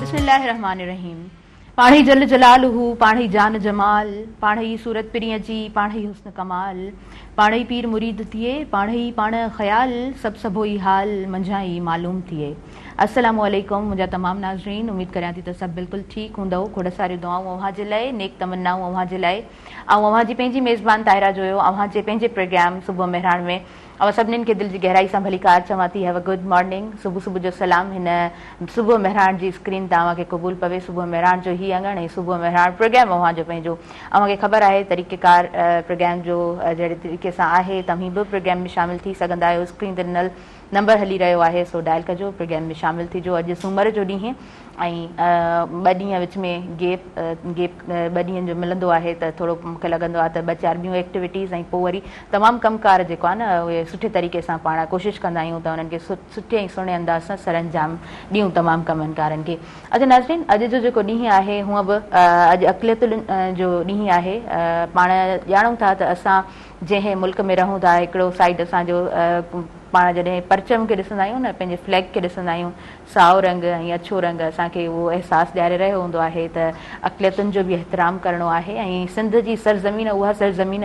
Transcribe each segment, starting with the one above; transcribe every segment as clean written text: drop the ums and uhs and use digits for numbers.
بسم الله الرحمٰن الرحيم پاڻهي جل جلاله پاڻهي جان جمال پاڻهي صورت پرينء جي پاڻهي حسن ڪمال پاڻهي پير مريد ٿئي پاڻهي پاڻ خيال سڀ سڀوئي حال منجهان ئي معلوم ٿئي السلام عليڪم منهنجا تمام ناظرين اميد ڪريان ٿي ته سڀ بلڪل ٺيڪ هوندؤ کوڙ ساريون دعائون اوهان جي لاء نيڪ تمنائون اوهان جي لاء آئون اوهان جي پنهنجي ميزبان طاهره جويو اوهان جي پنهنجي پروگرام صبح مهراڻ ۾ اوهان سڀنين کي دل جي گهرائي سان ڀليڪار چوان ٿي have a good morning صبح صبح جو سلام هن صبح مهراڻ جي اسڪرين تان اوهان کي قبول پوي صبح مهراڻ جو هي اڱڻ ۽ صبح مهراڻ پروگرام اوهان جو پنهنجو اوهان کي خبر آهي طريقه ڪار پروگرام جو جهڙي طريقي سان آهي توهين به پروگرام ۾ شامل ٿي سگهندا آهيو اسڪرين تي ڏنل نمبر هلي رهيو آهي سو ڊائل ڪجو پروگرام ۾ شامل ٿيجو اڄ سومر جو ڏينهن ۽ ٻه ڏينهن وچ ۾ گيپ گيپ ٻه ڏينهن جو ملندو آهي ته ٿورو مون کي لڳندو آهي ته ٻه چار ٻيون ايڪٽيوٽيز ۽ پوء وري تمام ڪم ڪار جيڪو آهي نه اهي سٺي طريقي سان پاڻ ڪوشش ڪندا آهيون ته انهن کي سٺي ۽ سهڻي انداز سان سرانجام ڏيون تمام ڪمن ڪارن کي اچا ناظرين اڄ جو جيڪو ڏينهن آهي هونء به اڄ اقليتن جو ڏينهن آهي پاڻ ڄاڻون ٿا ته اسان جنهن ملڪ ۾ رهون ٿا هڪڙو سائيڊ اسان جو پاڻ جڏهن پرچم کي ڏسندا آهيون نه پنهنجي فليگ کي ڏسندا آهيون سائو رنگ ۽ اڇو رنگ اسان کي اهو احساس ڏياري رهيو هوندو آهي ته اقليتن جو به احترام ڪرڻو آهي ۽ سنڌ جي سرزمين اها سرزمين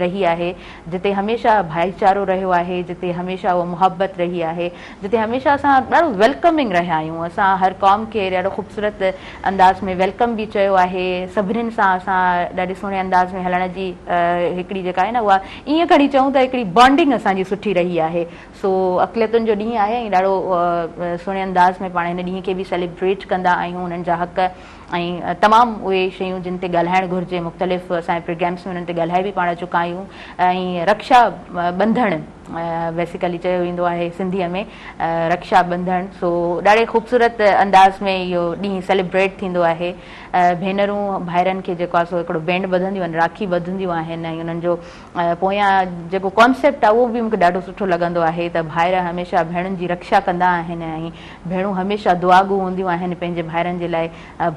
رهي آهي جتي هميشه ڀائيچارو رهيو آهي جتي هميشه اها محبت رهي آهي جتي هميشه اسان ڏاڍو ويلڪمنگ رهيا آهيون اسان هر قوم کي ڏاڍو خوبصورت انداز ۾ welcome به چيو آهي سڀنين سان اسان ڏاڍي سهڻي انداز ۾ هلڻ جي هڪڙي جيڪا آهي نه اها ائين کڻي چئون ته هڪڙي بانڊنگ اسان جي سٺي رهي آهي سو اقليتن جو ڏينهن آهي ۽ ڏاڍو سهڻي انداز ۾ پاڻ هن ڏينهن کي به سيليبريٽ ڪندا آهيون انهن جا حق ۽ تمام اهي شيون جن تي ڳالهائڻ گهرجي مختلف اسان جي پروگرامس ۾ انهن تي ڳالهائي به پاڻ چڪا آهيون ۽ رڪشا ٻنڌڻ بيسيڪلي چيو ويندو آهي سنڌيء ۾ رڪشا ٻنڌڻ سو ڏاڍي خوبصورت انداز ۾ اهو ڏينهن سيليبريٽ ٿيندو آهي ڀينرون ڀائرن کي جيڪو آهي سو هڪڙو بينڊ ٻڌنديون آهن راکي ٻڌنديون آهن ۽ انهن جو پويان جيڪو ڪانسيپٽ آهي اهو به مون کي ڏاڍو سٺو لڳندو آهي ته ڀائر هميشه ڀيڻن جي رڪشا ڪندا آهن ۽ ڀيڻون هميشه دعاگو هونديون آهن پنهنجي ڀائرن جي لاء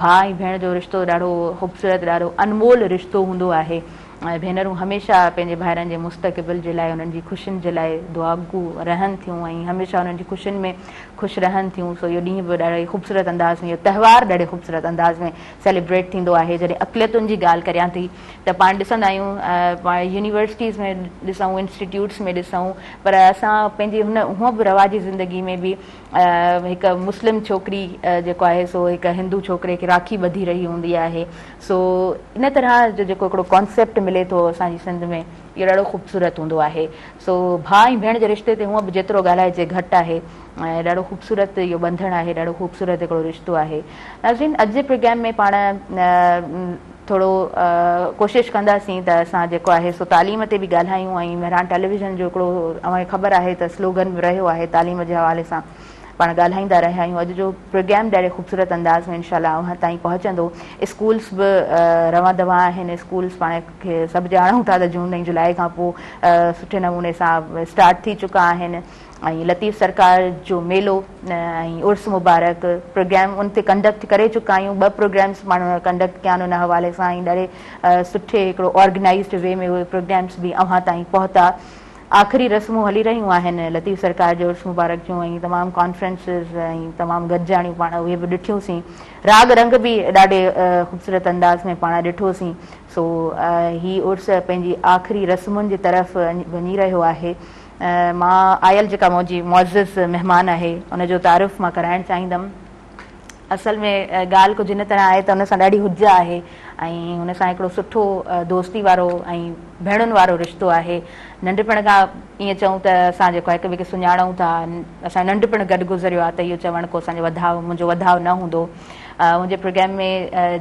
ڀاء ۽ ڀيڻ جو رشتو ڏاڍو خوبصورت ڏاڍو انمول رشتو هوندو آهي ۽ ڀينرون هميشه پنهنجي ڀائرن جي مستقبل جي لاء انهن جي خوشين جي لاء دعاگو رهن ٿيون ۽ هميشه انهن جي خوشين ۾ خوش رهن ٿيون سو اهو ڏينهن به ڏاڍي خوبصورت انداز ۾ اهو تهوار ڏاڍي خوبصورت انداز ۾ سيليبريٽ ٿيندو آهي جڏهن اقليتن جي ڳالهه ڪريان ٿي ته پاڻ ڏسندا آهيون پاڻ يونيورسٽيز ۾ ڏسون انسٽيٽيوٽس ۾ ڏسون پر اسان پنهنجي هن هونء به رواجي زندگي ۾ به هڪ مسلم ڇوڪري جيڪو آهي سو هڪ هندو ڇوڪري کي راکي ٻڌي رهي هوندي آهي سو ان طرح جو جيڪو هڪڙو ڪانسيپٽ ملي ٿو اسان جي سنڌ ۾ اهو ڏاڍو خوبصورت هوندو آهي سو ڀاء ۽ ڀيڻ جي رشتي تي هونء به جيترو ڳالهائجي گهٽ آهي ۽ ڏاڍو خوبصورت اهو ٻنڌڻ آهي ڏاڍو خوبصورت هڪڙو رشتو آهي ناظرين اڄ جي پروگرام ۾ پاڻ ٿورو ڪوشش ڪنداسين ته اسان جيڪو آهي سو تعليم تي به ڳالهايون ۽ مهراڻ ٽيليويزن جو هڪڙو اوهان کي خبر آهي ته سلوگن به رهيو آهي تعليم جي حوالي سان پاڻ ڳالهائيندا رهيا آهيون اڄ جو پروگرام ڏاڍي خوبصورت انداز ۾ انشاء الله اوهان تائين پهچندو اسڪولس به روان دوان آهن اسڪولس پاڻ کي سڀ ڄاڻون ٿا ته جون ۽ جولاء کان پوء سٺي نموني سان اسٽارٽ ٿي چڪا آهن ۽ لطيف سرڪار جو ميلو ۽ عرس مبارڪ پروگرام ان تي ڪنڊڪٽ ڪري چڪا آهيون ٻه پروگرامس پاڻ ڪنڊڪٽ ڪيا آهن ان حوالي سان ۽ ڏاڍي سٺي هڪڙو آرگنائيزڊ وي ۾ اهي پروگرامس به اوهان تائين پهتا آخري رسمون هلي رهيون آهن لطيف سرڪار جي عرس مبارڪ جون ۽ تمام ڪانفرنسز ۽ تمام گڏجاڻيون پاڻ اهي به ڏٺيون سين راڳ رنگ به ڏاڍي خوبصورت انداز ۾ پاڻ ڏٺو سين سو هي عرس پنهنجي آخري رسمن جي طرف وڃي رهيو آهي مان آيل جيڪا منهنجي معزز مهمان آهي ان جو تعارف مان ڪرائڻ چاهيندم. اصل ۾ ڳالهه ڪجهه هن طرح آهي ته ان سان ڏاڍي حجت آهي ۽ هن سان هڪڙو سٺو دوستي وارو ۽ ڀيڻن وارو رشتو آهي. ننڍپڻ کان ائين چئون ته اسان جيڪو آهي هڪ ٻئي کي سڃاڻون ٿا اسان جو ننڍپڻ گڏ گذريو آهي ته اهو چوڻ ڪو اسان جو وڌاء منهنجو وڌاء نه هوندو. منهنجي پروگرام ۾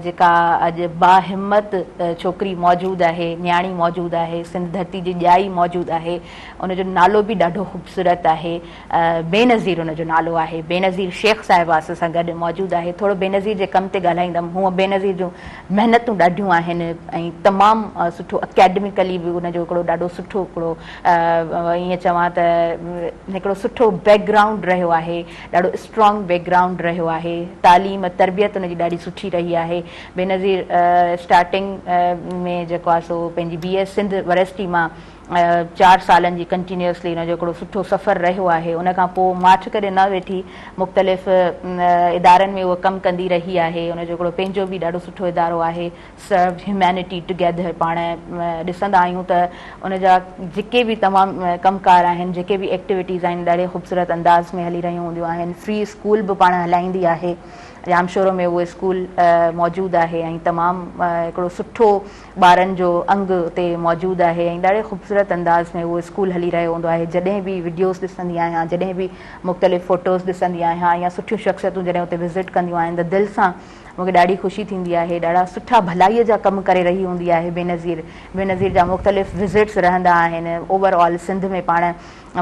جيڪا اڄ باهمت ڇوڪري موجود آهي، نياڻي موجود آهي، سنڌ ڌرتي جي ڄائي موجود آهي، ان جو نالو به ڏاڍو خوبصورت آهي، بينظير ان جو نالو آهي، بينظير شيخ صاحبه اسان سان گڏ موجود آهي، ٿورو بينظير جي ڪم تي ڳالهائيندم، هونء بينظير جون محنتون ڏاڍيون آهن ۽ تمام سٺو اڪيڊميڪلي به ان جو هڪڙو ڏاڍو سٺو هڪڙو ائين چوان ته هڪڙو سٺو بيڪ گرائونڊ رهيو آهي، ڏاڍو اسٽرانگ بيڪ گرائونڊ رهيو آهي، تعليم تربيت. تربيت ان جي ڏاڍي سٺي رهي آهي. بينظير اسٽارٽنگ ۾ جيڪو آهي سو پنهنجي بي ايس سنڌ ورسٽي مان چار سالن جي ڪنٽينيوسلي ان جو هڪڙو سٺو سفر رهيو آهي. ان کان پوء ماٺ ڪري نه ويٺي، مختلف ادارن ۾ هوء ڪم ڪندي رهي آهي. ان جو هڪڙو پنهنجو به ڏاڍو سٺو ادارو آهي سرو هيومينٽي ٽوگيدر. پاڻ ڏسندا آهيون ته ان جا جيڪي به تمام ڪم ڪار آهن، جيڪي به ايڪٽيوٽيز آهن، ڏاڍي خوبصورت انداز ۾ هلي رهيون هونديون آهن. فري اسڪول به پاڻ هلائيندي آهي. ڄامشورو ۾ اهو اسڪول موجود آهي ۽ تمام هڪڙو سٺو ٻارن جو انگ اتي موجود آهي ۽ ڏاڍي خوبصورت انداز ۾ اهو اسڪول هلي رهيو هوندو آهي. جڏهن به وڊيوز ڏسندي آهيان، جڏهن به مختلف فوٽوز ڏسندي آهيان يا سٺيون شخصيتون جڏهن اتي وزٽ ڪنديون آهن ته دل سان مون کي ڏاڍي خوشي ٿيندي آهي. ڏاڍا سٺا ڀلائي جا ڪم ڪري رهي هوندي آهي بينظير. بينظير جا مختلف وزٽس رهندا آهن. اوور آل سنڌ ۾ پاڻ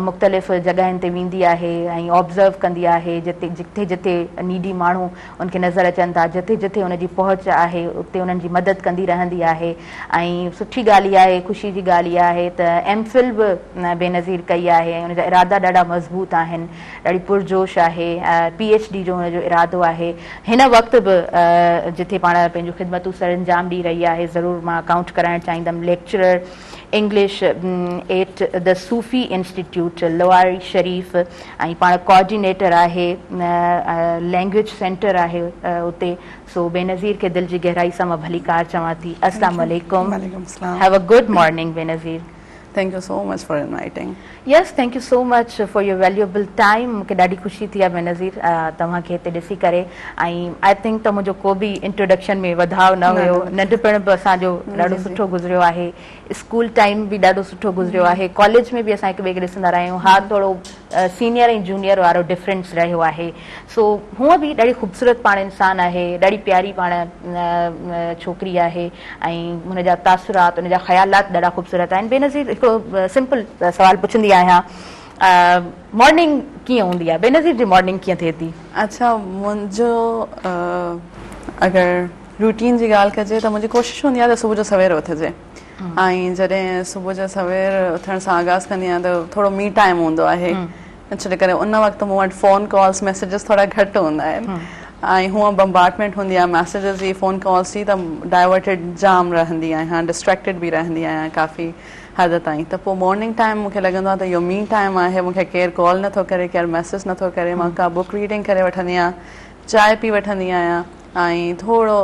مختلف جڳهين تي ويندي آهي ۽ آبزرو ڪندي آهي جتي جٿي جٿي نيڊي ماڻهو ان کي نظر اچن ٿا، جٿي جٿي ان جي پهچ آهي اتي انهن جي مدد ڪندي رهندي آهي ۽ سٺي ڳالهه اها آهي، خوشي جي ڳالهه اها آهي ته ايم فل به بينظير ڪئي آهي ۽ ان جا ارادا ڏاڍا مضبوط آهن، ڏاڍي پرجوش آهي، پي ايڇ ڊي جو هن جو ارادو آهي. هن وقت به جٿي پاڻ پنهنجون خدمتون سرانجام ڏئي رهي آهي، ضرور مان ڪائونٽ ڪرائڻ چاهيندم lecturer English at the Sufi institute Lowari Sharif ۽ پاڻ ڪوآرڊينيٽر آهي لينگويج سينٽر آهي اتي. سو بينظير کي دل جي گهرائي سان مان ڀليڪار چوان ٿي. السلام عليڪم. وعليڪم السلام. Have a good morning Benazir. Thank you so much for inviting. Yes thank you so much for your valuable time. مون کي ڏاڍي خوشي ٿي آهي بينظير توهان کي هتي ڏسي ڪري ۽ I think ته منهنجو ڪو به انٽروڊڪشن ۾ وڌاء نه هيو. ننڍپڻ به اسان جو ڏاڍو سٺو گذريو آهي، اسڪول ٽائيم به ڏاڍو سٺو گذريو آهي، ڪاليج ۾ به اسان هڪ ٻئي کي ڏسندا رهيا آهيون. ها ٿورو سينيئر ۽ جونيئر وارو ڊفرنس رهيو آهي. سو هونء به ڏاڍي خوبصورت پاڻ انسان آهي، ڏاڍي پياري پاڻ ڇوڪري آهي ۽ هن جا تاثرات، هن جا خيالات ڏاڍا خوبصورت آهن. بينظير هڪڙو سمپل سوال پڇندي آهيان، مارننگ ڪيئن هوندي آهي؟ بينظير جي مارننگ ڪيئن ٿئي ٿي؟ اڇا منهنجو اگر روٽين جي ڳالهه ڪجي ته منهنجي ڪوشش هوندي آهي ته صبح جو سوير اٿجي ۽ جڏهن صبح جو سوير اٿڻ سان آغاز ڪندي آهيان ته ٿورو مي ٽائيم هوندو آهي ڇو جي ڪري ان وقت مون وٽ فون ڪالز ميسيجز ٿورا گهٽ هوندا آهن ۽ هونء بمبارٽمينٽ هوندي آهي ميسيجز جي فون ڪالز جي ته ڊائيورٽيڊ جام رهندي آهيان ڊسٽريڪٽيڊ به رهندي آهيان ڪافي حد تائين ته پوء مارننگ ٽائيم مون کي لڳندو آهي ته اهو مي ٽائيم آهي مون کي ڪير ڪال نٿو ڪري ڪير ميسيج نٿو ڪري مان ڪا بڪ ريڊنگ ڪري وٺندي آهيان چانهه پي وٺندي آهيان ۽ ٿورو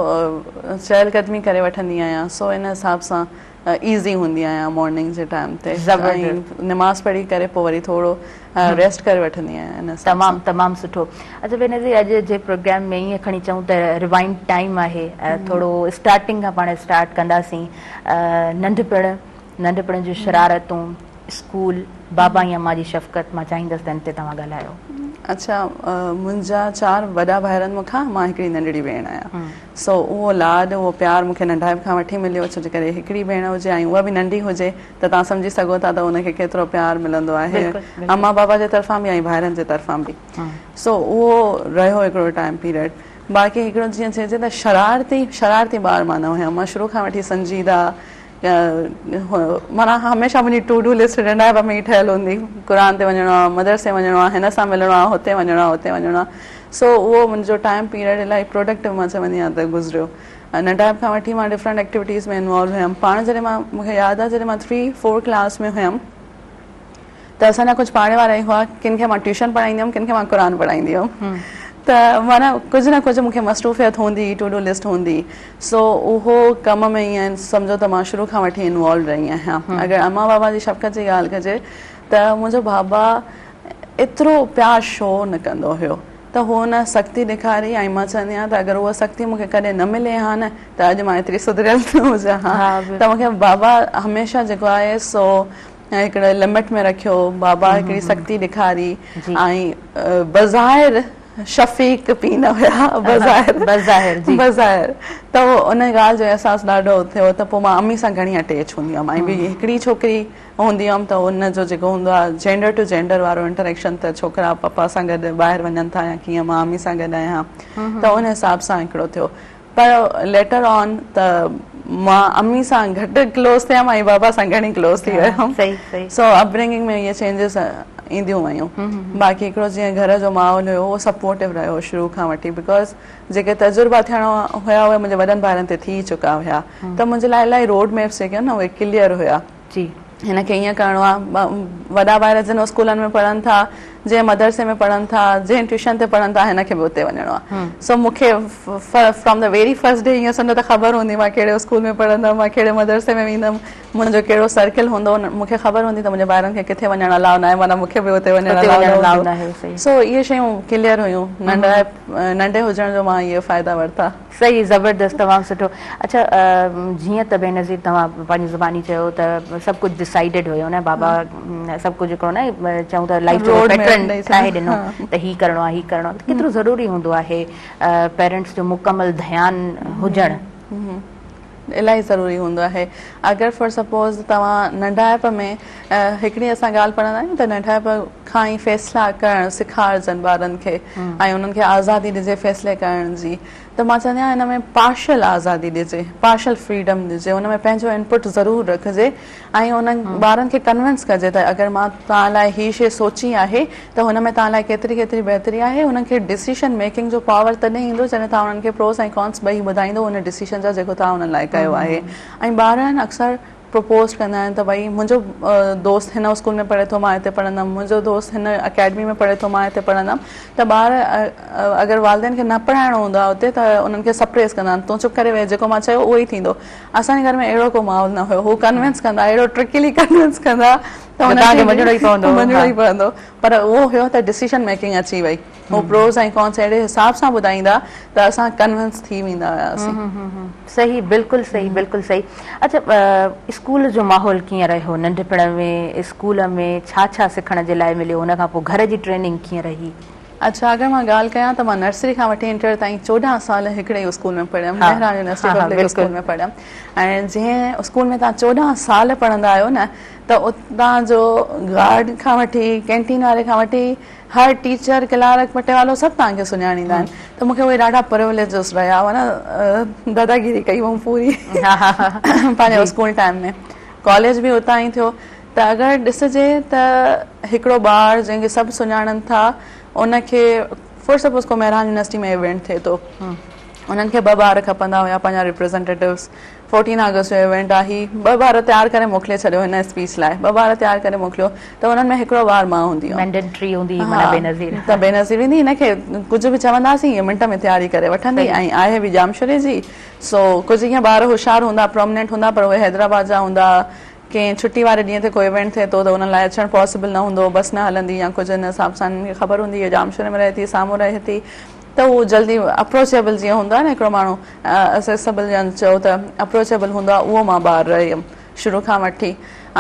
چهل قدمي ڪري وٺندي آهيان سو ان حساب سان ايزي هوندي آهيان مارننگ جي ٽائيم تي ۽ نماز پڙهي ڪري پوء وري ٿورو ريسٽ ڪري وٺندي آهيان ان حساب تمام تمام سٺو. اڇا بينظير اڄ جي پروگرام ۾ ائين کڻي چئون ته ريوائنڊ ٽائيم آهي ٿورو اسٽارٽنگ کان پاڻ اسٽارٽ ڪنداسين. ننڍپڻ، ننڍپڻ جون شرارتون، اسڪول، بابا ۽ امان جي شفقت، مان چاهيندس ته ان تي توهان ڳالهايو. اڇا منهنجا چار وڏا ڀائر آهن مون کان، مان هڪڙي ننڍڙي ڀيڻ آهيان. سو اهو لاڏ اهو پيار مون کي ننڍائپ کان وٺي مليو، ڇو جي ڪري هڪڙي ڀيڻ هجي ۽ اها به ننڍي هجي ته توهان سمجهي سگهو ٿا ته ان کي ڪيترو پيار ملندو آهي امان بابا جي طرفان به ۽ ڀائرن جي طرفان به. سو اهو رهيو هڪڙو ٽائيم پيريڊ. باقي هڪڙو جيئن چئجي ته شرارتي شرارتي ٻار مان نه هيم، مان شروع کان وٺي سنجيده معنيٰ هميشه منهنجي ٽو do list ننڍائپ ۾ ئي ٺهيل هوندي قرآن تي وڃڻو آهي مدرسي وڃڻو آهي هن سان ملڻو آهي هتي وڃڻو آهي هتي وڃڻو آهي سو اهو منهنجو ٽائيم پيريڊ الاهي پروڊڪٽو مان چوندي آهيان ته گذريو ننڍائپ کان وٺي مان ڊفرنٽ ايڪٽيوٽيز ۾ انوالو هيم پاڻ جڏهن مان مونکي ياد آهي جڏهن مان ٿري فور ڪلاس ۾ هيم ته اسان جا ڪجهه پاڙي وارا ئي هئا ڪن کي مان ٽيوشن پڙهائيندي هيم ڪن کي مان قرآن پڙهائيندي هيم ته معنيٰ ڪجهه نه ڪجهه مون کي مصروفيت هوندي هئي ٽو do list هوندي سو اهو ڪم ۾ ائين سمجهو ته مان شروع کان وٺي انوالو رهي آهيان اگر امان بابا جي شفقت جي ڳالهه ڪجي ته منهنجو بابا ايترو پيار شو نه ڪندو هيو ته هو نه سختي ڏيکاري ۽ مان چوندي آهيان ته اگر اها سختي مون کي ڪڏهن نه ملي ها نه ته اڄ مان ايتري سڌريل نه هجان ها ته مون کي بابا هميشه جيڪو آهي سو هڪڙي لمٽ ۾ رکيو، بابا هڪڙي سختي ڏيکاري ۽ بظاهر شفيق پيء نه هيا بظاهر بظاهر جي بظاهر ته ان ڳالهه جو احساس ڏاڍو ٿيو ته پوء مان امي سان گهڻي اٽيچ هوندي هيم ۽ ٻي هڪڙي ڇوڪري هوندي هيم ته ان جو جيڪو هوندو آهي جينڊر ٽو جينڊر وارو انٽريڪشن ته ڇوڪرا پپا سان گڏ ٻاهر وڃن ٿا يا ڪيئن مان امي سان گڏ آهيان ته ان حساب سان هڪڙو ٿيو پر ليٽر آن ته مان امي سان گهٽ ڪلوز ٿيم ۽ بابا سان گهڻي ڪلوز ٿي ويم. صحيح صحيح. سو اپ برنگنگ ۾ اهي چينجز اينديون ويون. باقي هڪڙو جيئن گهر جو ماحول هيو اهو سپورٽو رهيو شروع کان وٺي because جيڪي تجربا ٿيڻا هيا اهي منهنجي وڏن ڀائرن تي ٿي چڪا هيا ته منهنجي لاء الاهي روڊ ميپس جيڪي آهن نه اهي ڪليئر هيا. جي. هن کي ائين ڪرڻو آهي وڏا ڀائر جن اسڪولن ۾ پڙهن ٿا جنهن مدرسي ۾ پڙهن ٿا جنهن ٽيوشن تي پڙهن ٿا هن کي به اتي وڃڻو آهي سو مون کي from the very first day ائين سمجهو ته خبر هوندي مان ڪهڙي اسڪول ۾ پڙهندم مان ڪهڙي مدرسي ۾ ويندم منهنجو ڪهڙو سرڪل هوندو مون کي خبر هوندي ته منهنجي ڀائرن کي ڪٿي وڃڻ الاء ناهي معنيٰ مون کي به اتي وڃڻ الاء نه هوندو سو اهي شيون ڪليئر هيون ننڍي هجڻ جو مان اهي فائدا ورتا. صحيح زبردست تمام سٺو اڇا جيئن ته بينظير توهان پنهنجي زباني چيو ته سڀ ڪجهه ڊسائيڊڊ هيو نه بابا سڀ ڪجهه هڪڙو نه چئون ته لائيف جو پيٽرن ٺاهي ڏنو ته هي ڪرڻو آهي هي ڪرڻو آهي ڪيترو ضروري هوندو آهي پيرنٽس جو مڪمل ڌيان هجڻ. الاهي ضروري هوندو آهي اگر فار سپوز توهان ننڍائپ ۾ هڪڙي اسان ڳالهه پڙهندا آهيون ته ننڍائپ کان ئي فيصلا ڪرڻ سيکارجن ٻارن کي ۽ انهن کي آزادي ڏجي فيصلي ڪرڻ جي ته مان چوندي آهيان ان ۾ پارشل آزادي ڏجي پارشل فريڊم ڏجي ان ۾ پنهنجو انپٽ ضرور رکجي ۽ انهن ٻارن کي ڪنونس ڪجي ته اگر مان توهان لاء هي شي سوچي آهي ته هن ۾ توهان لاء ڪيتري ڪيتري بهتري آهي انهن کي ڊسيشن ميڪنگ جو پاور تڏهن ايندو جڏهن توهان انهن کي پروز ۽ ڪانس ٻئي ٻڌائيندو ان ڊسيشن جا جيڪو توهان انهن لاء ڪيو آهي ۽ ٻارن اڪثر پروپوز ڪندا آهن ته ڀئي منهنجو دوست هن اسڪول ۾ پڙهي ٿو مان هتي پڙهندم منهنجو دوست هن اڪيڊمي ۾ پڙهي ٿو مان هتي پڙهندم ته ٻار اگر والدين کي نه پڙهائڻو هوندو آهي اتي ته انهن کي سپريس ڪندا آهن تون چپ ڪري ويهه جيڪو مان چيو اهو ئي ٿيندو اسان جي گهر ۾ اهڙو ڪو ماحول نه هيو هو ڪنوينس ڪندا اهڙو ٽرڪلي ڪنوينس ڪندا ته توهان کي وڃڻو ئي پوندو وڃڻو ئي پوندو پر اهو هيو ته ڊسيشن ميڪنگ اچي وئي هو پروز ۽ ڪانس اهڙي حساب سان ٻڌائيندا ته اسان ڪنوينس ٿي ويندا هياسين. صحيح بلڪل صحيح بلڪل صحيح اڇا اسڪول جو ماحول ڪيئن رهيو ننڍپڻ ۾ اسڪول ۾ ڇا ڇا سکڻ جي لاء مليو ان کان پوء گهر جي ٽريننگ ڪيئن رهي. اڇا اگر مان ڳالهه ڪيان ته مان نرسري کان وٺي انٽر تائين 14 سال هڪڙي ئي اسڪول ۾ پڙهيم مهراڻ يونيورسٽي پبلڪ اسڪول ۾ پڙهيم ۽ جنهن اسڪول ۾ توهان 14 سال پڙهندا آهيو نه ته اتان جو گارڊ کان وٺي ڪينٽين واري کان وٺي هر ٽيچر ڪلارڪ پٽيوالو سڀ توهان کي سڃاڻيندا آهن ته مون کي اهي ڏاڍا پروليجز رهيا معنيٰ داداگيري ڪئي هئم پوري پنهنجي اسڪول ٽائيم ۾ ڪاليج به اتان ئي ٿيو ته اگر ڏسجي ته هڪڙو ٻار جنهن کي سڀ سڃاڻن ٿا ان کي فار سپوز ڪو مهراڻ يونيورسٽي ۾ ايونٽ ٿئي ٿو انهن کي ٻه ٻار کپندا هيا پنهنجا ريپريزنٽيٽوز 14 آگسٽ جو ايونٽ آهي ٻه ٻار تيار ڪري موڪلي ڇڏيو هن اسپيچ لاء ٻه ٻار تيار ڪري موڪليو ته انهن ۾ هڪڙو ٻار مان هوندي هيم مينڊيٽري هوندي هئي معنيٰ بينظير ته بينظير ويندي هن کي ڪجهه به چونداسين هيء منٽ ۾ تياري ڪري وٺندي ۽ آهي به ڄامشوري جي سو ڪجهه ائين ٻار هوشيار هوندا پرومننٽ هوندا پر اهي حيدرآباد جا هوندا ڪنهن ڇٽي واري ڏينهن تي ڪو ايونٽ ٿئي ٿو ته انهن لاء اچڻ پاسيبل نه هوندو، بس نه هلندي يا ڪجهه ان حساب سان انهن کي خبر هوندي هيء ڄامشوري ۾ رهي ٿي، سامهون رهي ٿي ته هو جلدي اپروچيبل جيئن هوندو آهي نه هڪڙو ماڻهو اسيسبل يا چئو ته اپروچيبل هوندو آهي اهو مان ٻار رهي هيم شروع کان وٺي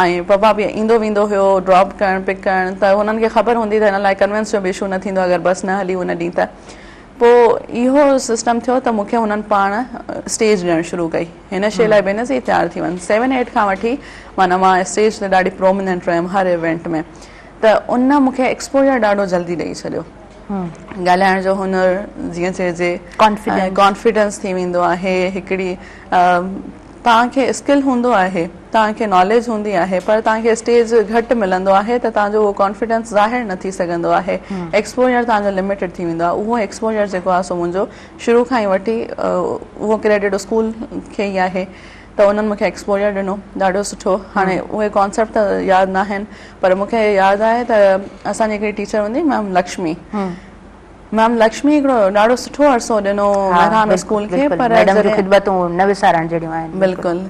۽ پپا به ايندو ويندو هيو ڊراپ ڪرڻ پڪ ڪرڻ ته هنن کي خبر هوندي ته هن لاء ڪنوينس جو به اشو نه ٿيندو اگر بس نه هلي ان ڏينهن ته پوء اهو سسٽم ٿيو ته مون کي هنن پاڻ اسٽيج ڏيڻ شروع ڪئي. هن شيء لاء بينظير تيار ٿي وڃ. سيون ايٽ کان وٺي معنيٰ مان اسٽيج تي ڏاڍي پروميننٽ رهيم هر ايونٽ ۾ ته ان مون کي ايڪسپوجر ڏاڍو جلدي ڏئي ڇڏيو. ڳالهائڻ جو هنر جيئن چئجي ڪانفيڊنس ٿي ويندو آهي هڪڙي توهان کي اسڪل هوندو آهي توهان کي ناليج هوندي آهي پر توهان کي اسٽيج گهٽ ملندو آهي ته توهان جو اهو ڪانفيڊنس ظاهر نه ٿي سگهندو آهي ايڪسپوجر توهان جو لميٽيڊ ٿي ويندو آهي اهو ايڪسپوجر جيڪو آهي سو منهنجو شروع کان ئي وٺي اهو ڪريڊٽ اسڪول کي ئي آهي ته انهن مون کي ايڪسپوجر ڏنو ڏاڍو سٺو هاڻي اهي ڪانسيپٽ ته ياد ناهن پر مون کي ياد آهي ته اسان جي هڪڙي ٽيچر هوندي ميم لڪشمي ميم لڪشمي هڪڙو ڏاڍو سٺو عرصو ڏنو مهراڻ اسڪول کي پر ميڊم جون خدمتون نه وسارڻ جهڙيون آهن. بلڪل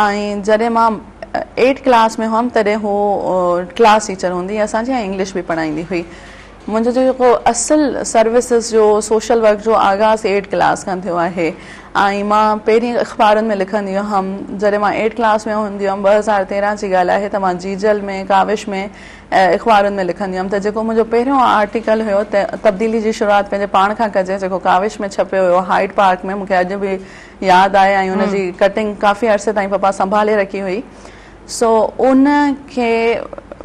۽ جڏهن مان ايٽ ڪلاس ۾ هئم تڏهن هو ڪلاس ٽيچر هوندي هئي اسان جي ۽ انگلش به پڙهائيندي هئي. منهنجو جيڪو اصل سروسز جو سوشل ورڪ جو آغاز ايٽ ڪلاس کان ٿيو آهي ۽ مان پهرين اخبارن ۾ لکندي هئم جڏهن مان ايٽ ڪلاس ۾ هوندي هئم 2013 جي ڳالهه آهي ته مان جيجل ۾ ڪاوش ۾ اخبارن ۾ لکندي هيم ته جيڪو منهنجو پهريون آرٽيڪل هيو ته تبديلي جي شروعات پنهنجي پاڻ کان ڪجي جيڪو ڪاوش ۾ ڇپيو هيو هائيڊ پارڪ ۾ مونکي اڄ به ياد آهي ۽ ان جي ڪٽنگ ڪافي عرصي تائين پپا سنڀالي رکي هئي سو ان کي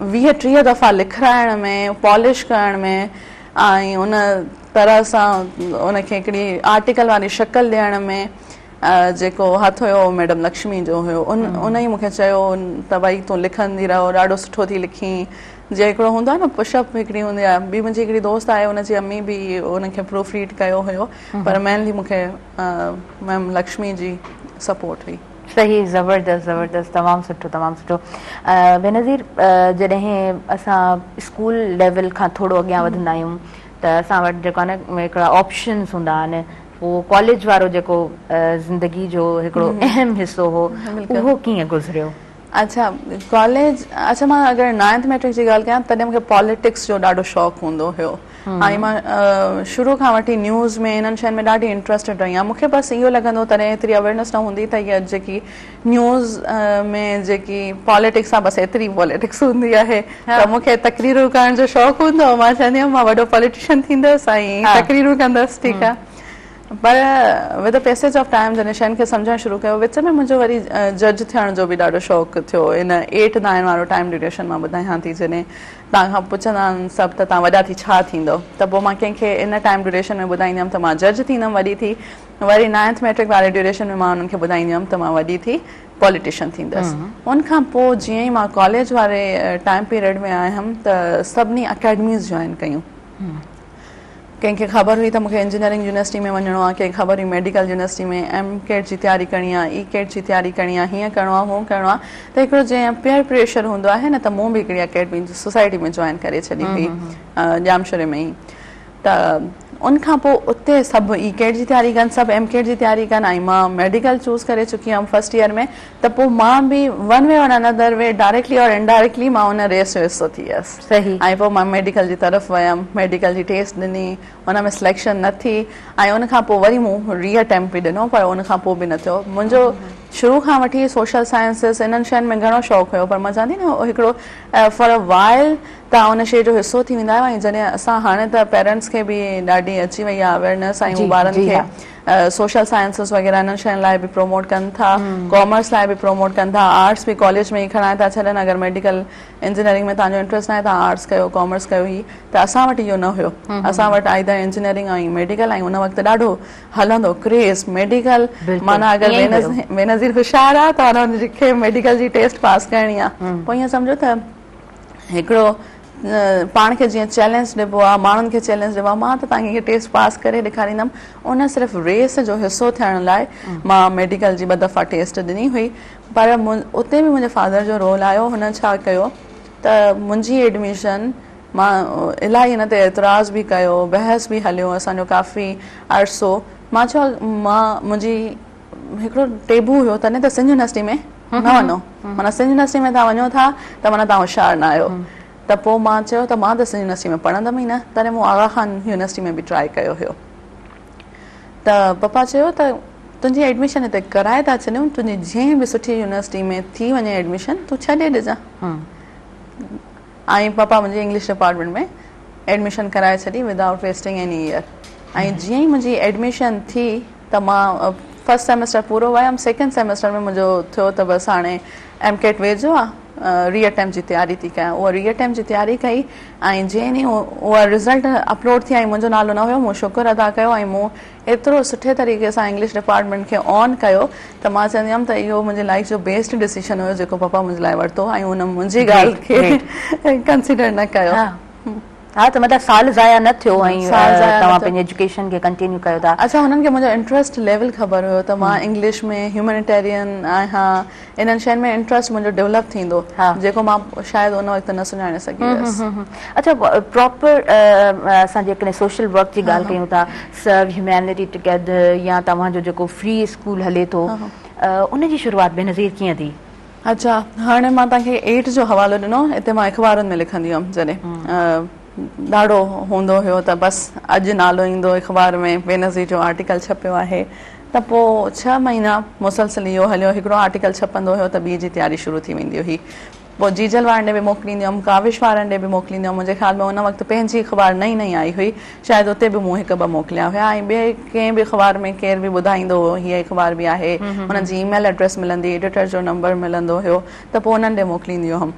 20 30 دفعا لکرائڻ ۾ پالش ڪرڻ ۾ ۽ ان طرح سان ان کي هڪڙي آرٽيڪل واري شڪل ڏيڻ ۾ جيڪو هٿ هيو اهو ميڊم لڪشمي جو هيو. ان ئي مون کي چيو ته ڀائي تون لکندي رهو ڏاڍو سٺو ٿي لکين. جيئن هڪڙو هوندو آهي نه پش اپ هڪڙي هوندي آهي ٻي منهنجي هڪڙي دوست آهي ان جي امي به ان کي پروف ريڊ ڪيو هيو پر مينلي مون کي ميم لڪشمي جي سپورٽ هئي. صحيح زبردست زبردست تمام سٺو تمام سٺو بينظير جڏهن اسان اسڪول ليول کان ٿورو اڳيان وڌندا آهيون ته اسان وٽ جيڪو آهي نه هڪڙا آپشنس هوندا آهن پوء ڪاليج وارو جيڪو زندگي جو هڪڙو اهم حصو هو اهو ڪيئن گذريو؟ اڇا ڪاليج اڇا مان اگر نائنٿ ميٽرڪ جي ڳالهه ڪيان تڏهن مونکي پاليٽڪس جو ڏاڍو شوق هوندو هيو ۽ مان شروع کان وٺي نيوز ۾ انهن شين ۾ ڏاڍي انٽرسٽيڊ رهي آهيان مونکي بس اهو لڳندو تڏهن ايتري اويرنس نه هوندي ته هيء جيڪي نيوز ۾ جيڪي پاليٽڪس آهي بس ايتري پاليٽڪس هوندي آهي ته مونکي تقريرون ڪرڻ جو شوق هوندو هو مان چوندي هيم مان وڏو پاليٽيشن ٿيندس ۽ تقريرون ڪندس ٺيڪ آهي پر with the passage of time جڏهن شين کي سمجهڻ شروع ڪيو وچ ۾ منهنجو وري جج ٿيڻ جو به ڏاڍو شوق ٿيو ان ايٽ نائن وارو ٽائيم ڊيوريشن مان ٻڌايان ٿي جڏهن توهان کان پڇندا آهن سڀ ته توهان وڏا ٿي ڇا ٿيندؤ ته پوء مان ڪنهن کي ان ٽائيم ڊيوريشن ۾ ٻڌائيندي هيم ته مان جج ٿيندم وڏي ٿي وري نائنٿ ميٽرڪ واري ڊيوريشن ۾ مان انهن کي ٻڌائيندي هيم ته مان وڏي ٿي پوليٽيشن ٿيندس ان کان پوء جيئن ئي مان ڪاليج واري ٽائيم پيريڊ ۾ آيم ته سڀني اڪيڊميز جوائن ڪيون ڪنهن کي خبر هئي ته مون کي انجنيئرنگ يونيورسٽي ۾ وڃڻو آهي، ڪنهن کي خبر هئي ميڊيڪل يونيورسٽي ۾ ايم ڪيٽ جي تياري ڪرڻي آهي، اي ڪيٽ جي تياري ڪرڻي آهي، هيئن ڪرڻو آهي، هونئن ڪرڻو آهي ته هڪڙو جيئن پيئر پريشر هوندو آهي نه ته مون به هڪڙي اڪيڊمي سوسائٽي ۾ جوائن ڪري ڇڏي هئي ڄامشوري ۾ ئي ته ان کان پوء اتي سڀ اي ڪيٽ جي تياري ڪن سڀ ايم ڪيٽ جي تياري ڪن ۽ مان ميڊيڪل چوز ڪري چڪي هيم فرسٽ ايئر ۾ ته پوء مان به one way or another way directly or indirectly مان ان ريس جو حصو ٿي ويس ۽ پوء مان ميڊيڪل جي طرف ويم ميڊيڪل جي ٽيسٽ ڏني ان ۾ سليڪشن نه ٿي ۽ ان کان پوء وري مون ري اٽيمپٽ به ڏنو پر ان کان پوء به نه ٿيو منهنجو شروع کان وٺي سوشل سائنسز انهن شين ۾ گهڻو شوق هيو پر مان چوان ٿي نه هڪڙو فار ا وائل توهان ان شيء جو حصو ٿي ويندا آهيو ۽ جڏهن اسان هاڻي ته پيرنٽس کي به ڏاڍي اچي وئي آهي اويرنس ۽ هو ٻارن کي سوشل سائنسز وغيره انهن شين لاء به پروموٽ ڪن ٿا ڪامرس لاء به پروموٽ ڪن ٿا آرٽس به ڪاليج ۾ ئي کڻائي ٿا ڇڏن اگر ميڊيڪل انجنيئرنگ ۾ توهان جو انٽريسٽ ناهي توهان آرٽس ڪيو ڪامرس ڪيو هي ته اسان وٽ اهو نه هيو اسان وٽ آئيدر انجنيئرنگ ۽ ميڊيڪل ۽ ان وقت ڏاڍو هلندو ڪريز ميڊيڪل معنيٰ اگر بينظير هوشيار آهي ته ان کي ميڊيڪل جي ٽيسٽ پاس ڪرڻي آهي پوء ائين سمجهو ته هڪڙو پاڻ کي جيئن چئلينج ڏبو آهي ماڻهن کي چئلينج ڏبو آهي مان ته توهان کي ٽيسٽ پاس ڪري ڏيکاريندم ان صرف ريس جو حصو ٿيڻ لاء مان ميڊيڪل جي ٻه دفعا ٽيسٽ ڏني هئي پر اتي به منهنجي فادر جو رول آيو هن ڇا ڪيو ته منهنجي ايڊميشن مان الاهي ان تي اعتراض به ڪيو بحث به هليو اسان جو ڪافي عرصو مان چيو مان منهنجي هڪڙو ٽيبو هيو تڏهن ته سنڌ يونيورسٽي ۾ نه وڃو معنيٰ سنڌ يونيورسٽي ۾ توهان وڃو ٿا ته معنيٰ توهان هوشيار نه آهيو ته پوء مان چيو ته مان ته سنڌ يونيورسٽي ۾ پڙهندم ئي نه تڏهن مون آغا خان يونيورسٽي ۾ به ٽرائي ڪيو هيو ته پپا چيو ته تنهنجي ايڊميشن هتي ڪرائي ٿا ڇڏيون تنهنجي جنهن به سٺي يونيورسٽي ۾ ٿي وڃي ايڊميشن تون ڇڏي ڏجان ۽ پپا منهنجي انگلش ڊپارٽمينٽ ۾ ايڊميشن ڪرائي ڇڏي ودائوٽ ويسٽنگ ايني ايئر ۽ جيئن ئي منهنجي ايڊميشن ٿي ته مان فرسٽ سيمسٽر پورو ويم سيڪنڊ سيمسٽر ۾ منهنجو ٿيو ته بس هاڻي ايم ڪيٽ ويجهو آ ري اٽيمپٽ جي تياري ٿي ڪيان اها ري اٽيمپٽ جي تياري ڪئي ۽ جنهن ڏينهن اها رزلٽ اپلوڊ ٿي ۽ منهنجو نالو نه هيو مون شڪر ادا ڪيو ۽ مون ايترو سٺي طريقي سان انگلش ڊپارٽمينٽ کي آن ڪيو ته مان چوندي هيم ته اهو منهنجي لائيف جو بيسٽ ڊسيشن هيو جيڪو پپا منهنجي لاء ورتو ۽ هن منهنجي ڳالهه کي ڪنسيڊر نه ڪيو. ها ته مطلب سال ضايع نه ٿيو ۽ توهان پنهنجي ايجوڪيشن کي ڪنٽينيو ڪيو ٿا. اڇا هنن کي منهنجو انٽريسٽ ليول خبر هيو ته مان انگلش ۾ هيومينيٽيرين آهيان انهن شين ۾ انٽريسٽ منهنجو ڊولپ ٿيندو جيڪو مان شايد ان وقت نه سڃاڻي سگهي هيس. اڇا پراپر اسان جيڪڏهن سوشل ورڪ جي ڳالهه ڪيون ٿا سرو هيومينٽي ٽوگيدر يا توهان جو جيڪو فري اسڪول هلي ٿو ان جي شروعات بينظير ڪيئن ٿي؟ اڇا هاڻي مان توهان کي ايٽ جو حوالو ڏنو اتي مان اخبارن ۾ لکندي هيم جڏهن ڏاڍو هوندو هيو ته بس اڄ نالو ايندو اخبار ۾ بينظير جو آرٽيڪل ڇپيو آهي ته پوء ڇهه مهينا مسلسل اهو هليو هڪڙو آرٽيڪل ڇپندو هيو ته ٻي جي تياري شروع ٿي ويندي هئي پوء جيجل وارن ڏي به موڪليندي هيم، ڪاوش وارن ڏي به موڪليندي هيم، منهنجي خيال ۾ ان وقت پنهنجي اخبار نئين نئين آئي هئي، شايد اتي به مون هڪ ٻه موڪليا هيا ۽ ٻئي ڪنهن به اخبار ۾ ڪير به ٻڌائيندو هو هيء اخبار به آهي، انهن جي اي ميل ايڊريس ملندي، ايڊيٽر جو نمبر ملندو هيو ته پوء انهن ڏي موڪليندي هيم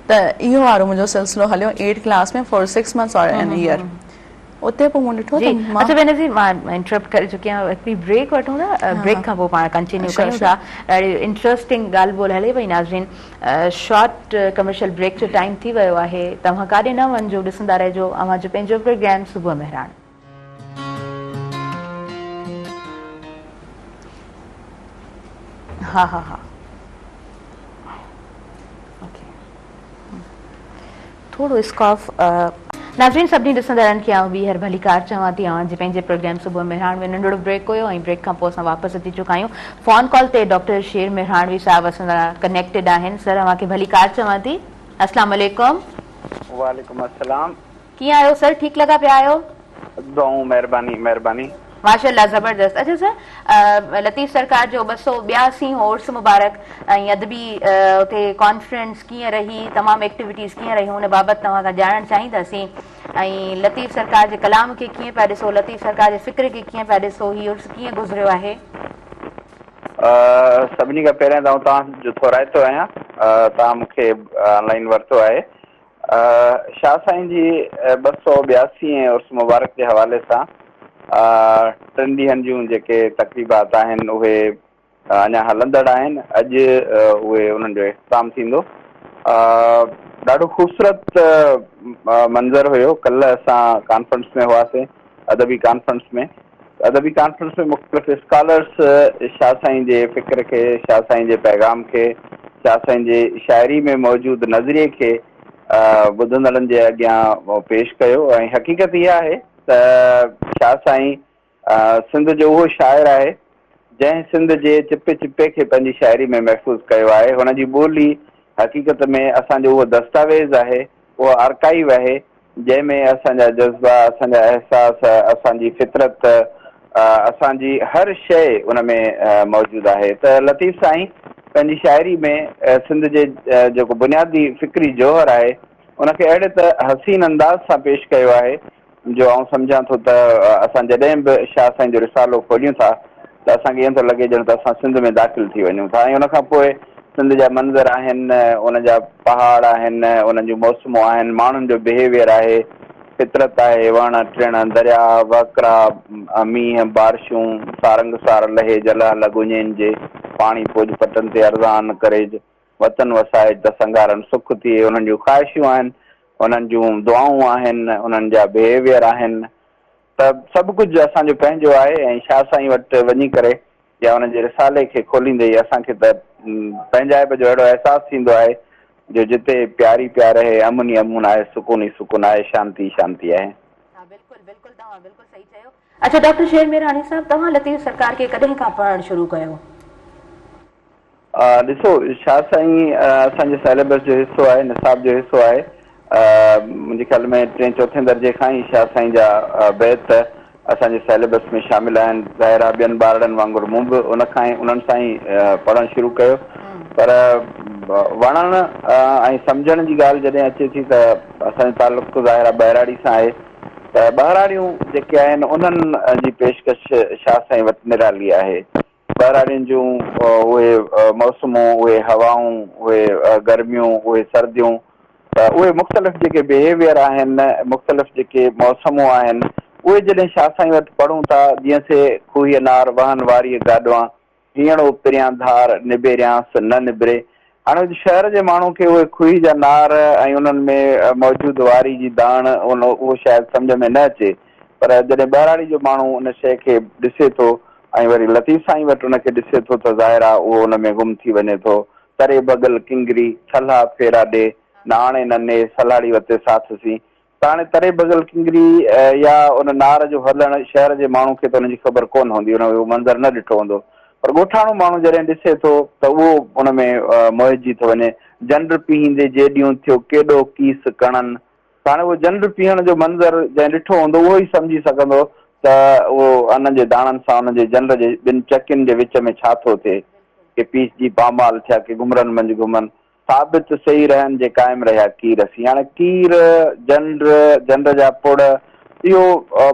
ته اهو وارو منهنجو سلسلو هليو eight class ۾ for six months or an year. اتي پوء مون ڏٺو ته مان. اڇا بينظير مان انٽرپٽ ڪري چڪي آهيان هڪڙي بريڪ وٺون ٿا بريڪ کان پوء پاڻ ڪنٽينيو ڪيون ٿا ڏاڍي انٽرسٽنگ ڳالهه ٻولهه هلي پئي ناظرين شارٽ ڪمرشل بريڪ جو ٽائيم ٿي ويو آهي توهان ڪاڏي نه وڃجو ڏسندا رهجو اوهان جو پنهنجو پروگرام صبح مهراڻ. ها ها ها اوڪي ٿورو اسڪارف. ناظرين سڀني ڏسندڙن کي آئون ٻيهر ڀليڪار چوان ٿي اوهان جي پنهنجي پروگرام صبح مهراڻ ۾ ننڍڙو بريڪ هيو ۽ بريڪ کان پوء اسان واپس اچي چڪا آهيون فون ڪال تي ڊاڪٽر شير مهراڻوي صاحب اسان سان ڪنيڪٽيڊ آهن سر اوهان کي ڀليڪار چوان ٿي السلام عليڪم. وعليڪم السلام. ڪيئن آهيو سر ٺيڪ لڳا پيا آهيو. دعائون مهرباني مهرباني. ماشاءالله زبردست اڇا سر لطيف سرڪار جو 282 هون عرس مبارڪ ۽ ادبي اتي ڪانفرنس ڪيئن رهي تمام ايڪٽيوٽيز ڪيئن رهيون ان بابت توهان کان ڄاڻڻ چاهينداسين ۽ لطيف سرڪار جي ڪلام کي ڪيئن پيا ڏسو لطيف سرڪار جي فڪر کي ڪيئن پيا ڏسو هي عرس ڪيئن گذريو آهي. سڀني کان پهريان ته آئون توهان جو ٿورائتو آهيان توهان مون کي آن لائين ورتو آهي شاهه سائين جي 282 هين عرس مبارڪ جي حوالي سان ٽن ڏينهن جون جيڪي تقريبات آهن اهي اڃا هلندڙ آهن اڄ اهي انهن جو اختتام ٿيندو. ڏاڍو خوبصورت منظر هيو ڪلهه اسان ڪانفرنس ۾ هئاسين ادبي ڪانفرنس ۾ ادبي ڪانفرنس ۾ مختلف اسڪالرس شاهه سائين جي فڪر کي، شاهه سائين جي پيغام کي، شاهه سائين جي شاعري ۾ موجود نظريي کي ٻڌندڙن جي اڳيان پيش ڪيو ۽ حقيقت اها آهي ته شاهه سائين سنڌ جو اهو شاعر آهي جنهن سنڌ جي چپي چپي کي پنهنجي شاعري ۾ محفوظ ڪيو آهي. هن جي ٻولي حقيقت ۾ اسان جو اهو دستاويز آهي، اهو آرڪائيو آهي جنهن ۾ اسان جا جذبا، اسان جا احساس، اسان جي فطرت، اسان جي هر شيء ان ۾ موجود آهي ته لطيف سائين پنهنجي شاعري ۾ سنڌ جي جيڪو بنيادي فڪري جوهر آهي ان کي اهڙي ته حسين انداز سان پيش ڪيو آهي جو آئون سمجهان ٿو ته اسان جڏهن به شاهه سائين جو رسالو کوليون ٿا ته اسان کي ائين ٿو لڳي ڄڻ ته اسان سنڌ ۾ داخل ٿي وڃون ٿا ۽ ان کان پوء سنڌ جا منظر آهن، ان جا پهاڙ آهن، انهن جون موسمون آهن، ماڻهن جو بهيويئر آهي، فطرت آهي، وڻ ٽڻ، درياء، وهڪرا، مينهن، بارشون، سارنگ سار لهي، جلهه لڳ اڃين جي، پاڻي پوڄ پٽن تي ارزان ڪريج، وطن وسائج ته سنگهارن سک ٿئي، انهن جون خواهشون آهن، انهن جون دعائون آهن، انهن جا بهيويئر آهن ته سڀ ڪجهه اسان جو پنهنجو آهي ۽ شاهه سائين وٽ وڃي ڪري يا ان جي رسالي کي کوليندي ئي اسان کي ته پنهنجائپ جو اهڙو احساس ٿيندو آهي جو جتي پيار ئي پيار آهي، امن ئي امن آهي، سڪون ئي سڪون آهي، شانتي ئي شانتي آهي. ها بلڪل بلڪل توهان بلڪل صحيح چيو. اڇا ڊاڪٽر شير ميراڻي صاحب توهان لطيف سرڪار کي ڪڏهن کان پڙهڻ شروع ڪيو؟ ڏسو شاهه سائين اسان جي سيليبس جو حصو آهي، نصاب جو حصو آهي. منهنجي خيال ۾ ٽئين چوٿين درجي کان ئي شاهه سائين جا بيت اسان جي سيليبس ۾ شامل آهن. ظاهر آهي ٻين ٻارڙن وانگر مون به ان کان ئي انهن سان ئي پڙهڻ شروع ڪيو. پر وڻڻ ۽ سمجهڻ جي ڳالهه جڏهن اچي ٿي ته اسان جو تعلق ظاهر آهي ٻهراڙي سان آهي ته ٻهراڙيون جيڪي آهن انهن جي پيشڪش شاهه سائين وٽ نرالي آهي. ٻهراڙين جون اهي موسمون، اهي هوائون، اهي گرميون، اهي سرديون ته اهي مختلف جيڪي بهيويئر آهن، مختلف جيڪي موسمون آهن، اهي جڏهن شاهه سائين وٽ پڙهون ٿا، جيئن سي کوهيء نار، وهن واريء گاڏوان، هينئڙو پريان ڌار، نبيريانس نه نبري. هاڻي شهر جي ماڻهو کي اهي کوهي جا نار ۽ انهن ۾ موجود واري جي داڻ اهو شايد سمجهه ۾ نه اچي پر جڏهن ٻهراڙي جو ماڻهو ان شيء کي ڏسي ٿو ۽ وري لطيف سائين وٽ ان کي ڏسي ٿو ته ظاهر آ اهو ان ۾ گم ٿي وڃي ٿو. تري ڀڳل ڪنگري، ٿلها ڦيرا ڏي، نه آڻي نه ني، سلهاڙي وتي ساٿ سين. ته هاڻي تري ڀڳل ڪنگري يا ان نار جو هلڻ شهر جي ماڻهو کي ته ان جي خبر ڪونه هوندي، ان اهو منظر نه ڏٺو هوندو. پر ڳوٺاڻو ماڻهو جڏهن ڏسي ٿو ته اهو ان ۾ موهجي ٿو وڃي. جنڊ پيهيندي جيڏيون ٿيو ڪيڏو ڪيس ڪڻن. ته هاڻي اهو جنڊ پيهڻ جو منظر جنهن ڏٺو هوندو اهو ئي سمجهي سگهندو ته اهو انن جي داڻن سان انهن جي جنڊ جي ٻن چڪين جي وچ ۾ ڇا ٿو ٿئي. ڪي پيسجي پامال ٿيا ڪي گهمرن منجهه گهمن. ثابت سي رهن جي قائم رهيا ڪير سين. هاڻي ڪير، جنڊ، جنڊ جا پڙ، اهو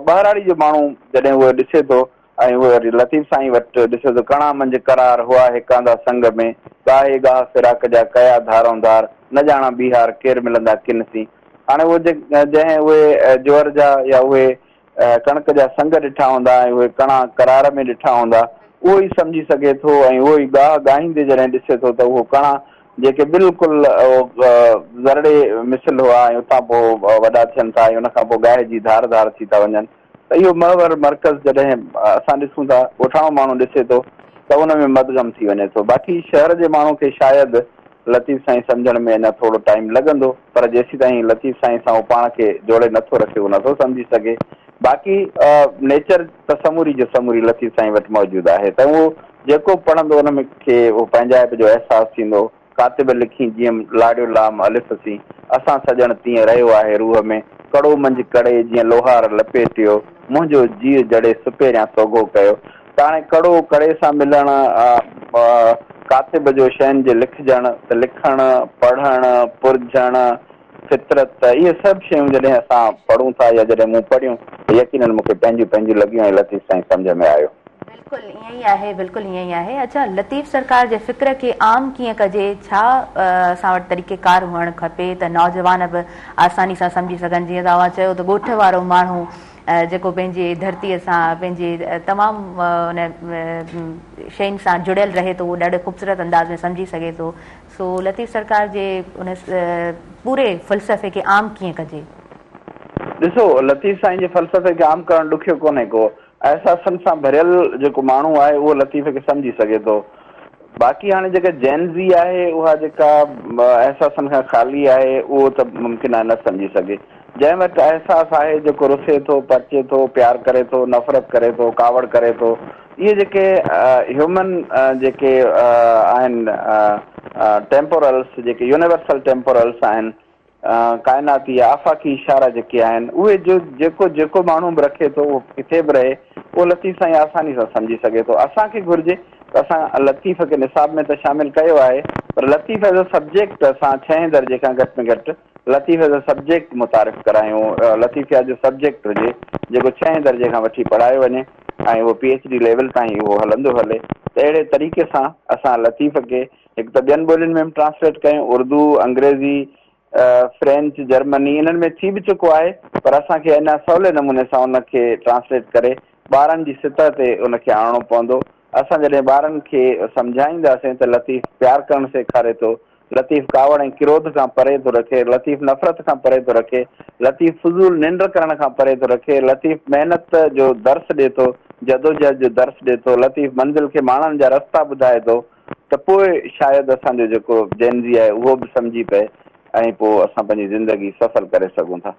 ٻهراڙي جو ماڻهو جڏهن اهو ڏسي ٿو ۽ اهو وري لطيف سائين وٽ ڏسي ٿو، ڪڻا منجهه قرار، هئا هيڪاندا سنگ ۾، ڳاهي ڳاهه فراق جا، ڪيا ڌارئون ڌار، نه ڄاڻان ٻيهار، ڪير ملندا ڪن سين. هاڻي اهو جنهن اهي جوئر جا يا اهي ڪڻڪ جا سنگ ڏٺا هوندا ۽ اهي ڪڻا قرار ۾ ڏٺا هوندا، اهو ئي سمجهي سگهي ٿو ۽ اهو ئي ڳاهه ڳاهيندي جڏهن ڏسي ٿو ته اهو ڪڻا جيڪي بلڪل ذرڙي مثل هئا ۽ اتان پوء وڏا ٿين ٿا ۽ ان کان پوء ڳاهي جي ڌار ڌار ٿي ٿا وڃن ته اهو محور مرڪز جڏهن اسان ڏسون ٿا، ڳوٺاڻو ماڻهو ڏسي ٿو ته ان ۾ مدغم ٿي وڃي ٿو. باقي شهر جي ماڻهو کي شايد لطيف سائين سمجهڻ ۾ اڃا ٿورو ٽائيم لڳندو پر جيسيتائين لطيف سائين سان هو پاڻ کي جوڙي نٿو رکي هو نٿو سمجهي سگهي. باقي نيچر ته سموري جو سموري لطيف سائين وٽ موجود آهي ته اهو جيڪو به پڙهندو ان ۾ کي اهو پنهنجائپ جو احساس ٿيندو. ڪاتب لکين جيئن لاڙيو لام الف سين، اسان سڄڻ تيئن رهيو آهي روح ۾، ڪڙو منجهه ڪڙي جيئن لوهار لپيٽيو، منهنجو جيء جڙي سپيريان سوگهو ڪيو. ته هاڻي ڪڙو ڪڙي سان ملڻ، ڪاتب جو شين جي لکجڻ ته لکڻ، پڙهڻ، پرجهڻ، فطرت، اهي سڀ شيون جڏهن اسان پڙهون ٿا يا جڏهن مون پڙهيون ته يقينن مون کي پنهنجيون پنهنجيون لڳيون ۽ لطيف سائين سمجهه ۾ آيو. بلڪل ائين ئي آهي بلڪل ائين ئي آهي. اڇا لطيف سرڪار جي فڪر کي عام ڪيئن ڪجي ڇا اسان وٽ طريقي ڪار هئڻ کپي ته نوجوان به آساني سان سمجهي سگهن جيئن ته اوهان چيو ته ڳوٺ وارو ماڻهو جيڪو پنهنجي ڌرتيء سان پنهنجي تمام ان شين سان جڙيل رهي ٿو اهو ڏاڍي خوبصورت انداز ۾ سمجهي سگهي ٿو سو لطيف سرڪار جي ان پوري فلسفي کي عام ڪيئن ڪجي؟ ڏسو لطيف سائين جي فلسفي کي عام ڪرڻ ڏکيو ڪونهي ڪو احساسن سان ڀريل جيڪو ماڻهو آهي اهو لطيف کي سمجهي سگهي ٿو. باقي هاڻي جيڪا جين زي آهي اها جيڪا احساسن کان خالي آهي اهو ته ممڪن آهي نه سمجهي سگهي. جنهن وٽ احساس آهي جيڪو رسي ٿو، پرچي ٿو، پيار ڪري ٿو، نفرت ڪري ٿو، ڪاوڙ ڪري ٿو اهي جيڪي هيومن جيڪي آهن ٽيمپورلس جيڪي يونيورسل ٽيمپورلس آهن ڪائناتي يا آفاقي اشارا جيڪي آهن اهي جو جيڪو جيڪو ماڻهو به رکي ٿو اهو ڪٿي به رهي اهو لطيف سائين آساني سان سمجهي سگهي ٿو. اسان کي گهرجي ته اسان لطيف کي نصاب ۾ ته شامل ڪيو آهي پر لطيف ايز اي سبجيڪٽ اسان ڇهين درجي کان گهٽ ۾ گهٽ لطيف ايز اي سبجيڪٽ متعارف ڪرايون لطيفيات جو سبجيڪٽ هجي جيڪو ڇهين درجي کان وٺي پڙهايو وڃي ۽ اهو پي ايڇ ڊي ليول تائين اهو هلندو هلي ته اهڙي طريقي سان اسان لطيف کي هڪ ته ٻين ٻولين ۾ به ٽرانسليٽ ڪيون، اردو، انگريزي، فرينچ، جرمني انهن ۾ ٿي به چڪو آهي پر اسان کي اڃا سولي نموني سان ان کي ٽرانسليٽ ڪري ٻارن جي سطح تي ان کي آڻڻو پوندو. اسان جڏهن ٻارن کي سمجهائينداسين ته لطيف پيار ڪرڻ سيکاري ٿو، لطيف ڪاوڙ ۽ ڪروڌ کان پري ٿو رکي، لطيف نفرت کان پري ٿو رکي، لطيف فضول ننڊ ڪرڻ کان پري ٿو رکي، لطيف محنت جو درس ڏي ٿو، جدوجهد جو درس ڏي ٿو، لطيف منزل کي ماڻڻ جا رستا ٻڌائي ٿو. ته پوء شايد اسان جو جيڪو جين زي آهي اهو به سمجهي پئي ۽ پوء اسان پنهنجي زندگي سڦل ڪري سگهون ٿا.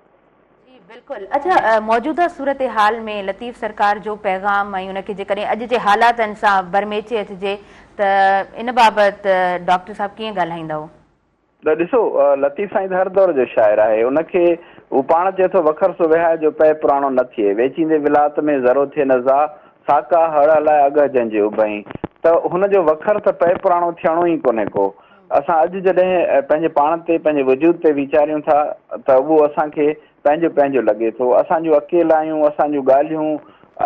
جي بلڪل اڇا موجوده صورتحال ۾ لطيف سرڪار جو پيغام ۽ ان کي جيڪڏهن اڄ جي حالاتن سان برميچي اچجي ته ان بابت ڊاڪٽر صاحب ڪيئن ڳالهائيندؤ؟ ته ڏسو لطيف سائين ته هر دور جو شاعر آهي ان کي هو پاڻ چئي ٿو وکر سو وهائي جو پئي پراڻو نه ٿئي ويچيندي ولات ۾ ذرو ٿئي نه ضاع ساڪا هڙ هلائي اڳهه جنهن جي اڀئين ته هن جو وکر ته پئي پراڻو ٿيڻو ئي ڪونهي ڪو اسان اڄ جڏهن پنهنجي پاڻ تي پنهنجي وجود تي ويچاريون ٿا ته اهو اسان کي پنهنجو پنهنجو لڳي ٿو اسان جون اڪيلايون اسان جون ڳالهيون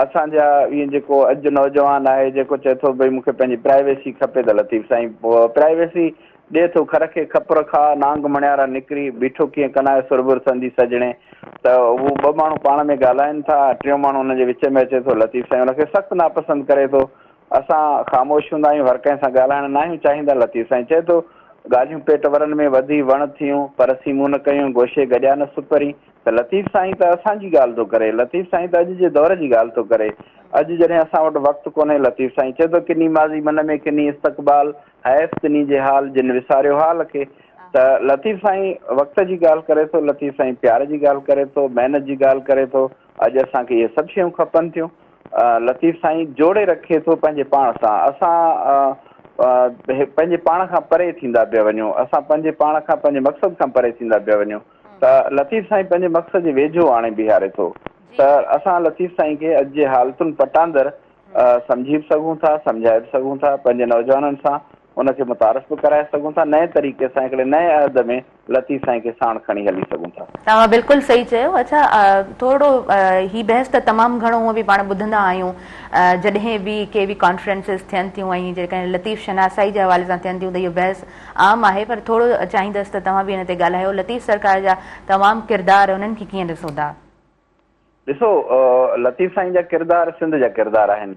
اسان جا اهي جيڪو اڄ نوجوان آهي جيڪو چئي ٿو ڀئي مون کي پنهنجي پرائيويسي کپي ته لطيف سائين پرائيويسي ڏي ٿو کر کي کپر کاء، نانگ مڻيارا نڪري، بيٺو ڪيئن ڪنائي سربر سندي سڄڻي. ته هو ٻه ماڻهو پاڻ ۾ ڳالهائين ٿا ۽ ٽيون ماڻهو انهن جي وچ ۾ اچي ٿو. لطيف سائين ان کي سخت ناپسند ڪري ٿو. اسان خاموش هوندا آهيون، هر ڪنهن سان ڳالهائڻ ناهيون چاهيندا. لطيف سائين چئي ٿو، ڳالهيون پيٽ ورن ۾ وڌي وڻ ٿيون، پر سين مون نه ڪيون، گوشي گڏيا نه سپرين. ته لطيف سائين ته اسان جي ڳالهه ٿو ڪري، لطيف سائين ته اڄ جي دور جي ڳالهه ٿو ڪري. اڄ جڏهن اسان وٽ وقت ڪونهي، لطيف سائين چئي ٿو، ڪني ماضي من ۾، ڪني استقبال، حيف تني جي حال جن وساريو حال کي ته لطيف سائين وقت جي ڳالهه ڪري ٿو، لطيف سائين پيار جي ڳالهه ڪري ٿو، محنت جي ڳالهه ڪري ٿو، اڄ اسان کي اهي سڀ شيون کپن ٿيون. لطيف سائين جوڙي رکي ٿو پنهنجي پاڻ سان. اسان پنهنجي پاڻ کان پري ٿيندا پيا وڃون، اسان پنهنجي پاڻ کان پنهنجي مقصد کان پري ٿيندا پيا وڃون ته لطيف سائين پنهنجي مقصد جي ويجهو آڻي بيهاري ٿو ته اسان لطيف سائين کي اڄ جي حالتن پٽاندر سمجهي به سگهون ٿا، سمجهائي به سگهون ٿا، پنهنجي نوجوانن سان ان کي متعارف به ڪرائي سگهون ٿا، نئين طريقي سان هڪڙي نئين عهد ۾ لطيف سائين کي ساڻ کڻي هلي سگهون ٿا. توهان بلڪل صحيح چيو. اڇا ٿورڙو هي بحث ته تمام گهڻو هونء به پاڻ ٻڌندا آهيون جڏهن به ڪي به ڪانفرنسز ٿين ٿيون ۽ جيڪڏهن لطيف شناسائي جي حوالي سان ٿين ٿيون ته اهو بحث عام آهي پر ٿورو چاهيندس ته توهان به ان تي ڳالهايو لطيف سرڪار جا تمام ڪردار انهن کي ڪيئن ڏسو ٿا؟ ڏسو لطيف سائين جا ڪردار سنڌ جا ڪردار آهن.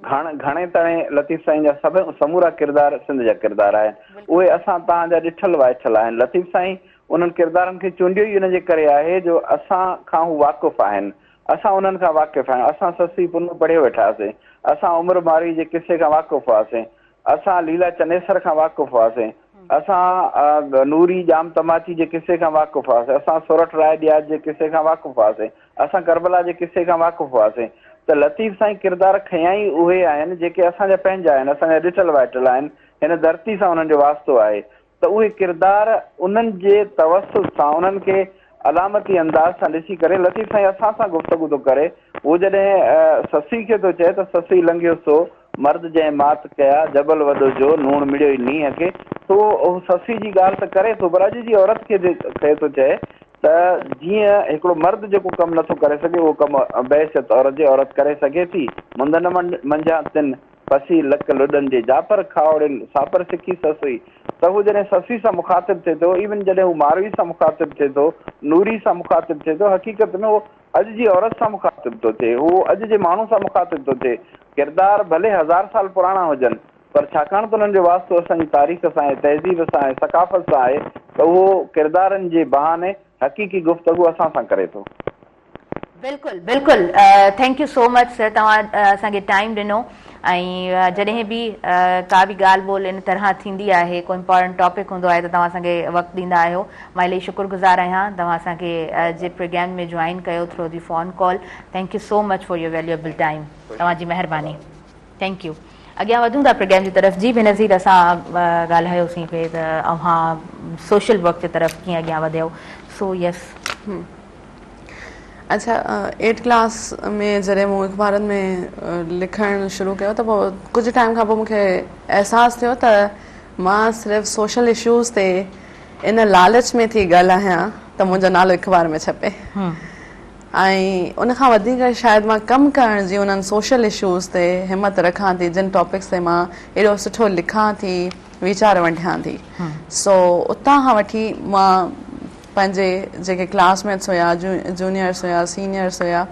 گهڻ گهڻي تڻي لطيف سائين جا سڀ سمورا ڪردار سنڌ جا ڪردار آهن. اهي اسان توهان جا ڏٺل وائٺل آهن. لطيف سائين انهن ڪردارن کي چونڊيو ئي ان جي ڪري آهي جو اسان کان هو واقف آهن. اسان انهن کان واقف آهيون. اسان سسئي پنهون پڙهيو ويٺا هئاسين. اسان عمر ماروي جي قصي کان واقف هئاسين. اسان ليلا چنيسر کان واقف هئاسين. اسان نوري ڄام تماچي جي قصي کان واقف هئاسين. اسان سورٺ راء ڏياچ جي قصي کان واقف هئاسين. اسان ڪربلا جي قصي کان واقف هئاسين. ته لطيف سائين ڪردار کنيا ئي اهي آهن جيڪي اسان جا پنهنجا آهن، اسان جا ڏٺل وائٺل آهن، هن ڌرتي سان انهن جو واسطو آهي. ته اهي ڪردار انهن جي توسط سان انهن کي علامتي انداز سان ڏسي ڪري لطيف سائين اسان سان گفتگو ٿو ڪري. هو جڏهن سسئي کي ٿو چئي ته سسئي لنگهيو سو مرد جنهن مات ڪيا جبل وڏو جو نوڻ مڙيو ئي نينهن کي ته اهو سسئي جي ڳالهه ته ڪري ٿو پر اڄ جي عورت کي کي ٿو چئي ته جيئن هڪڙو مرد جيڪو ڪم نٿو ڪري سگهي اهو ڪم بحيثيت عورت جي عورت ڪري سگهي ٿي. مندن منجهان تن پسي لڪ لڏن جي جاپر کاهوڙين ساپر سکي سسئي ته هو جڏهن سسئي سان مخاطب ٿئي ٿو ايون جڏهن هو ماروي سان مخاطب ٿئي ٿو نوري سان مخاطب ٿئي ٿو حقيقت ۾ هو اڄ جي عورت سان مخاطب ٿو ٿئي هو اڄ جي ماڻهو سان مخاطب ٿو ٿئي ڪردار ڀلي هزار سال پراڻا هجن پر ڇاڪاڻ ته انهن جو واسطو اسان جي تاريخ سان آهي تهذيب سان آهي ثقافت سان آهي ته اهو ڪردارن جي بهاني حقيقي گفتگو اسان سان ڪري ٿو. بلڪل بلڪل thank you so much sir توهان اسان کي ٽائيم ڏنو ۽ جڏهن به ڪا به ڳالهه ٻولهه ان طرح ٿيندي آهي ڪو امپارٽنٽ ٽاپڪ هوندو آهي ته توهان اسان کي وقت ڏيندا آهيو مان الاهي شڪر گذار آهيان توهان اسان کي جي پروگرام ۾ جوائن ڪيو through the phone call thank you so much for your valuable time توهان جي مهرباني thank you اڳيان وڌون ٿا پروگرام جي طرف جي بينظير اسان ڳالهايوسين پئي ته اوهان سوشل ورڪ جي طرف ڪيئن اڳيان وڌيو سو يس. اڇا ايٽ ڪلاس ۾ جڏهن مون اخبارن ۾ لکڻ شروع ڪيو ته پوء ڪجهه ٽائيم کان پوء مون کي احساس ٿيو ته مان صرف سوشل اشوز تي ان لالچ ۾ ٿي ڳالهايان ته منهنجو نالو اخبار ۾ ڇپي ۽ ان کان وڌيڪ شايد مان ڪم ڪرڻ جي انهن سوشل اشوز تي همت رکان ٿي جن ٽاپڪس تي مان ايڏو سٺو لکان ٿي ويچار ونڊيان ٿي سو اتان کان وٺي مان پنهنجي جيڪي ڪلاس ميٽس هيا، جونيئرس هيا، سينيئرس هيا،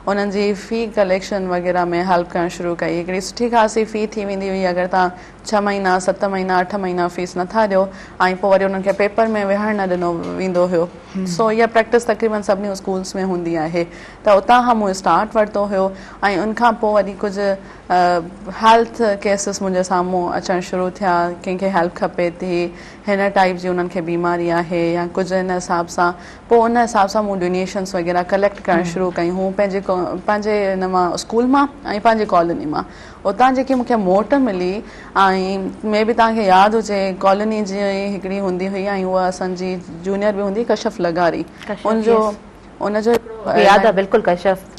انهن جي في ڪليڪشن وغيره ۾ هيلپ ڪرڻ شروع ڪئي. هڪڙي سٺي خاصي في ٿي ويندي هئي اگر توهان ڇهه مهينا، ست مهينا، اٺ مهينا فيس نٿا ڏيو ۽ پوء وري انهن کي پيپر ۾ ويهڻ نه ڏنو ويندو هيو. سو اها پريڪٽس تقريبن سڀني اسڪولس ۾ هوندي آهي ته اتان کان مون اسٽارٽ ورتو هيو ۽ ان کان پوء وري ڪجهه هيلٿ ڪيسز منهنجي سامهون اچڻ شروع ٿيا، ڪنهن کي هيلپ کپي ٿي، هن ٽائيپ جي انهن کي بيماري آهي يا ڪجهه ان حساب سان پوء ان حساب سان مون ڊونيشنس وغيره ڪليڪٽ ڪرڻ شروع ڪيون هون پنهنجي پنهنجي ان مان اسڪول مان ۽ پنهنجي ڪالوني مان اتان جيڪي مون کي موٽ ملي ۽ مي بي توهان کي ياد هجي ڪالوني جي هڪڙي هوندي هئي ۽ اها اسان جي جونيئر به هوندي ڪشف لغاري ان جو ان جو هڪڙو ياد آ بلڪل ڪشف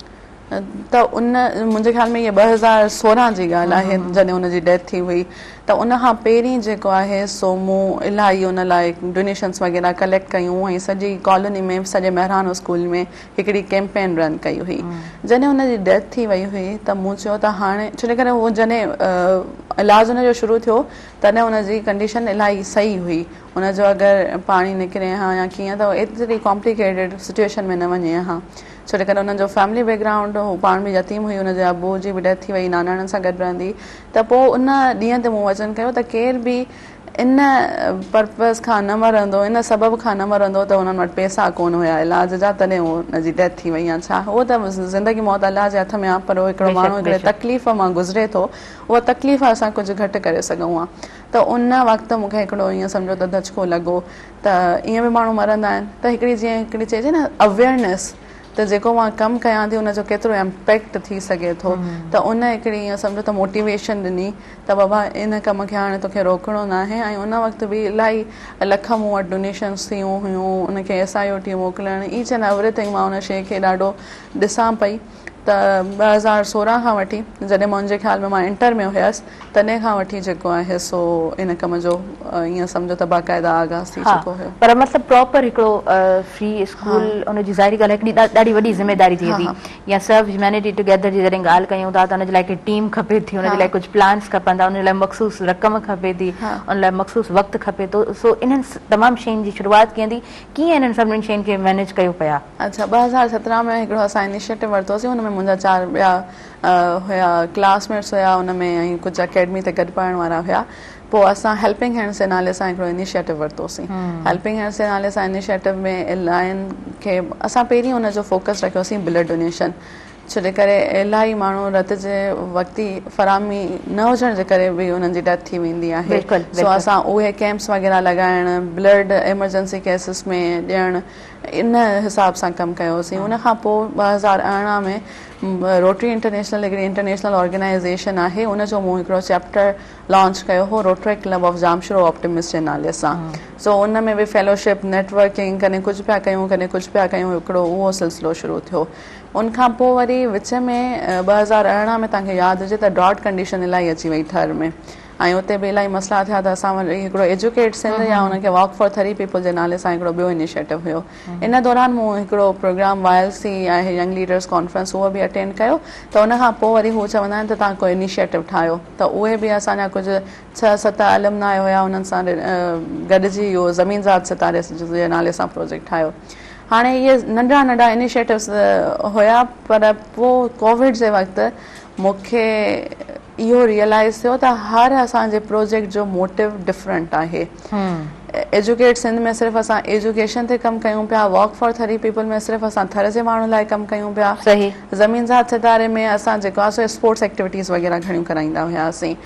ته ان منهنجي خيال ۾ هيء 2016 جي ڳالهه آهي جڏهن ان جي ڊيٿ ٿي هئي ته ان کان پهرين جيڪو آهي سو مون الاهي ان لاء ڊونيشنس وغيره ڪليڪٽ ڪيون ۽ سڄي ڪالوني ۾ سڄي مهراڻ اسڪول ۾ هڪڙي ڪيمپين رن ڪئي هئي جڏهن ان جي ڊيٿ ٿي وئي هئي ته مون چيو ته هاڻي ڇو جي ڪري هو جڏهن علاج ان جو شروع ٿيو تڏهن ان جي ڪنڊيشن الاهي صحيح هئي ان جو اگر پاڻي نڪري ها يا ڪيئن ته ايتري ڪامپليڪيٽيڊ سچويشن ۾ نه وڃي ها ڇو جي ڪري انهن جو فيملي بيڪ گرائونڊ هو پاڻ به يتيم هئي ان جي ابو جي به ڊيٿ ٿي وئي ناناڻن سان گڏ رهندي ته پوء ان ڏينهن تي مون وچن ڪيو ته ڪير به ان پرپز کان نه مرندو ان سبب کان نه مرندو ته انهن وٽ پيسا ڪونه هيا علاج جا تڏهن هو ان جي ڊيٿ ٿي وئي يا ڇا اهو ته زندگي موت الله جي هٿ ۾ آهي پر هڪڙو ماڻهو هڪڙي تڪليف مان گذري ٿو اها تڪليف اسان ڪجهه گهٽ ڪري سگهون ها ته ان وقت مون کي هڪڙو ائين سمجهو ته ڌچڪو لڳو ته ائين به ماڻهو مرندا آهن ته هڪڙي جيئن هڪڙي چئجي نه اويئرنيس ته جيڪو مان ڪم ڪيان ٿي ان جو ڪيترو امپيڪٽ ٿي سگهي ٿو ته ان هڪڙي ائين سمجهو ته موٽيويشن ڏني ته بابا ان ڪم کي هاڻي توکي روڪڻو ناهي ۽ ان وقت به الاهي لک مون وٽ ڊونيشنس ٿيون هيون ان کي ايس I O ٽي موڪلڻ ايچ اينڊ ايوري ٿنگ مان ان شيء کي ڏاڍو ڏسان پئي. ته 2016 کان وٺي جڏهن منهنجي خيال ۾ مان انٽر ۾ هيس تڏهن کان وٺي جيڪو آهي سو ان ڪم جو ائين سمجهو ته باقاعده آغاز ٿي چڪو هيو. پر مطلب پراپر هڪڙو فري اسڪول ان جي ظاهري ڳالهه هڪڙي ڏاڍي وڏي ذميداري ٿئي ٿي يا سرو هيومينٽي ٽوگيدر جي جڏهن ڳالهه ڪيون ٿا ته ان جي لاء هڪ ٽيم کپي ٿي ان جي لاء ڪجهه پلانس کپن ٿا ان جي لاء مخصوص رقم کپي ٿي ان لاء مخصوص وقت کپي ٿو سو انهن تمام شين جي شروعات ڪيئن ٿي ڪيئن انهن سڀني شين کي مينيج ڪيو پيا؟ اڇا 2017 ۾ هڪڙو اسان انيشيٽو ورتوسين ان ۾ منهنجا چار ٻيا هيا ڪلاس ميٽس هيا ان ۾ ۽ ڪجهه اڪيڊمي تي گڏ پڙهڻ وارا هيا پوء اسان هيلپنگ هينڊس جي نالي سان هڪڙو انيشيٽو ورتوسين هيلپنگ هينڊس جي نالي سان انيشيٽو ۾ الاهين کي اسان پهرين ان جو فوڪس رکيوسين بلڊ ڊونيشن ڇو جي ڪري الاهي ماڻهو رت جي وقتي فراهمي نه هجڻ جي ڪري به انهن جي ڊيٿ ٿي ويندي آهي سو اسان اهي ڪيمپس وغيره لڳائڻ بلڊ ايمرجنسي ڪيسز ۾ ڏيڻ ان حساب سان ڪم ڪيوسين ان کان پوء 2018 ۾ روٽري انٽرنيشنل هڪڙي انٽرنيشنل آرگنائيزيشن آهي ان جو مون هڪڙو چيپٽر لانچ ڪيو هو Rotary club of Jamshoro optimist جي نالي سان سو ان ۾ به فيلوشپ نيٽورڪنگ ڪڏهن ڪجهه پيا ڪيون ڪڏهن ڪجهه پيا ڪيون هڪڙو اهو سلسلو شروع ٿيو ان کان پوء وري وچ ۾ 2018 ۾ توهان کي ياد هجي ته ڊراٽ ڪنڊيشن الاهي اچي وئي ٿر ۾ ۽ اتي به الاهي مسئلا ٿيا ته اسان وري هڪڙو ايجوڪيٽ سنڌ يا ان کي واڪ فار ٿري پيپل جي نالي سان هڪڙو ٻيو انيشيٽو هيو ان دوران مون هڪڙو پروگرام واء ايل سي آهي ينگ ليڊرز ڪانفرنس اهو به اٽينڊ ڪيو ته ان کان پوء وري هو چوندا آهن ته توهان ڪو انيشيٽو ٺاهيو ته اهي به اسان جا ڪجهه ڇهه ست المناء هيا انهن سان گڏجي اهو زمين زاد ستاري جي نالي سان پروجيڪٽ ٺاهيو هاڻي اهي ننڍڙا ننڍا انيشيٽوز هيا پر پوء ڪووڊ جي وقت مون کي اهو ريئلائز ٿيو ته هر اسان جي پروجيڪٽ جو موٽو ڊفرنٽ آهي. ايجوڪيٽ سنڌ ۾ صرف اسان ايجوڪيشن تي ڪم ڪيون پيا، واڪ فار ٿري پيپل ۾ صرف اسان ٿر جي ماڻهن لاء ڪم ڪيون پيا، زمين زاد ستاري ۾ اسان جيڪو آهي سو اسپورٽس ايڪٽيوٽيز وغيره گهڻيون ڪرائيندا هياسين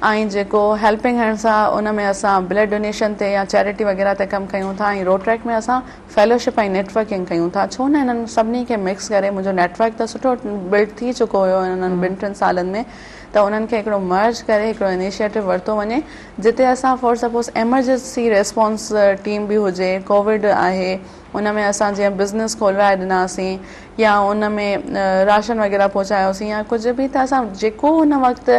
۽ جيڪو هيلپنگ هينڊس آهي ان ۾ اسان بلڊ ڊونيشن تي يا چيرٽي وغيره تي ڪم ڪيون ٿا ۽ روٽريڪ ۾ اسان فيلوشپ ۽ نيٽورڪنگ ڪيون ٿا ڇو نه انهن سڀني کي مڪس ڪري منهنجو نيٽورڪ ته سٺو بلڊ ٿي چڪو هيو انهن ٻن ٽن سالن ۾ ته انهن کي هڪڙو مرج ڪري هڪڙو انيشيٽو ورتو وڃي جتي اسان for suppose emergency response team به هجي ڪووڊ آهي ان ۾ اسان جيئن بزنس کولرائي ڏناسين يا ان ۾ راشن وغيره پهچايوسين يا ڪجهه به ته اسان جيڪو ان وقت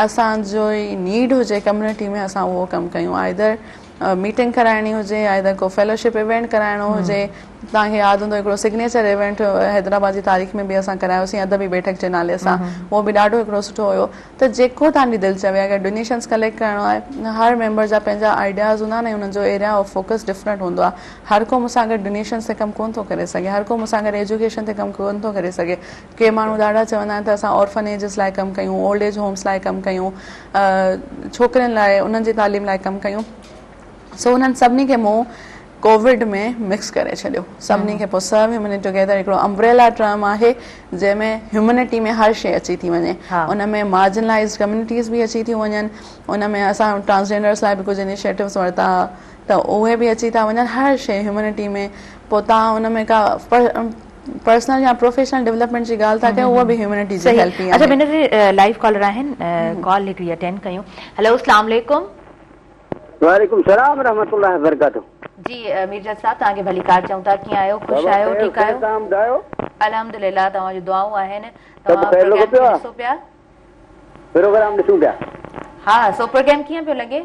اسان جو نيڊ هجي ڪميونٽي ۾ اسان اهو ڪم ڪيون آئدر ميٽنگ ڪرائڻي هجي يا ته ڪو فيلوشپ ايونٽ ڪرائڻو هجي توهان کي ياد هوندو هڪڙو سگنيچر ايونٽ حيدرآباد جي تاريخ ۾ به اسان ڪرايوسين ادبي بيٺڪ جي نالي سان اهو به ڏاڍو هڪڙو سٺو هيو ته جيڪو توهان جي دل چوي اگر ڊونيشنس ڪليڪٽ ڪرڻو آهي هر ميمبر جا پنهنجا آئيڊياز هوندا آهن ۽ انهن جو ايريا آف فوڪس ڊفرنٽ هوندو آهي هر ڪو مون سان گڏ ڊونيشنس تي ڪم ڪونه ٿو ڪري سگهي هر ڪو مون سان گڏ ايجوڪيشن تي ڪم ڪونه ٿو ڪري سگهي ڪي ماڻهو ڏاڍا چوندا آهن ته اسان اورفنيجز لاء ڪم ڪيون اولڊ ايج هومز لاء ڪم ڪيون ڇوڪرين لاء انهن جي تعليم لاء ڪم ڪيون سو انهن سڀني کي مون ڪووڊ ۾ مڪس ڪري ڇڏيو سڀني کي پوء سرو هيومنٽي ٽوگيدر هڪڙو امبريلا ٽرم آهي جنهن ۾ هيومنٽي ۾ هر شيء اچي ٿي وڃي ان ۾ مارجنلائزڊ ڪميونٽيز به اچي ٿيون وڃن ان ۾ اسان ٽرانسجينڊرس لاء به ڪجهه انيشيٽوز ورتا ته اهي به اچي ٿا وڃن هر شيء هيومنٽي ۾ پوء توهان ان ۾ ڪا پرسنل يا پروفيشنل ڊولپمينٽ جي ڳالهه ٿا ڪيو اها به هيومنٽي جي هيلپ ئي آهي. اڇا بينظير لائيو ڪالر آهن ڪال هڪڙي اٽينڊ ڪيون هيلو اسلام عليڪم. وعليڪم السلام ورحمة الله وبرڪاته. جي ميرجت صاحب توهان کي ڀليڪار چئون ٿا ڪيئن آهيو خوش آهيو ٺيڪ آهيو. توهان ٻڌايو. الحمدلله توهان جون دعائون آهن توهان پروگرام کي ڏسو پيا. پروگرام ڏسون پيا. ها سو پروگرام ڪيئن پيو لڳي.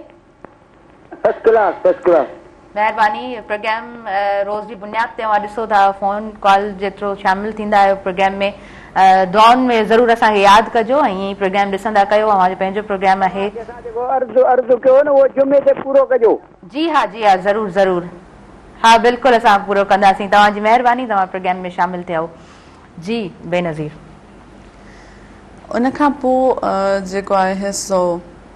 First class first class. مهرباني پروگرام روز جي بنياد تي اوهان ڏسو ٿا فون ڪال جي ٿرو شامل ٿيندا آهيو پروگرام ۾ دعائن ۾ ضرور اسان کي ياد ڪجو ۽ ائين ئي پروگرام ڏسندا ڪيو اوهان جو پنهنجو پروگرام آهي. توهان اسان جيڪو عرض عرض ڪيو نه اهو جمعي تي پورو ڪجو. جي ها جي ها ضرور ضرور ها بلڪل اسان پورو ڪنداسين توهان جي مهرباني توهان پروگرام ۾ شامل ٿيا جي بينظير. ان کان پوء جيڪو آهي سو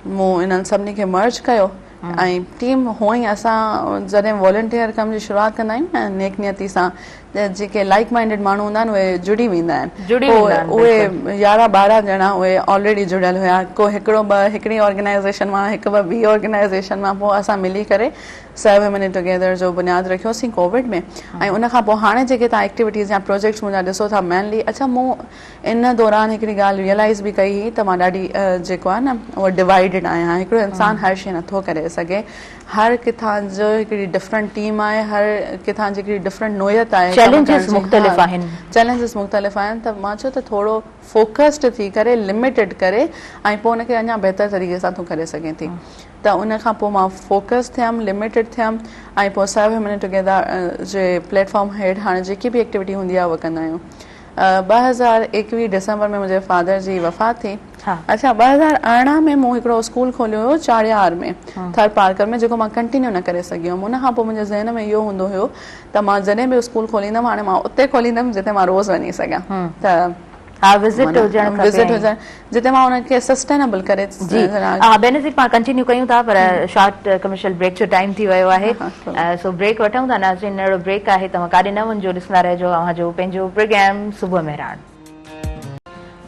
مون انهن سڀني کي مرج ڪيو ۽ ٽيم هونئن ئي اسان جڏهن والنٽيئر ڪم جي شروعات ڪندا آهيون نه نيڪ نيتي سان ته جيڪي لائيڪ مائنڊيڊ ماڻهو هوندا آهن اهي جڙي ويندا آهن پوء اهي يارهن ٻارهن ڄڻا اهي آلريڊي جڙيل هيا ڪو هڪڙو ٻه هڪڙي آرگنائيزيشن مان هڪ ٻه ٻي آرگنائيزيشن مان پوء اسان ملي ڪري سرو هيومنٽي ٽوگيدر جو بنياد رکيوسين ڪووڊ ۾ ۽ ان کان پوء هاڻي جيڪي توهان ايڪٽيوٽيز يا پروجيڪٽس منهنجا ڏسو ٿا مينلي اڇا مون ان دوران هڪڙي ڳالهه ريئلائيز به ڪئي هئي ته مان ڏاڍي جيڪو آهي نه اهو ڊوائيڊڊ آهيان هڪڙو انسان هر شيء نٿو ڪري سگهي هر ڪٿان جو هڪڙي ڊفرنٽ ٽيم آهي، هر ڪٿان جي هڪڙي ڊفرنٽ نوعيت آهي ڪم ڪرڻ چئلينجز جي. مختلف ها آهن. چئلينجز مختلف آهن ته مان چيو ته ٿورو فوڪسڊ ٿي ڪري لميٽيڊ ڪري ۽ پوء ان کي اڃا بهتر طريقي سان تون ڪري سگهين ٿي ته ان کان پوء مان فوڪس ٿيم لميٽيڊ ٿيم ۽ پوء سرو هيومنٽي ٽوگيدر جي پليٽ فارم هيٺ هاڻي جيڪي به ايڪٽيوٽي هوندي آهي اها ڪندا آهيون. 2021 ڊسمبر ۾ منهنجي فادر جي وفات ٿي. اڇا 2018 ۾ مون هڪڙو اسڪول کوليو هيو چاڙيار ۾ ٿر پارڪر ۾ جيڪو مان ڪنٽينيو نه ڪري سگهي هيم ان کان پوء منهنجي ذهن ۾ اهو هوندو هيو ته مان جڏهن به اسڪول کوليندم هاڻي مان اتي کوليندم جتي مان روز وڃي سگهان ته ها وزٽ هجڻ کپي وزٽ هجڻ جتي مان ان کي سسٽينبل ڪري جي ها بينظير پاڻ ڪنٽينيو ڪيون ٿا پر شارٽ ڪمرشل بريڪ جو ٽائيم ٿي ويو آهي سو بريڪ وٺون ٿا ناظرين اهڙو بريڪ آهي توهان ڪاڏي نه وڃجو ڏسندا رهجو اوهان جو پنهنجو پروگرام صبح مهراڻ.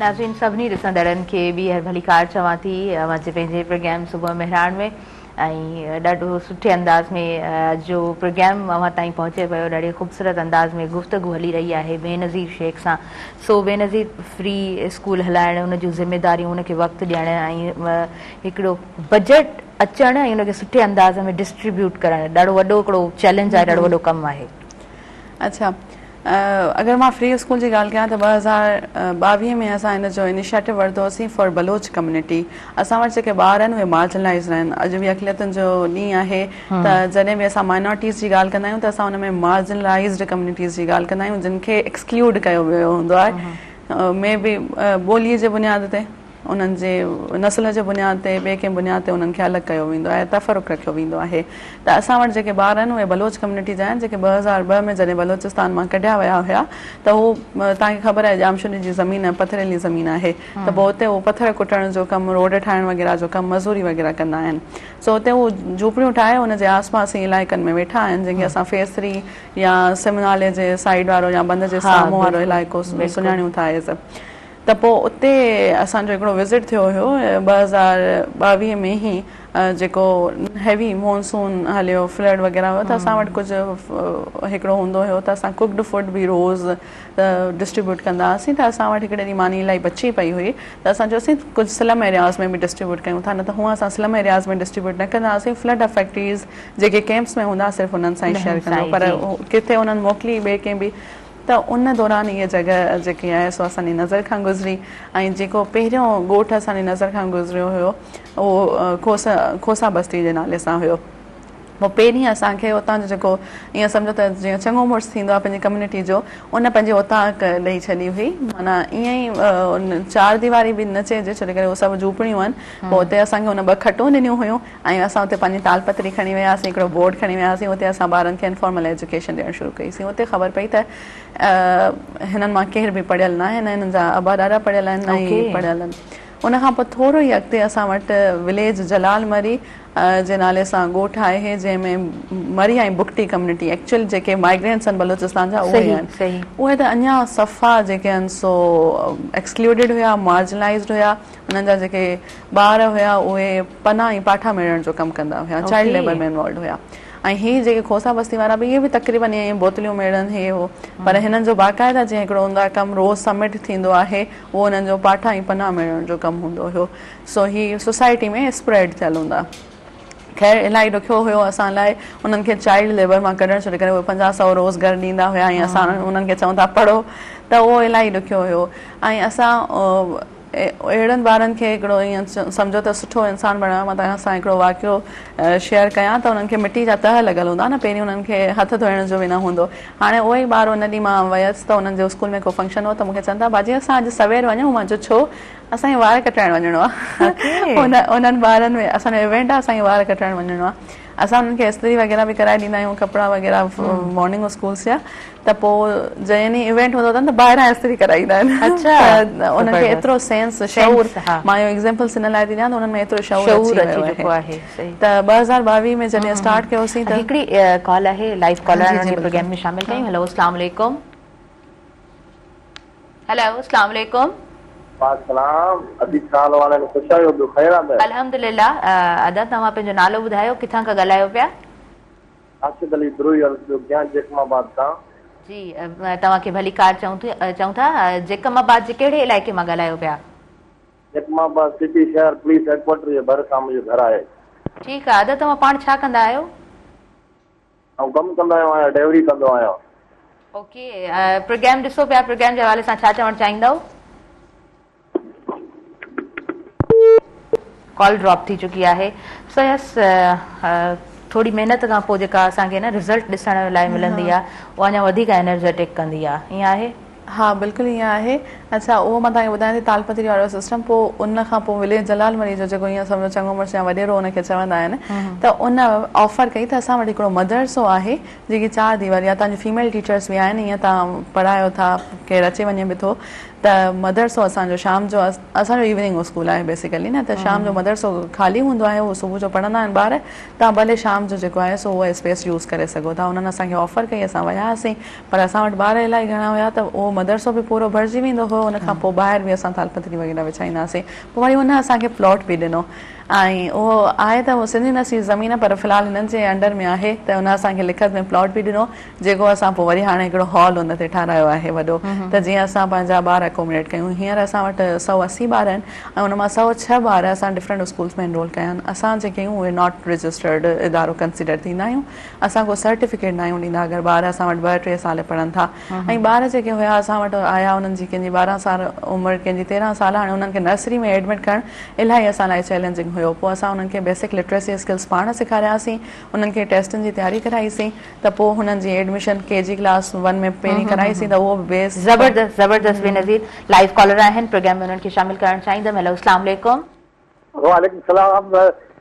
ناظرين سڀني ڏسندڙن کي ٻيهر ڀليڪار چوان ٿي اوهان جي پنهنجي پروگرام صبح مهراڻ ۾ ۽ ڏاڍو سٺي انداز ۾ اڄ جو پروگرام اوهان تائين پهچي پيو ڏاڍي خوبصورت انداز ۾ گفتگو هلي رهي آهي بينظير شيخ سان سو بينظير فري اسڪول هلائڻ ان جون ذميداريون ان کي وقت ڏيڻ ۽ هڪڙو بجيٽ اچڻ ۽ ان کي سٺي انداز ۾ ڊسٽريبيوٽ ڪرڻ ڏاڍو وڏو هڪڙو چئلينج آهي ڏاڍو وڏو ڪم آهي. اڇا اگر مان فري اسڪول جي ڳالهه ڪيان ته 2022 ۾ اسان ان جو انيشيٽو ورتو هوسين فار بلوچ ڪميونٽي اسان وٽ جيڪي ٻار آهن اهي مارجنلائزڊ آهن اڄ به اقليتن جو ڏينهن آهي ته جڏهن به اسان مائنارٽيز جي ڳالهه ڪندا آهيون ته اسان ان ۾ مارجنلائزڊ ڪميونٽيز جي ڳالهه ڪندا آهيون جن کي ايڪسڪلوڊ ڪيو ويو هوندو آهي مي بي ٻولي جي بنياد تي انهن جي نسل جي بنياد تي ٻئي ڪنهن بنياد تي انهن کي الڳ ڪيو ويندو آهي تفرق رکيو ويندو آهي ته اسان وٽ جيڪي ٻار آهن اهي بلوچ ڪميونٽي جا آهن جيڪي 2002 ۾ جڏهن بلوچستان مان ڪڍيا ويا هيا ته هو توهان کي خبر آهي ڄامشوري جي زمين پٿريلي زمين آهي ته پوء اتي هو پٿر ڪٽڻ جو ڪم روڊ ٺاهڻ وغيره جو ڪم مزوري وغيره ڪندا آهن سو اتي هو جهوپڙيون ٺاهي ان جي آس پاس جي علائقن ۾ ويٺا آهن جنهن کي اسان فيز ٿري يا سم نالي جي سائيڊ وارو يا بند جي سامهون وارو علائقو سڃاڻيون ٿا اهي سڀ ته پوء اتي اسان جو هڪڙو وزٽ ٿيو هيو 2022 ۾ ئي جيڪو هيوي مونسون هليو فلڊ وغيره هيو ته اسان وٽ ڪجهه هڪڙو هوندو هيو ته اسان ڪوڪڊ فوڊ به روز ڊسٽريبيوٽ ڪندا هئاسين ته اسان وٽ هڪڙي ڏينهن ماني الاهي بچي پئي هئي ته اسان چيوسين ڪجهه سلم ايرياز ۾ به ڊسٽريبيوٽ ڪيون ٿا نه ته هونء اسان سلم ايرياز ۾ ڊسٽريبيوٽ نه ڪندا هئاسين فلڊ افيڪٽيز جيڪي ڪيمپس ۾ هوندا صرف انهن سان ئي شيئر ڪندو پر ڪٿي انهن موڪلي ٻئي ڪنهن به ته ان دوران هيء جڳهه جيڪي آهي سو اسان جي نظر کان گذري ۽ جيڪو پهريون ڳوٺ اسان جي نظر کان گذريو هيو اهو کوسا کوسا بستي جي نالي سان هيو. پوء پهرين اسان کي اتان جو جيڪو ائين سمجهو ته جيئن چڱو مڙس ٿيندو آهي پنهنجي ڪميونٽي جو ان پنهنجي اوطاق ڏئي ڇڏي هئي معنيٰ ائين ئي چار ديواري به نه چئجي ڇو جي ڪري اهي سڀ جهوپڙيون آهن پوء اتي اسان کي ان ٻه کٽون ڏنيون هيون ۽ اسان اتي پنهنجي تالپتري کڻي وياسين هڪڙو بورڊ کڻي وياسين اتي اسان ٻارن کي انفارمل ايجوڪيشن ڏيڻ شروع ڪئي سين اتي خبر پئي ته هنن مان ڪير به پڙهيل نه آهن هنن جا ابا ڏاڏا پڙهيل آهن نه هي پڙهيل آهن ان کان پوء ٿورو ئي اڳتي اسان وٽ وليج جلال مري جي نالي سان ڳوٺ آهي جنهن ۾ مري ۽ بگٽي ڪميونٽي ايڪچوئل جيڪي مائگرينٽس آهن بلوچستان جا اهي آهن اهي ته اڃا صفا جيڪي آهن سو ايڪسڪلوڊيڊ هيا مارجنلائزڊ هيا انهن جا جيڪي ٻار هيا اهي پنا ۽ پاٺا ميڙڻ جو ڪم ڪندا هيا چائلڊ ليبر ۾ انوالوڊ هيا ۽ هي جيڪي کوسا بستي وارا به اهي به تقريبن ائين بوتليون ميڙن هي هو پر هنن جو باقاعده جيئن هڪڙو هوندو آهي ڪم روز سبمٽ ٿيندو آهي اهو انهن جو پاٺا ۽ پنا ميڙڻ جو ڪم هوندو هيو سو هي سوسائٽي ۾ اسپريڊ ٿيل هوندا. خير الاهي ڏکيو هيو اسان لاء انهن کي چائلڊ ليبر مان ڪڍڻ ڇو جي ڪري اهي پنجاهه سئو روز گهر ڏيندا هيا ۽ اسان انهن کي چئون ٿا پڙهو ته اهو الاهي ڏکيو هيو ۽ اسان اهڙن ٻارن کي هڪڙو ائين سمجهو ته سٺو انسان بڻايو مان توهان سان هڪڙو واقعو شيئر ڪيان ته انهن کي مٽي جا تهه لڳل هوندا نه پهرين انهن کي هٿ ڌوئڻ جو به نه هوندو هاڻي اهي ئي ٻار ان ڏينهن مان ويس ته انهن جي اسڪول ۾ ڪو فنڪشن هو ته مون کي چون ٿا باجي اسان اڄ سوير وڃون مان چيو ڇو اسان کي وار ڪٽائڻ وڃڻو آهي انهن ٻارن ۾ اسان جو ايونٽ آهي اسان کي وار ڪٽائڻ وڃڻو آهي اسان انهن کي استري وغيره به ڪرائي ڏيندا آهيون ڪپڙا وغيره مارننگ اسڪولس جا ته پوء جنهن ڏينهن ايونٽ هوندو اٿن ته ٻاهران استري ڪرائيندا آهن ته انهن کي ايترو سينس شعور مان اهو ايگزامپلس ان لاء ٿي ڏيان ته انهن ۾ ايترو شعور اچي ويو آهي ته 2022 ۾ جڏهن اسٽارٽ ڪيوسين ته هڪڙي ڪال آهي لائيو ڪالر انهن کي پروگرام ۾ شامل ڪيون هيلو اسلام عليڪم هيلو اسلام عليڪم. وعليڪم السلام ادي ڇا حال احوال آهن خوش آهيو ٻيو خير آ ته. الحمدلله ادا توهان پنهنجو نالو ٻڌايو ڪٿان کان ڳالهايو پيا. راشد علي بروهي عرض پيو ڪيان جيڪب آباد کان. جي توهان کي ڀليڪار چئون ٿا جيڪب آباد جي ڪهڙي علائقي مان ڳالهايو پيا. جيڪب آباد سٽي شهر پوليس هيڊ ڪوارٽر جي ڀر سان منهنجو گهر آهي. ٺيڪ آ ادا توهان پاڻ ڇا ڪندا آهيو؟ آئون ڪم ڪندو آهيان ڊليوري ڪندو آهيان. اوڪي پروگرام ڏسو پيا پروگرام جي حوالي سان ڇا چوڻ چاهيندؤ؟ ڪال ڊراپ ٿي چڪي آهي سو يس ٿوري محنت کان پوء جيڪا اسان کي نه رزلٽ ڏسڻ لاء ملندي آهي اها اڃا وڌيڪ انرجيٽڪ ڪندي آهي ائين آهي؟ ها بلڪل ائين آهي اڇا اهو مان توهان کي ٻڌايان ٿي تالپتري وارو سسٽم پوء ان کان پوء وليج جلال مري جو جيڪو ائين سمجهو چڱو مڙس يا وڏيرو ان کي چوندا آهن ته ان آفر ڪئي ته اسان وٽ هڪڙو مدرسو آهي جيڪي چار ديواري آهي توهان جون فيميل ٽيچرس به آهن ائين توهان پڙهايو ٿا ڪير اچي وڃي به ٿو ته مدرسو اسان جو شام جو اسان جو ايوننگ اسڪول آهي بيسيڪلي نه ته شام جو مدرسو خالي هوندو آهي اهو صبح جو پڙهندا آهن ٻار توهان ڀلي شام جو جيڪو آهي سو اها اسپيس يوز ڪري سگهو ٿا انهن اسان کي آفر ڪئي اسان وياسين پر اسان وٽ ٻار الاهي گهڻا هيا ته اهو مدرسو به پورو ڀرجي ويندو هو ان کان پوء ٻاهر به اسان تالپتري وغيره وڇائيندا هئاسين پوء وري ان اسان کي پلاٽ به ڏنو ۽ اهو آهي ته سنڌ يونيورسٽي جي زمين پر في الحال هنن جي انڊر ۾ آهي ته ان اسان کي لکت ۾ پلاٽ به ڏنو جيڪو اسان پوء وري هاڻي هڪڙو هال ان تي ٺارايو آهي وڏو ته جيئن اسان پنهنجا ٻار اڪوميڊيٽ ڪيون هينئر اسان وٽ 180 ٻار آهن ۽ ان مان 106 ٻار اسان ڊفرنٽ اسڪولس ۾ انرول ڪيا آهن اسان جيڪي آهيون اهي not registered ادارو ڪنسيڊر ٿيندا آهيون اسان ڪو سرٽيفڪيٽ ناهيون ڏيندا اگر ٻار اسان وٽ ٻه ٽي سال پڙهن ٿا ۽ ٻار جيڪي هيا اسان وٽ آيا انهن جي ڪنهن جي 12 سال عمر ڪنهن جي 13 سال هاڻي انهن کي نرسري ۾ ايڊمٽ ڪرڻ الاهي اسان لاء چئلينجنگ هيو پوء اسان انهن کي بيسڪ لٽريسي اسڪلس پاڻ سيکارياسين انهن کي ٽيسٽن جي تياري ڪرائيسين ته پوء هنن جي ايڊميشن ڪي جي ڪلاس ون ۾ پهرين ڪرائيسين ته اهو به بيس زبردست زبردست بينظير لائيو ڪالر آهن پروگرام ۾ انهن کي شامل ڪرڻ چاهيندم هيلو اسلام عليڪم. وعليڪم السلام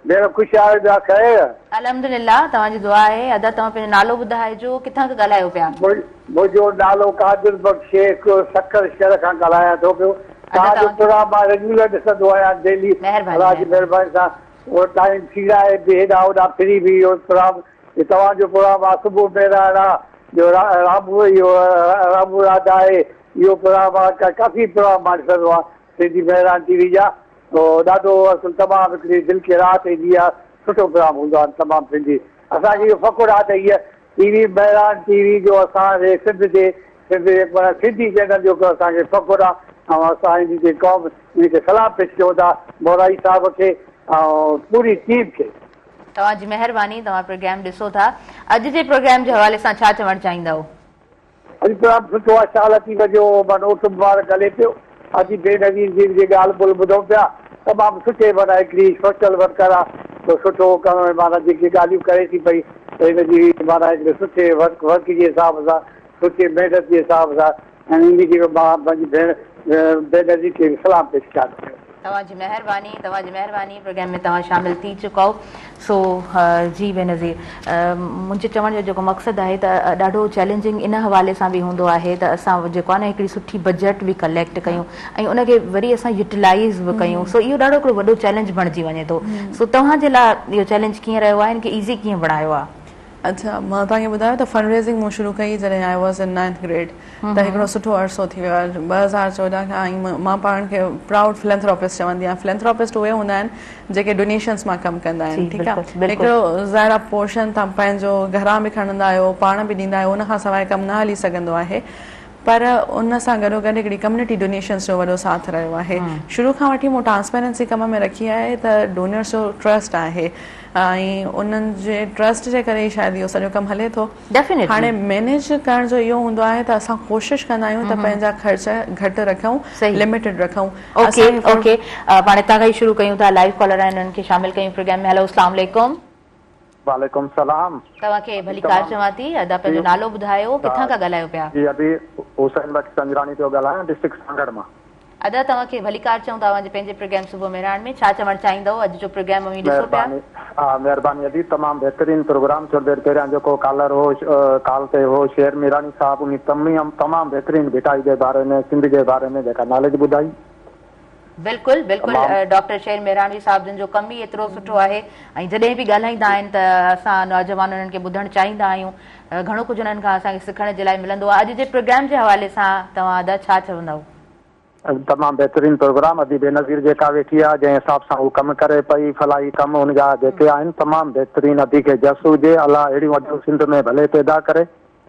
ڀيڻ خوش آهيو ٻيا خير. الحمدلله توهان جي دعا آهي ادا توهان پنهنجو نالو ٻڌائجو ڪٿان کان ڳالهايو پيا. منهنجو نالو قادر بخش شيخ سکر شهر کان ڳالهايان ٿو پيو ادا توهان جو توهان کي پروگرام مان ريگيولر ڏسندو آهيان ڊيلي مهرباني الله جي مهرباني مهرباني سان اهو ٽائيم سيڙائي به هيڏا هوڏا ڦري به اهو پروگرام توهان جو پروگرام آ صبح مهراڻ آ جو رامو اهو رامو راڌا آهي اهو پروگرام آ ڪافي پروگرام مان ڏسندو آهيان سنڌي مهراڻ ٽي وي جا تو ڏاڍو اصل تمام هڪڙي دل کي راحت ايندي آ سٺو پروگرام هوندو آ تمام سنڌي اسان کي اهو فخر آ ته هيء ٽي وي مهراڻ ٽي وي جو اسان جي سنڌ جي سنڌ جي معنيٰ سنڌي چينل جو اسان کي فخر آ ۽ اسان ان جي قوم ان کي سلام پيش ڪيون ٿا مورائي صاحب کي ۽ پوري ٽيم کي. توهان جي مهرباني توهان پروگرام ڏسو ٿا اڄ جي پروگرام جي حوالي سان ڇا چوڻ چاهيندؤ. اڄ پروگرام سٺو آ شاهه لطيف جو معنيٰ عرس مبارڪ هلي پيو ادي بينظير جي جي ڳالهه ٻولهه ٻڌون پيا تمام سٺي معنيٰ هڪڙي سوشل ورڪر آ ته سٺو ڪم معنيٰ جيڪي ڳالهيون ڪري ٿي پئي ته هن جي معنيٰ هڪڙي سٺي ورڪ ورڪ جي حساب سان سٺي محنت جي حساب سان ۽ انهي جي مان پنهنجي ڀيڻ بينظير کي به سلام پيش ڪيان ٿو پيو. توهان جي مهرباني توهان جي مهرباني پروگرام ۾ توهان شامل ٿي چڪا سو جي بينظير منهنجي چوڻ جو جيڪو مقصد آهي ته ڏاڍو چئلينجنگ ان حوالي سان به هوندو آهي ته اسان جيڪو آهي نه هڪڙي سٺي بجيٽ به ڪليڪٽ ڪيون ۽ ان کي وري اسان يوٽيلائيز به ڪيون سو اهو ڏاڍو هڪڙو وڏو چئلينج بڻجي وڃي ٿو سو توهان جي لاء اهو چئلينج ڪيئن رهيو آهي ان کي ايزي ڪيئن بڻايو آهي. اڇا مان توهان کي ٻڌايو ته فنڊ ريزنگ مون شروع ڪئي جڏهن I was in ninth grade ته هڪڙو سٺو عرصو ٿي ويو آهي 2014 کان ۽ مان پاڻ کي پرائوڊ فلينٿراپسٽ چوندي آهيان فلينٿراپسٽ اهي هوندا آهن جيڪي ڊونيشنس مان ڪم ڪندا آهن ٺيڪ آهي هڪڙو ظاهر آهي پورشن توهان پنهنجو گهران به کڻندا آهيو پاڻ به ڏيندا آهيو ان کان سواء ڪم نه هلي سگهندو آهي پر ان سان گڏوگڏ هڪڙي ڪميونٽي ڊونيشنس جو وڏو ساٿ رهيو آهي شروع کان وٺي مون ٽرانسپيرنسي ڪم ۾ رکي آهي ته ڊونرس جو ٽرسٽ آهي ۽ انهن جي ٽرسٽ جي ڪري ئي شايد اهو سڄو ڪم هلي ٿو هاڻي مينيج ڪرڻ جو اهو هوندو آهي ته اسان ڪوشش ڪندا آهيون ته پنهنجا خرچ گهٽ رکون لميٽيڊ رکون اوڪي اوڪي پاڻ هتان کان ئي شروع ڪيون ٿا لائيو ڪالر آهن انهن کي شامل ڪيون پروگرام ۾ هيلو اسلام عليڪم. وعليڪم السلام. توهان کي ڀليڪار چوان ٿي ادا پنهنجو نالو ٻڌايو ڪٿان کان ڳالهايو پيا. جي ادي حسين بخش سنجراڻي پيو ڳالهايان ڊسٽرڪٽ سانگهڙ مان. ادا توهان کي ڀليڪار چئون ٿا اوهان جي پنهنجي پروگرام صبح مهراڻ ۾ ڇا چوڻ چاهيندؤ اڄ جو پروگرام اوهين ڏسو پيا. مهرباني ها مهرباني ادي تمام بهترين پروگرام ٿوري دير پهريان جيڪو ڪالر هو ڪال تي هو شير ميراڻي صاحب انهي تمام بهترين ڀٽائي جي باري ۾ سنڌ جي باري ۾ جيڪا ناليج ٻڌائي. بلڪل بلڪل ڊاڪٽر شير ميراڻوي صاحب جن جو ڪم ئي ايترو سٺو آهي ۽ جڏهن به ڳالهائيندا آهن ته اسان نوجوان انهن کي ٻڌڻ چاهيندا آهيون گهڻو ڪجهه انهن کان اسان کي سکڻ جي لاء ملندو آهي اڄ جي پروگرام جي حوالي سان توهان ادا ڇا چوندؤ؟ تمام بهترين پروگرام ادي بينظير جيڪا ويٺي آ جنهن حساب سان هو ڪم ڪري پئي فلاحي ڪم ان جا جيڪي آهن تمام بهترين ادي کي جس هجي الله اهڙيون اديون سنڌ ۾ ڀلي پيدا ڪري.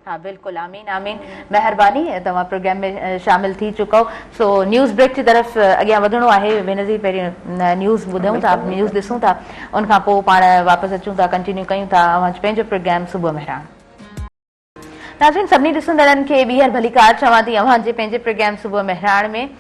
ها بلڪل آمين آمين مهرباني توهان پروگرام ۾ شامل ٿي چڪو سو نيوز بريڪ جي طرف اڳيان وڌڻو آهي بينظير پهرين نيوز ٻڌون ٿا نيوز ڏسون ٿا ان کان پوء پاڻ واپس اچون ٿا ڪنٽينيو ڪيون ٿا اوهان جو پنهنجو پروگرام صبح مهراڻ. ناظرين سڀني ڏسندڙن کي ٻيهر ڀليڪار چوان ٿي اوهان جي پنهنجي پروگرام صبح مهراڻ ۾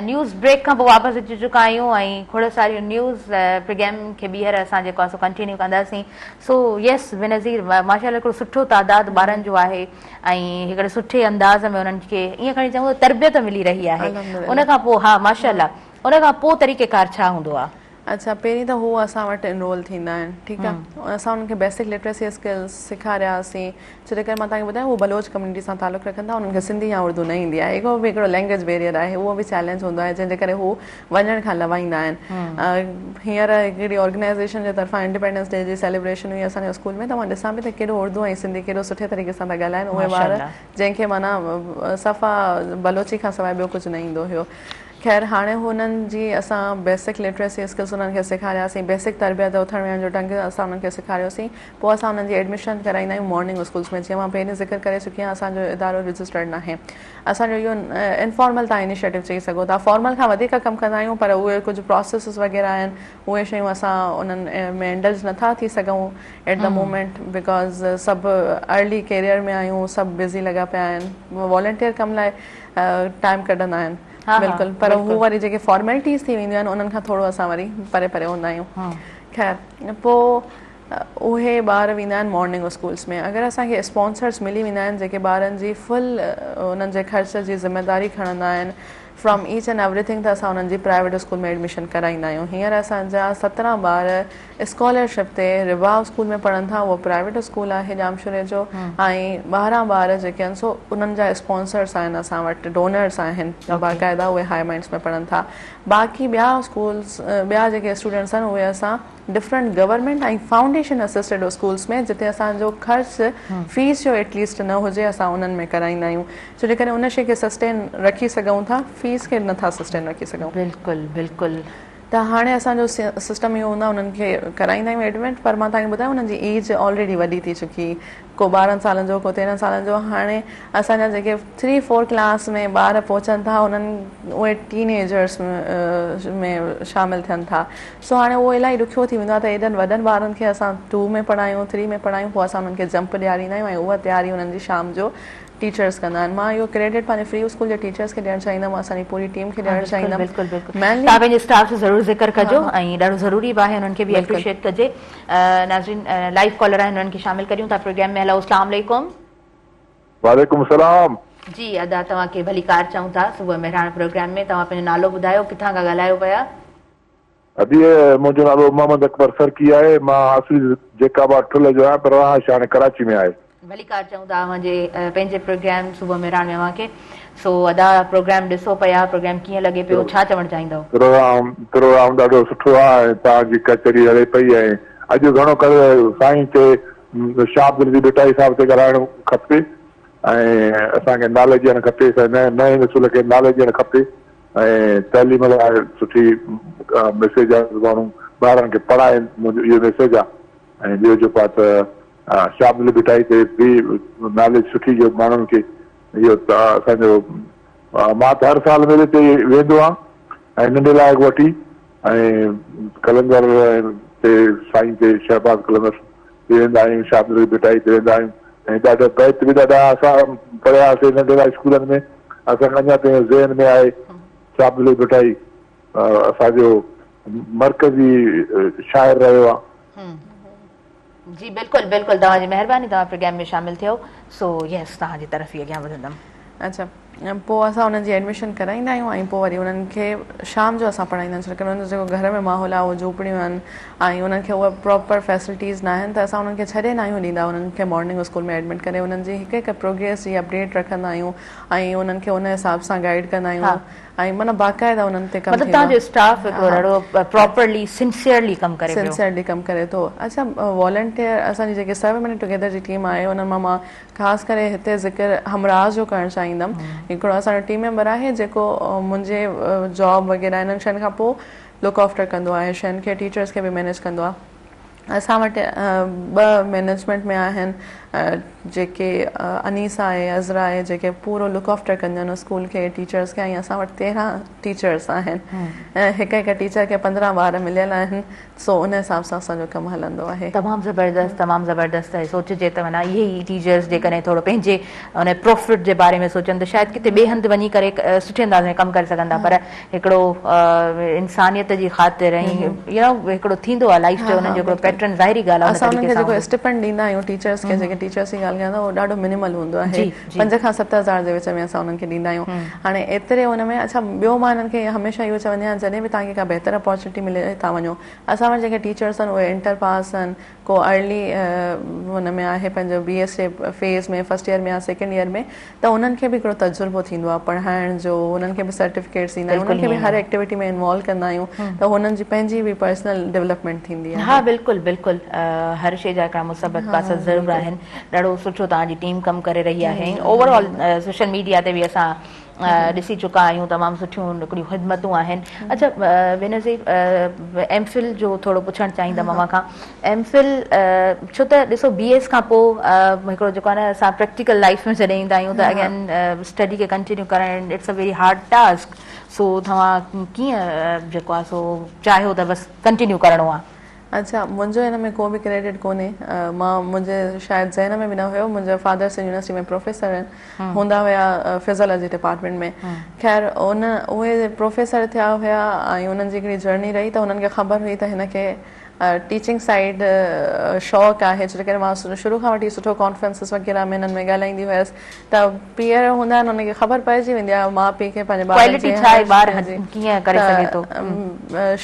نيوز بريڪ کان پوء واپس اچي چڪا آهيون ۽ کوڙ ساريون نيوز پروگرام کي ٻيهر اسان جيڪو آهي سو ڪنٽينيو ڪنداسين سو يس بينظير ماشاء الله هڪڙو سٺو تعداد ٻارن جو آهي ۽ هڪڙي سٺي انداز ۾ انهن کي ائين کڻي چئون ته تربيت ملي رهي آهي ان کان پوء ها ماشاء الله ان کان پوء طريقه ڪار ڇا هوندو آهي؟ اڇا پهرين ته هو اسان وٽ انرول ٿيندا آهن ٺيڪ آهي اسان انهن کي بيسڪ لٽريسي اسڪلز سيکارياسين ڇو جي ڪري مان توهان کي ٻڌايان هو بلوچ ڪميونٽي سان تعلق رکن ٿا انهن کي سنڌي يا اردو نه ايندي آهي اهو به هڪڙو لينگويج بيريئر آهي اهو به چئلينج هوندو آهي جنهن جي ڪري هو وڃڻ کان لوائيندا آهن هينئر هڪڙي آرگنائيزيشن جي طرفان انڊيپينڊنس ڊي جي سيليبريشن هئي اسان جي اسڪول ۾ ته مان ڏسان پئي ته ڪيڏو اردو ۽ سنڌي ڪيڏو سٺي طريقي سان ٿا ڳالهائن اهي ٻار جنهن کي معنيٰ صفا بلوچي کان سواء ٻيو ڪجهه نه ايندو هيو خير هاڻي هنن جي اسان بيسڪ لٽريسي اسڪلس انهن کي سيکارياسين، بيسڪ تربيت اٿڻ ويهڻ جو ڍنگ اسان انهن کي سيکاريوسين، پوء اسان انهن جي ايڊميشن ڪرائيندا آهيون مارننگ اسڪولس ۾ جيئن مان پهرين ذڪر ڪري چڪي آهيان اسان جو ادارو رجسٽرڊ ناهي اسان جو اهو انفارمل توهان انيشيٽو چئي سگهو ٿا فارمل کان وڌيڪ ڪم ڪندا آهيون پر اهي ڪجهه پراسيسز وغيره آهن اهي شيون اسان انهن ۾ انڊلج نٿا ٿي سگهون ايٽ the moment because سڀ ارلي ڪيريئر ۾ آهيون سڀ بزي لڳا پيا آهن والنٽيئر ڪم لاء ٽائيم ڪڍندا آهن بلڪل پر هو وري جيڪي فارملٽيز ٿي وينديون آهن انهن کان ٿورو اسان وري پري پري هوندا آهيون خير پوء اهي ٻار ويندا آهن مارننگ اسڪولس ۾ اگر اسان کي اسپانسرس ملي ويندا آهن جيڪي ٻارن جي فل انهن جي خرچ جي ذميداري کڻندا آهن from each and every thing ته اسان انهن جي پرائيويٽ اسڪول ۾ ايڊميشن ڪرائيندا آهيون هينئر اسان جا 17 ٻار اسڪالرشپ تي رباع اسڪول ۾ پڙهن ٿا اهو پرائيويٽ اسڪول آهي ڄامشوري جو ۽ 12 ٻار جيڪي آهن سو انهن جا اسپانسرس آهن اسان وٽ ڊونرس آهن باقاعده اهي هاء مائنڊس ۾ پڙهن ٿا باقي ٻيا اسڪولس ٻيا جيڪي اسٽوڊنٽس آهن اهي اسان different government ۽ foundation assisted schools ۾ جتي اسان جو خرچ فيس جو ايٽ ليسٽ نه هجي اسان انهن ۾ ڪرائيندا آهيون ڇو جي ڪري ان شي کي سسٽين رکي سگهون ٿا فيس کي نٿا سسٽين رکي سگهون. بلڪل بلڪل. ته هاڻي اسان جو سسٽم اهو هوندو آهي انهن کي ڪرائيندا آهيون ايڊمٽ پر مان توهان کي ٻڌايان انهن جي ايج آلريڊي وڏي ٿي چڪي ڪو 12 سالن جو ڪو 13 سالن جو هاڻي اسان جا جيڪي ٿري فور ڪلاس ۾ ٻار پهچن ٿا انهن اهي ٽين ايجرس ۾ شامل ٿين ٿا سو هاڻي اهو الاهي ڏکيو ٿي ويندو آهي ته ايڏن وڏن ٻارن کي اسان ٽو ۾ پڙهايون ٿري ۾ پڙهايون پوء اسان انهن کي جمپ ڏياريندا آهيون ۽ اها تياري انهن جي شام جو ٽيچرس ڪندا آهن مان اهو ڪريڊٽ پنهنجي فري اسڪول جي ٽيچرس کي ڏيڻ چاهيندم اسان جي پوري ٽيم کي ڏيڻ چاهيندم بلڪل بلڪل توهان پنهنجي اسٽاف جو ضرور ذڪر ڪجو ۽ ڏاڍو ضروري به آهي انهن کي به اپريشيئيٽ ڪجي ناظرين لائيو ڪالر آهن انهن کي شامل ڪريون ٿا پروگرام ۾ هلو اسلام عليڪم. وعليڪم السلام. جي ادا توهان کي ڀليڪار چئون ٿا صبح مهراڻ پروگرام ۾ توهان پنهنجو نالو ٻڌايو ڪٿان کان ڳالهايو پيا. ادي منهنجو نالو محمد اڪبر سرڪي آهي مان اصلي جيڪب آباد ٺل جو آهيان پر رهائش هاڻي ڪراچي ۾ آهي. ڀليڪار چئون ٿا اوهان جي پنهنجي پروگرام صبح مهراڻ ۾ اوهان کي سو ادا پروگرام ڏسو پيا پروگرام ڪيئن لڳي پيو ڇا چوڻ چاهيندؤ. پروگرام پروگرام ڏاڍو سٺو آهي ۽ توهان جي ڪچهري هلي پئي ۽ اڄ گهڻو ڪري سائين تي شاهه عبداللطيف ڀٽائي صاحب تي ڳالهائڻ کپي ۽ اسان کي ناليج ڏيڻ کپي نئين نسل کي ناليج ڏيڻ کپي ۽ تعليم لاء سٺي ميسيج آهي ته ماڻهو ٻارن کي پڙهائين منهنجو اهو ميسيج آهي ۽ ٻيو جيڪو آهي ته شاهه عبداللطيف ڀٽائي تي به ناليج سٺي جو ماڻهن کي اهو ته اسان جو مان ته هر سال ميلي تي ويندو آهيان ۽ ننڍي لاء وٺي ۽ قلندر تي سائين تي شهباز قلندر تي ويندا آهيون شاهه عبداللطيف ڀٽائي تي ويندا آهيون ۽ ڏاڍا بيت به ڏاڍا اسان پڙهيا هئاسين ننڍي لاء اسڪولن ۾ اسان کي اڃا تائين ذهن ۾ آهي شاهه عبداللطيف ڀٽائي اسان جو مرڪزي شاعر رهيو آهي. جي بلڪل بلڪل توهان جي مهرباني توهان پروگرام ۾ شامل ٿيو سو يس توهان جي طرف ئي اڳيان وڌندم. اڇا پوء اسان انهن جي ايڊميشن ڪرائيندا آهيون ۽ پوء وري انهن کي شام جو اسان پڙهائيندا آهيون ڇاڪاڻ انهن جو جيڪو گهر ۾ ماحول آهي اهو جهوپڙيون آهن ۽ انهن کي اها پراپر فيسلٽيز ناهن ته اسان انهن کي ڇڏي ناهيون ڏيندا انهن کي مارننگ اسڪول ۾ ايڊمٽ ڪري انهن جي هڪ هڪ پروگريس جي اپڊيٽ رکندا آهيون ۽ انهن کي ان حساب سان گائيڊ ڪندا آهيون ۽ معنيٰ باقاعده انهن تي ڪم مطلب ٿيندو توهان جو آهي. اسٽاف هڪڙو ڏاڍو پراپرلي سنسيئرلي ڪم ڪري پيو. سنسيئرلي ڪم ڪري ٿو. اڇا والنٽيئر اسان جي جيڪي سرو ميني ٽوگيدر جي ٽيم آهي انهن مان مان خاص ڪري هتي ذڪر همراز جو ڪرڻ چاهيندم. هڪڙو اسان جو ٽيم ميمبر آهي جيڪو منهنجي جاب وغيره انهن شين کان پوء لڪ آفٽر ڪندو آهي شين کي ٽيچرس کي به مينيج ڪندو آهي. اسان وٽ ٻه مئنيجمينٽ ۾ آهن جيڪي انيس آهي عذرا آهي جيڪي پورو لڪ آفٽر ڪندا آهن اسڪول کي ٽيچرس کي ۽ اسان وٽ 13 ٽيچرس آهن هڪ هڪ ٽيچر کي 15 ٻار مليل آهن سو ان حساب سان اسان جو ڪم هلندو آهي. تمام زبردست تمام زبردست ۽ سوچجي ته معنيٰ اهي ئي ٽيچرس جيڪڏهن ٿورو پنهنجي ان پروفٽ جي باري ۾ سوچن ته شايد ڪٿي ٻئي هنڌ وڃي ڪري سٺي انداز ۾ ڪم ڪري سگهن ٿا پر هڪڙو انسانيت جي خاطر ۽ يو نو هڪڙو ٿيندو آهي لائيف جو انهن جو هڪڙو پيٽرن ظاهري ڳالهه آهي اسان انهن کي جيڪو اسٽيپنڊ ڏيندا آهيون ٽيچرس کي جيڪي ٽيچرس جي ڳالهه ڪيان ٿا اهو ڏاڍو منيمل هوندو آهي 5 کان 7 هزار جي وچ ۾ اسان انهن کي ڏيندا آهيون هاڻي ايتري ان ۾ اڇا ٻيو مان انهن کي هميشه اهو چوندي آهيان جڏهن به توهان کي ڪا بهتر اپارچونٽي ملي توهان وڃو اسان وٽ جيڪي ٽيچرس آهن اهي انٽر پاس آهن ڪو ارلي هن ۾ آهي پنهنجو بي ايس جي فيز ۾ فرسٽ ايئر ۾ يا سيڪنڊ ايئر ۾ ته انهن کي به هڪڙو تجربو ٿيندو آهي پڙهائڻ جو انهن کي به سرٽيفڪيٽس ڏيندا آهيون انهن کي به هر ايڪٽيوٽي ۾ انوالو ڪندا آهيون ته هنن جي پنهنجي به پرسنل ڊولپمينٽ ٿيندي آهي. ها بلڪل بلڪل هر شي جا هڪڙا مثبت پاسا ضرور آهن ڏاڍو سٺو توهان جي ٽيم ڪم ڪري رهي آهي ۽ اوور آل سوشل ميڊيا تي به اسان ڏسي چڪا آهيون تمام سٺيون هڪڙيون خدمتون آهن اڇا بينظير ايم فل جو ٿورو پڇڻ چاهيندم اوهان کان ايم فل ڇو ته ڏسو بي ايس کان پوء هڪڙو جيڪو آهي نه اسان پريڪٽيڪل لائف ۾ جڏهن ايندا آهيون ته اگين اسٽڊي کي ڪنٽينيو ڪرڻ it's a very hard task so توهان ڪيئن جيڪو آهي سو چاهيو ته بس ڪنٽينيو ڪرڻو آهي. اڇا منهنجو هن ۾ ڪو به ڪريڊٽ ڪونهي مان منهنجي شايد ذهن ۾ به نه هيو منهنجا فادر سنڌ يونيورسٽي ۾ پروفيسر آهن هوندا هيا فزيالاجي ڊپارٽمينٽ ۾ خير ان اهي پروفيسر ٿيا هيا ۽ انهن جي هڪڙي جرني رهي ته انهن کي خبر هئي ته هن کي ٽيچنگ سائيڊ شوق آهي ڇو جي ڪري مان شروع کان وٺي سٺو ڪانفرنسز وغيره ۾ انهن ۾ ڳالهائيندي هيس ته پيئر هوندا آهن انهن کي خبر پئجي ويندي آهي ماء پيء کي پنهنجي ٻارن جي ڇا آهي ٻار ڪيئن ڪري سگهي ٿو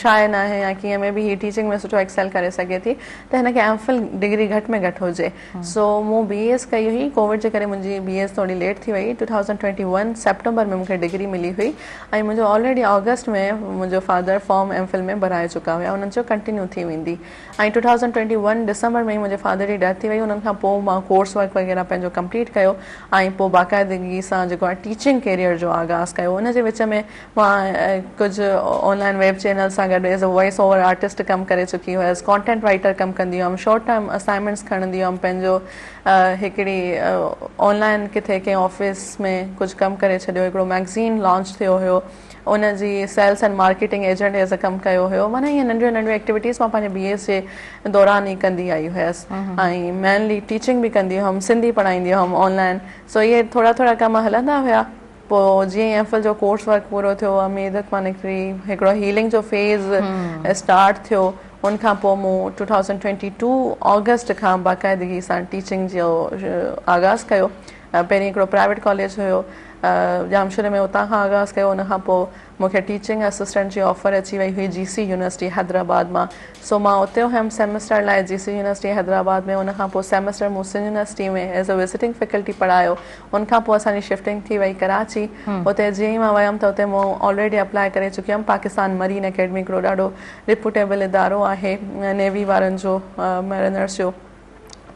شاء ناهي يا ڪيئن ۾ به هي ٽيچنگ ۾ سٺو ايڪسيل ڪري سگهي ٿي ته هن کي ايم فل ڊگري گهٽ ۾ گهٽ هجي سو مون بي ايس ڪئي هئي ڪووڊ جي ڪري منهنجي بي ايس ٿوري ليٽ ٿي وئي 2021 سيپٽمبر ۾ مون کي ڊگري ملي هئي ۽ منهنجو آلريڊي آگسٽ ۾ منهنجو فادر فارم ايم فل ۾ ڀرائي چڪا هيا انهن چيو ڪنٽينيو ٿي ويندي ۽ 2021 ڊسمبر ۾ ئي منهنجي فادر جي ڊيٿ ٿي وئي انهن کان پوء مان ڪورس ورڪ وغيره پنهنجو ڪمپليٽ ڪيو ۽ پوء باقاعدگي سان جيڪو آهي ٽيچنگ ڪيريئر جو آغاز ڪيو ان جي وچ ۾ مان ڪجهه آن لائن ويب چينل سان گڏ as a voice over artist ڪم ڪري چڪي هيس ڪانٽينٽ رائيٽر ڪم ڪندي هيم شارٽ ٽائيم اسائنمينٽس کڻندي هيم پنهنجو هڪڙي آن لائن ڪٿي ڪنهن آفيس ۾ ڪجهه ڪم ڪري ڇڏيو هڪڙو ميگزين لانچ ٿيو هيو ان جي sales and marketing agent as a ڪم ڪيو هيو معنيٰ ائين ننڍيون ننڍيون ايڪٽيوٽيز مان پنهنجي بي ايس جي دوران ئي ڪندي آئي هيس ۽ مينلي ٽيچنگ به ڪندي هيم سنڌي پڙهائيندي هيم آن لائن سو اهي ٿورا ٿورا ڪم هلندا هيا پوء جيئن ئي ايم فل جو ڪورس ورڪ پورو ٿيو اميدت مان نڪري هڪڙو هيلنگ جو فيز اسٽارٽ ٿيو ان کان پوء مون 2022 آگسٽ کان باقاعدگي سان ٽيچنگ جو آغاز ڪيو پهرين هڪڙو پرائيويٽ ڪاليج هيو ڄامشوري ۾ اتان کان آغاز ڪيو ان کان پوء مون کي ٽيچنگ اسسٽنٽ جي آفر اچي وئي هئي جي سي يونيورسٽي حيدرآباد مان سو مان اتي هيم سيمسٽر لاء جي سي يونيورسٽي حيدرآباد ۾ ان کان پوء سيمسٽر مون Sindh university ۾ as a visiting faculty پڙهايو ان کان پوء اسان جي شفٽنگ ٿي وئي ڪراچي اتي جيئن ئي مان ويم ته اتي مون آلريڊي اپلاء ڪري چڪي هيم پاڪستان مرين اڪيڊمي هڪڙو ڏاڍو ريپوٽيبل ادارو آهي نيوي وارن جو ميرينرس جو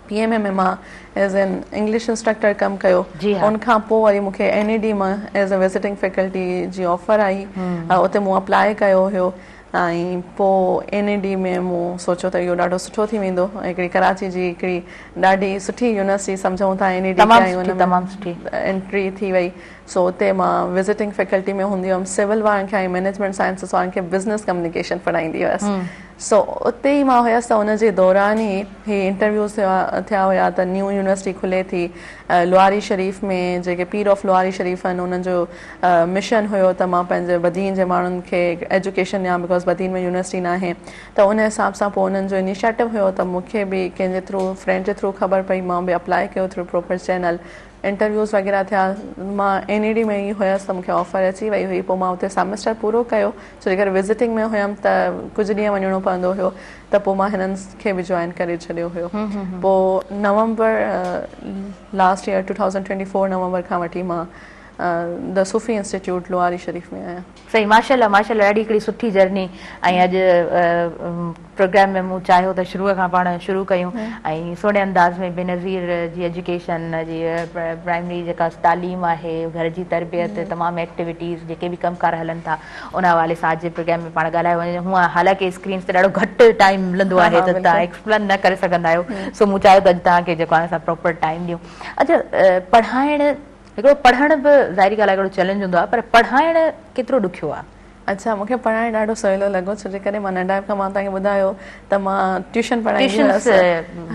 پي ايم اي ۾ مان ايز اين انگلش انسٽرڪٽر ڪم ڪيو ان کان پوء وري مون کي اين اي ڊي مان ايز اي وزٽنگ فيڪلٽي جي آفر آئي اتي مون اپلاء ڪيو هيو ۽ پوء اين اي ڊي ۾ مون سوچيو ته اهو ڏاڍو سٺو ٿي ويندو هڪڙي ڪراچي جي هڪڙي ڏاڍي سٺي يونيورسٽي سمجهون ٿا اين اي ڊي کي ۽ ان ۾ انٽري ٿي وئي سو اتي مان وزٽنگ فيڪلٽي ۾ هوندي هيم سول وارن کي ۽ مئنيجمينٽ سائنسز وارن کي بزنس ڪميونيڪيشن پڙهائيندي هيس سو اتي ئي مان هيس ته ان جي دوران ئي هي انٽرويوز ٿيا هيا ته نيو يونيورسٽي کلي ٿي لواري شريف ۾ جيڪي پير آف لواري شريف آهن انهن جو مشن هيو ته مان پنهنجي بدين جي ماڻهن کي ايجوڪيشن ڏيان because Badin ۾ university ناهي ته ان حساب سان پوء انهن جو انيشيٽو هيو ته مون کي به ڪنهن جي ٿرو فرينڊ جي ٿرو خبر پئي مان به اپلائي ڪيو ٿرو پراپر چينل انٽرويوز وغيره ٿيا مان اين اي ڊي ۾ ئي هيس ته مون کي آفر اچي وئي هئي پوء مان اتي سيمسٽر پورو ڪيو ڇو جي ڪري وزٽنگ ۾ هيم ته ڪجهه ڏينهن وڃڻو پوندو هيو ته پوء مان هنن کي به جوائن ڪري ڇڏيو هيو پوء نومبر لاسٽ ايئر 2024 نومبر کان وٺي مان The Sufi institute Lowari Sharif ۾ آهيان. صحيح ماشاءالله ماشاءالله ڏاڍي هڪڙي سٺي جرني ۽ اڄ پروگرام ۾ مون چاهيو ته شروع کان پاڻ شروع ڪيون ۽ سهڻي انداز ۾ بينظير جي ايجوڪيشن جي پرائمري جيڪا تعليم آهي گهر جي تربيت تمام ايڪٽيوٽيز جيڪي به ڪم ڪار هلن ٿا ان حوالي سان اڄ جي پروگرام ۾ پاڻ ڳالهايو وڃي هونء حالانڪه اسڪرينس تي ڏاڍو گهٽ ٽائيم ملندو آهي ته توهان ايڪسپلين نه ڪري سگهندا آهيو سو مون چاهيو ته اڄ توهان کي جيڪو آهي اسان پراپر ٽائيم ڏيون اڇا پڙهائڻ هڪڙو پڙهڻ به ظاهري ڳالهه آهي هڪڙو چئلينج هوندو آهي پر پڙهائڻ ڪيترو ڏکيو آهي؟ اڇا مون کي پڙهائڻ ڏاڍو سولو لڳو ڇو جي ڪري مان ننڍائپ کان مان توهان کي ٻڌايو ته مان ٽيوشن پڙهائيندي هيس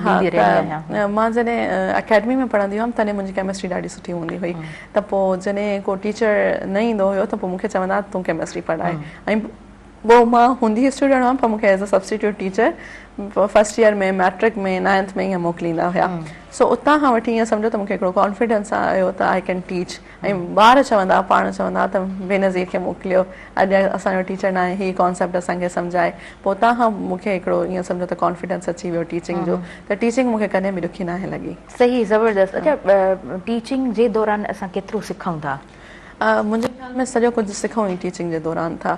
ها ته مان جڏهن اڪيڊمي ۾ پڙهندي هئم تڏهن منهنجي ڪيمسٽري ڏاڍي سٺي هوندي هئي ته پوء جڏهن ڪو ٽيچر نه ايندو هيو ته پوء مون کي چوندا تون ڪيمسٽري پڙهائي ۽ پوء مان هوندي اسٽوڊنٽ هئم پر مون کي as a substitute teacher first year ۾ matric ۾ ninth ۾ ائين موڪليندا هيا سو اتان کان وٺي ائين سمجهو ته مون کي هڪڙو ڪانفيڊنس آيو ته I can teach ۽ ٻار چوندا پاڻ چوندا ته بينظير کي موڪليو اڄ اسان جو ٽيچر ناهي هي ڪانسيپٽ اسان کي سمجهائي پوء اتان کان مون کي هڪڙو ائين سمجهو ته ڪانفيڊنس اچي ويو ٽيچنگ جو ته ٽيچنگ مون کي ڪڏهن به ڏکي ناهي لڳي. صحيح زبردست اڇا ٽيچنگ جي دوران اسان ڪيترو سکون ٿا؟ منهنجي خيال ۾ سڄو ڪجهه سکون ئي ٽيچنگ جي دوران ٿا.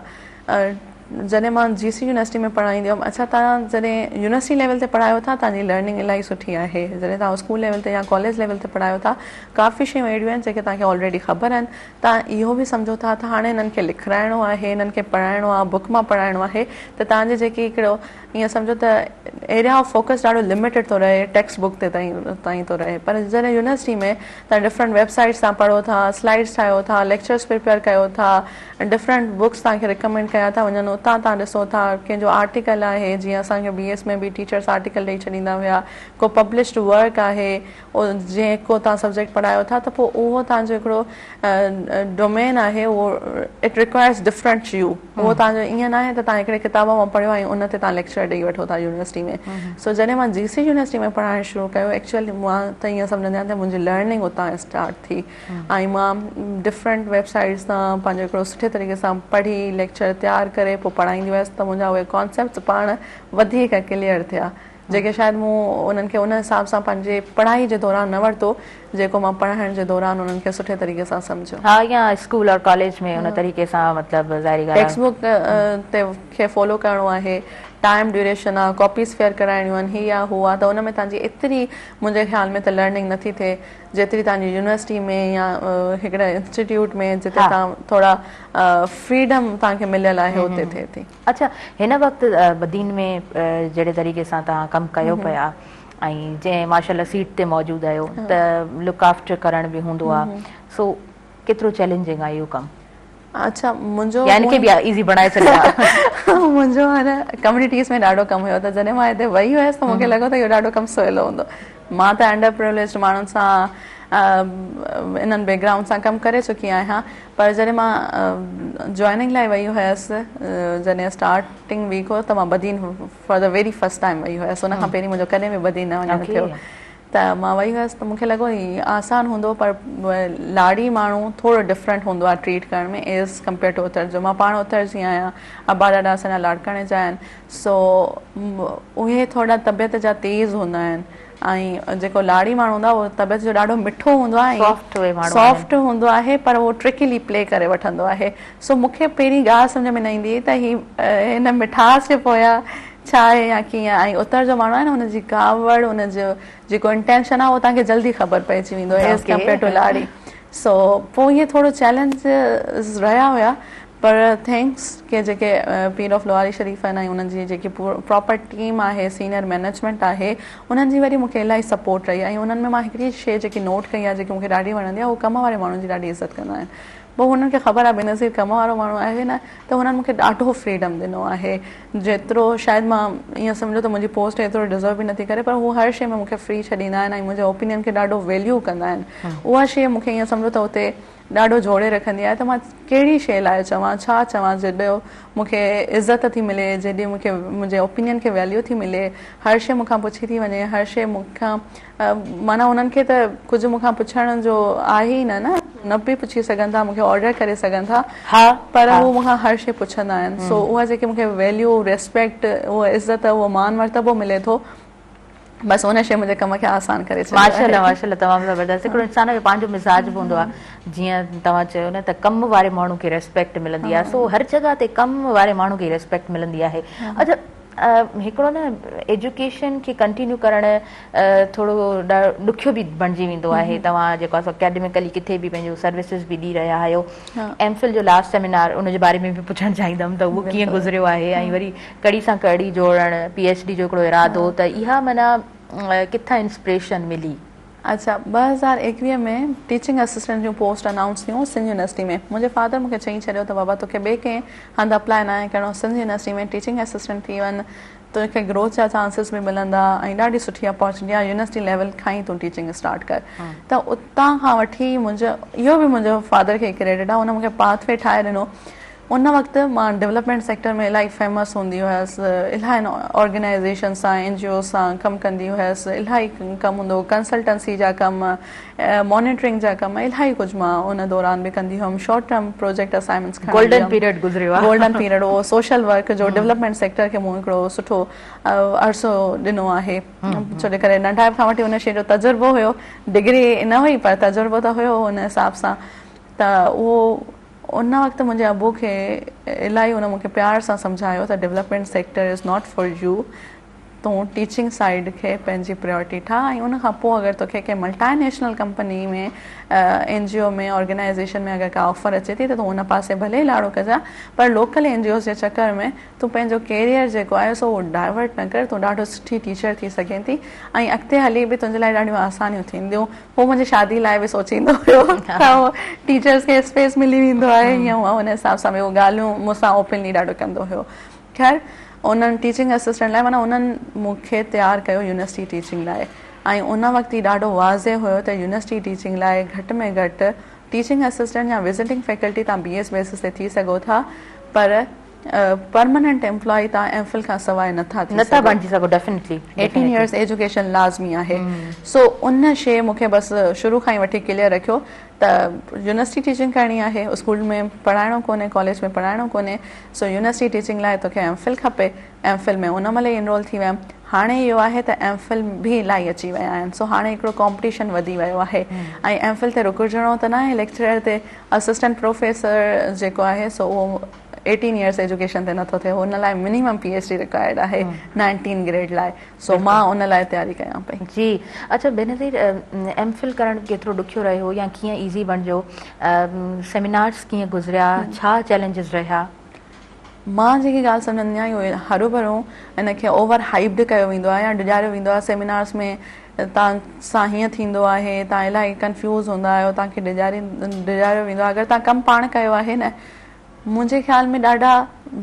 جڏهن مان جي سي يونيورسٽي ۾ پڙهائيندي هيم اڇا توهان جڏهن يونيورسٽي ليول تي پڙهايو ٿا توهان جي لرننگ الاهي سٺي آهي جڏهن توهان اسڪول ليول تي يا ڪاليج ليول تي پڙهايو ٿا ڪافي شيون اهڙيون آهن جيڪي توهان کي آلريڊي خبر آهن توهان اهو به سمجهو ٿا ته هاڻي هنن کي لکرائڻو آهي هنن کي پڙهائڻو آهي بڪ مان پڙهائڻو آهي ته توهان جي جيڪي هڪڙو ائين سمجهو ته ايريا آف فوڪس ڏاڍو لميٽيڊ ٿو رهي ٽيڪسٽ بڪ تي تائين ٿو رهي پر جڏهن يونيورسٽي ۾ توهان ڊفرنٽ ويب سائيٽس تان پڙهو ٿا سلائيڊس ٺاهيو ٿا ليڪچرس پريپيئر ڪيو ٿا ڊفرنٽ بڪس توهان کي ريڪمينڊ ڪيا ٿا وڃن اتان توهان ڏسو ٿا ڪنهن جو آرٽيڪل آهي جيئن اسان کي بي ايس ۾ به ٽيچرس آرٽيڪل ڏئي ڇڏيندا هيا ڪو پبلشڊ ورڪ آهي جيڪو توهان سبجيڪٽ پڙهايو ٿا ته پوء اهو توهان جو هڪڙو ڊومين آهي اهو it requires different U اهو توهان جو ائين ناهي ته توهان هڪڙي ڪتاب مان پڙهيو ۽ ان تي توهان ليڪچر ڏئي وٺو ٿا يونيورسٽي ۾ سو جڏهن مان جي سي يونيورسٽي ۾ پڙهائڻ شروع ڪيو ايڪچوئلي مان ته ائين سمجهندي آهيان ته منهنجي لرننگ اتان اسٽارٽ ٿي ۽ مان ڊفرنٽ ويب سائيٽس تان پنهنجو هڪڙو سٺي طريقي سان پڙهي ليڪچر تيار ڪري پوء پڙهائيندي هيس ته منهنجا اهي ڪانسيپٽس پاڻ وڌيڪ ڪليئر ٿيا جيڪي شايد مون انهن کي ان حساب سان پنهنجي پڙهائي جي دوران نه ورتو جيڪو مان پڙهائڻ جي دوران انهن کي سٺي طريقي سان سمجهيو. ها يا اسڪول اور ڪاليج ۾ ان طريقي سان مطلب ظاهري ڳالهه آهي. ٽيڪسٽ بڪ تي کي فالو ڪرڻو آهي، ٽائيم ڊيوريشن آ، ڪاپيز فيئر ڪرائڻيون آهن، هي آ هو آ ته ان ۾ توهان جي ايتري منهنجي خيال ۾ ته لرننگ نٿي ٿئي جيتري توهان جي يونيورسٽي ۾ يا هڪڙي انسٽيٽيوٽ ۾ جتي توهان ٿورا فريڊم توهان کي مليل آهي اتي ٿئي ٿي. اڇا هن وقت بدين ۾ جهڙي طريقي سان توهان ڪم ڪيو پيا ۽ جنهن ماشاء الله سيٽ تي موجود آهيو ته لڪ آفٽر ڪرڻ به هوندو آهي سو ڪيترو چئلينجنگ آهي اهو ڪم؟ اڇا منهنجو يا ان کي به ايزي بڻائي ڇڏيو آهي؟ منهنجو هن ڪميونٽيز ۾ ڏاڍو ڪم هيو ته جڏهن مان هتي وئي هيس ته مونکي لڳو ته اهو ڏاڍو ڪم سولو هوندو مان ته انڊر پروليجڊ ماڻهن سان انهن بيڪ گرائونڊ سان ڪم ڪري چڪي آهيان پر جڏهن مان جوائننگ لاء وئي هيس جڏهن اسٽارٽنگ ويڪ هو ته مان Badin for the very first time وئي هيس ان کان پهرين منهنجو ڪڏهن به بدين نه وڃڻ ٿيو ته مان وئي هيس ته مونکي لڳو هي آسان هوندو پر لاڙي ماڻهو ٿورو ڊفرنٽ هوندو آهي ٽريٽ ڪرڻ ۾ ايز ڪمپيئر ٽو اتر جو مان پاڻ اتر جي آهيان ابا ڏاڏا اسان جا لاڙڪاڻي جا آهن سو اهي ٿورا طبيعت جا تيز هوندا آهن ۽ جيڪو لاڙي ماڻهو هوندو آهي اهو طبيعت جو ڏاڍو مٺو هوندو آهي ۽ سافٽ هوندو آهي پر اهو ٽرڪلي پلي ڪري وٺندو آهي سو مون کي پهرين ڳالهه سمجهه ۾ نه ايندي هئي ته هي هن مٺاس جي پويان ڇا آهي يا ڪيئن ۽ اتر جو ماڻهو آهي نه هن جي ڪاوڙ هن جو جيڪو انٽينشن آهي اهو توهان کي جلدي خبر پئجي ويندو ايز ڪمپيئر ٽو لاڙي سو پوء اهي ٿورو چئلينجز رهيا هيا پر thanks ڪي جيڪي پير آف لواري شريف آهن ۽ انهن جي جيڪي پراپر ٽيم آهي سينئر مئنيجمينٽ آهي انهن جي وري مون کي الاهي سپورٽ رهي ۽ انهن ۾ مان هڪڙي شيء جيڪي نوٽ ڪئي آهي جيڪي مون کي ڏاڍي وڻندي آهي اهو ڪم واري ماڻهن جي ڏاڍي عزت ڪندا آهن پوء هنن کي خبر آهي بينظير ڪم وارو ماڻهو آهي نه ته هنن مون کي ڏاڍو فريڊم ڏنو آهي جيترو شايد مان ائين سمجهو ته منهنجي پوسٽ ايترو ڊزرو به نٿي ڪري پر هو هر شيء ۾ مون کي فري ڇڏيندا آهن ۽ منهنجي اوپينين کي ڏاڍو ويليو ڪندا آهن اها شيء مون کي ائين سمجهو ته اتي ڏاڍو جوڙي رکندي آهي ته مان ڪهڙي شيء لاء چوان ڇا چوان جيڏو مون کي عزت ٿي ملي جيڏي مون کي منهنجي اوپينين کي ويليو ٿي ملي هر شيء مون کان پڇي ٿي وڃي هر شيء مون کان معنيٰ انهن کي ته ڪجهه مون کان پڇڻ جو آهي ئي نه نه نه به پڇي سگهن ٿا مون کي آرڊر ڪري سگهن ٿا پر هو مون کان هر شيء پڇندا آهن سو اها جيڪي مون کي ويليو ريسپيڪٽ اها عزت اهو مان مرتبو ملي ٿو. بس ان شيء منهنجي ڪم کي آسان ڪري ڇڏيو آهي. ماشاءالله ماشاءالله تمام زبردست هڪڙو انسان جو پنهنجو مزاج به هوندو آهي جيئن توهان چيو نه ته ڪم واري ماڻهو کي ريسپيڪٽ ملندي آهي سو هر جڳهه تي ڪم واري ماڻهو کي ريسپيڪٽ ملندي آهي اڇا هڪڙو نه ايجوڪيشن کي ڪنٽينيو ڪرڻ ٿورو ڏکيو به بڻجي ويندو آهي توهان جيڪو آهي سو اڪيڊميڪلي ڪٿي به پنهنجون سروسز به ڏئي رهيا آهيو ايم فل جو لاسٽ سيمينار ان جي باري ۾ به پڇڻ چاهيندم ته اهو ڪيئن گذريو آهي ۽ وري ڪڙي سان ڪڙي جوڙڻ پي ايڇ ڊي جو هڪڙو ارادو ته اها معنيٰ ڪٿان انسپريشن ملي؟ اڇا 2021 ۾ ٽيچنگ اسسٽنٽ جون پوسٽ انائونس ٿيون سنڌ يونيورسٽي ۾ منهنجي فادر مونکي چئي ڇڏيو ته بابا توکي ٻئي ڪنهن هنڌ اپلاء ناهي ڪرڻو سنڌ يونيورسٽي ۾ ٽيچنگ اسسٽنٽ ٿي وڃ توکي گروٿ جا چانسز به ملندا ۽ ڏاڍي سٺي اپارچونٽي آهي يونيورسٽي ليول کان ئي تون ٽيچنگ اسٽارٽ ڪر ته اتان کان وٺي منهنجو اهو به منهنجو فادر کي ڪريڊٽ آهي ان مونکي پاٿ وي ٺاهي ڏنو ان وقت مان ڊولپمينٽ سيڪٽر ۾ الاهي فيمس هوندي هيس الاهي آرگنائيزيشن سان اين جي اوز سان ڪم ڪندي هيس الاهي ڪم هوندو هو ڪنسلٽنسي جا ڪم مانيٽرنگ جا ڪم الاهي ڪجهه مان ان دوران به ڪندي هيم شارٽ ٽرم پروجيڪٽ اسائنمينٽس کڻندي گولڊن پيريڊ گذريو آهي گولڊن پيريڊ اهو سوشل ورڪ جو ڊولپمينٽ سيڪٽر کي مون هڪڙو سٺو عرصو ڏنو آهي ڇو جي ڪري ننڍائپ کان وٺي ان شيء جو تجربو هيو ڊگري نه هئي پر تجربو ته هيو ان حساب سان ته اهو ان وقت منهنجي ابو کي الاهي ان مون کي پيار سان سمجهايو ته development sector is not for you تون ٽيچنگ سائيڊ کي پنهنجي پريورٽي ٺاهه ۽ ان کان پوء اگر توکي ڪنهن multi national company ۾ N G O ۾ organisation ۾ اگر ڪا آفر اچي ٿي ته تون ان پاسي ڀلي لاڙو ڪجان پر لوڪل اين جي اوز جي چڪر ۾ تون پنهنجو ڪيريئر جيڪو آهي سو اهو ڊائيورٽ نه ڪر تون ڏاڍو سٺي ٽيچر ٿي سگهين ٿي ۽ اڳتي هلي به تنهنجي لاء ڏاڍيون آسانيون ٿينديون هو منهنجي شادي لاء به سوچيندو هيو ته ٽيچرس کي اسپيس ملي ويندو آهي ائين هو ان حساب سان به هو ڳالهيون مون سان اوپنلي ڏاڍو ڪندو هيو خير انهن ٽيچنگ اسسٽنٽ لاء معنيٰ انهن مون کي تيار ڪيو يونيورسٽي ٽيچنگ لاء ۽ ان وقت ئي ڏاڍو واضح هيو ته يونيورسٽي ٽيچنگ لاء گهٽ ۾ گهٽ ٽيچنگ اسسٽنٽ يا وزيٽنگ فيڪلٽي تان بي ايس بيسس تي ٿي سگهو ٿا پر پرماننٽ ايمپلائي تان ايم فل کان سواء نٿا ٿي نٿا بڻجي سگهو ڊيفينيٽلي 18 يئرس ايجوڪيشن لازمي آهي سو ان شي مون کي بس شروع کان ئي وٺي ڪليئر رکيو ته يونيورسٽي ٽيچنگ ڪرڻي آهي اسڪول ۾ پڙهائڻو ڪونهي ڪاليج ۾ پڙهائڻو ڪونهي سو يونيورسٽي ٽيچنگ لاء توکي ايم فل کپي ايم فل ۾ ان مهل ئي انرول ٿي ويم هاڻي اهو آهي ته ايم فل به الاهي اچي ويا آهن سو هاڻي هڪڙو ڪامپٽيشن وڌي ويو آهي ۽ ايم فل تي رڪجڻو ته ناهي ليڪچرر تي اسسٽنٽ پروفيسر جيڪو آهي سو اهو ايٽين يئرس ايجوڪيشن تي نٿو ٿئي ان لاء minimum P H D required آهي نائنٽين گريڊ لاء سو مان ان لاء تياري ڪيان پئي. جي اڇا بينظير ايم فل ڪرڻ ڪيترو ڏکيو رهيو يا ڪيئن ايزي بڻجو سيمينارز ڪيئن گذريا ڇا چئلينجز رهيا؟ مان جيڪي ڳالهه سمجهندي آهيان اهو هروڀرو ان کي اوور هائيپڊ ڪيو ويندو آهي يا ڊيڄاريو ويندو آهي سيمينارز ۾ توهان سان هيئن ٿيندو آهي توهان الاهي ڪنفيوز هوندا آهيو توهان کي ڊيڄاريو ويندو آهي اگر توهان ڪم پاڻ ڪيو آهي نه منهنجي خيال ۾ ڏاڍا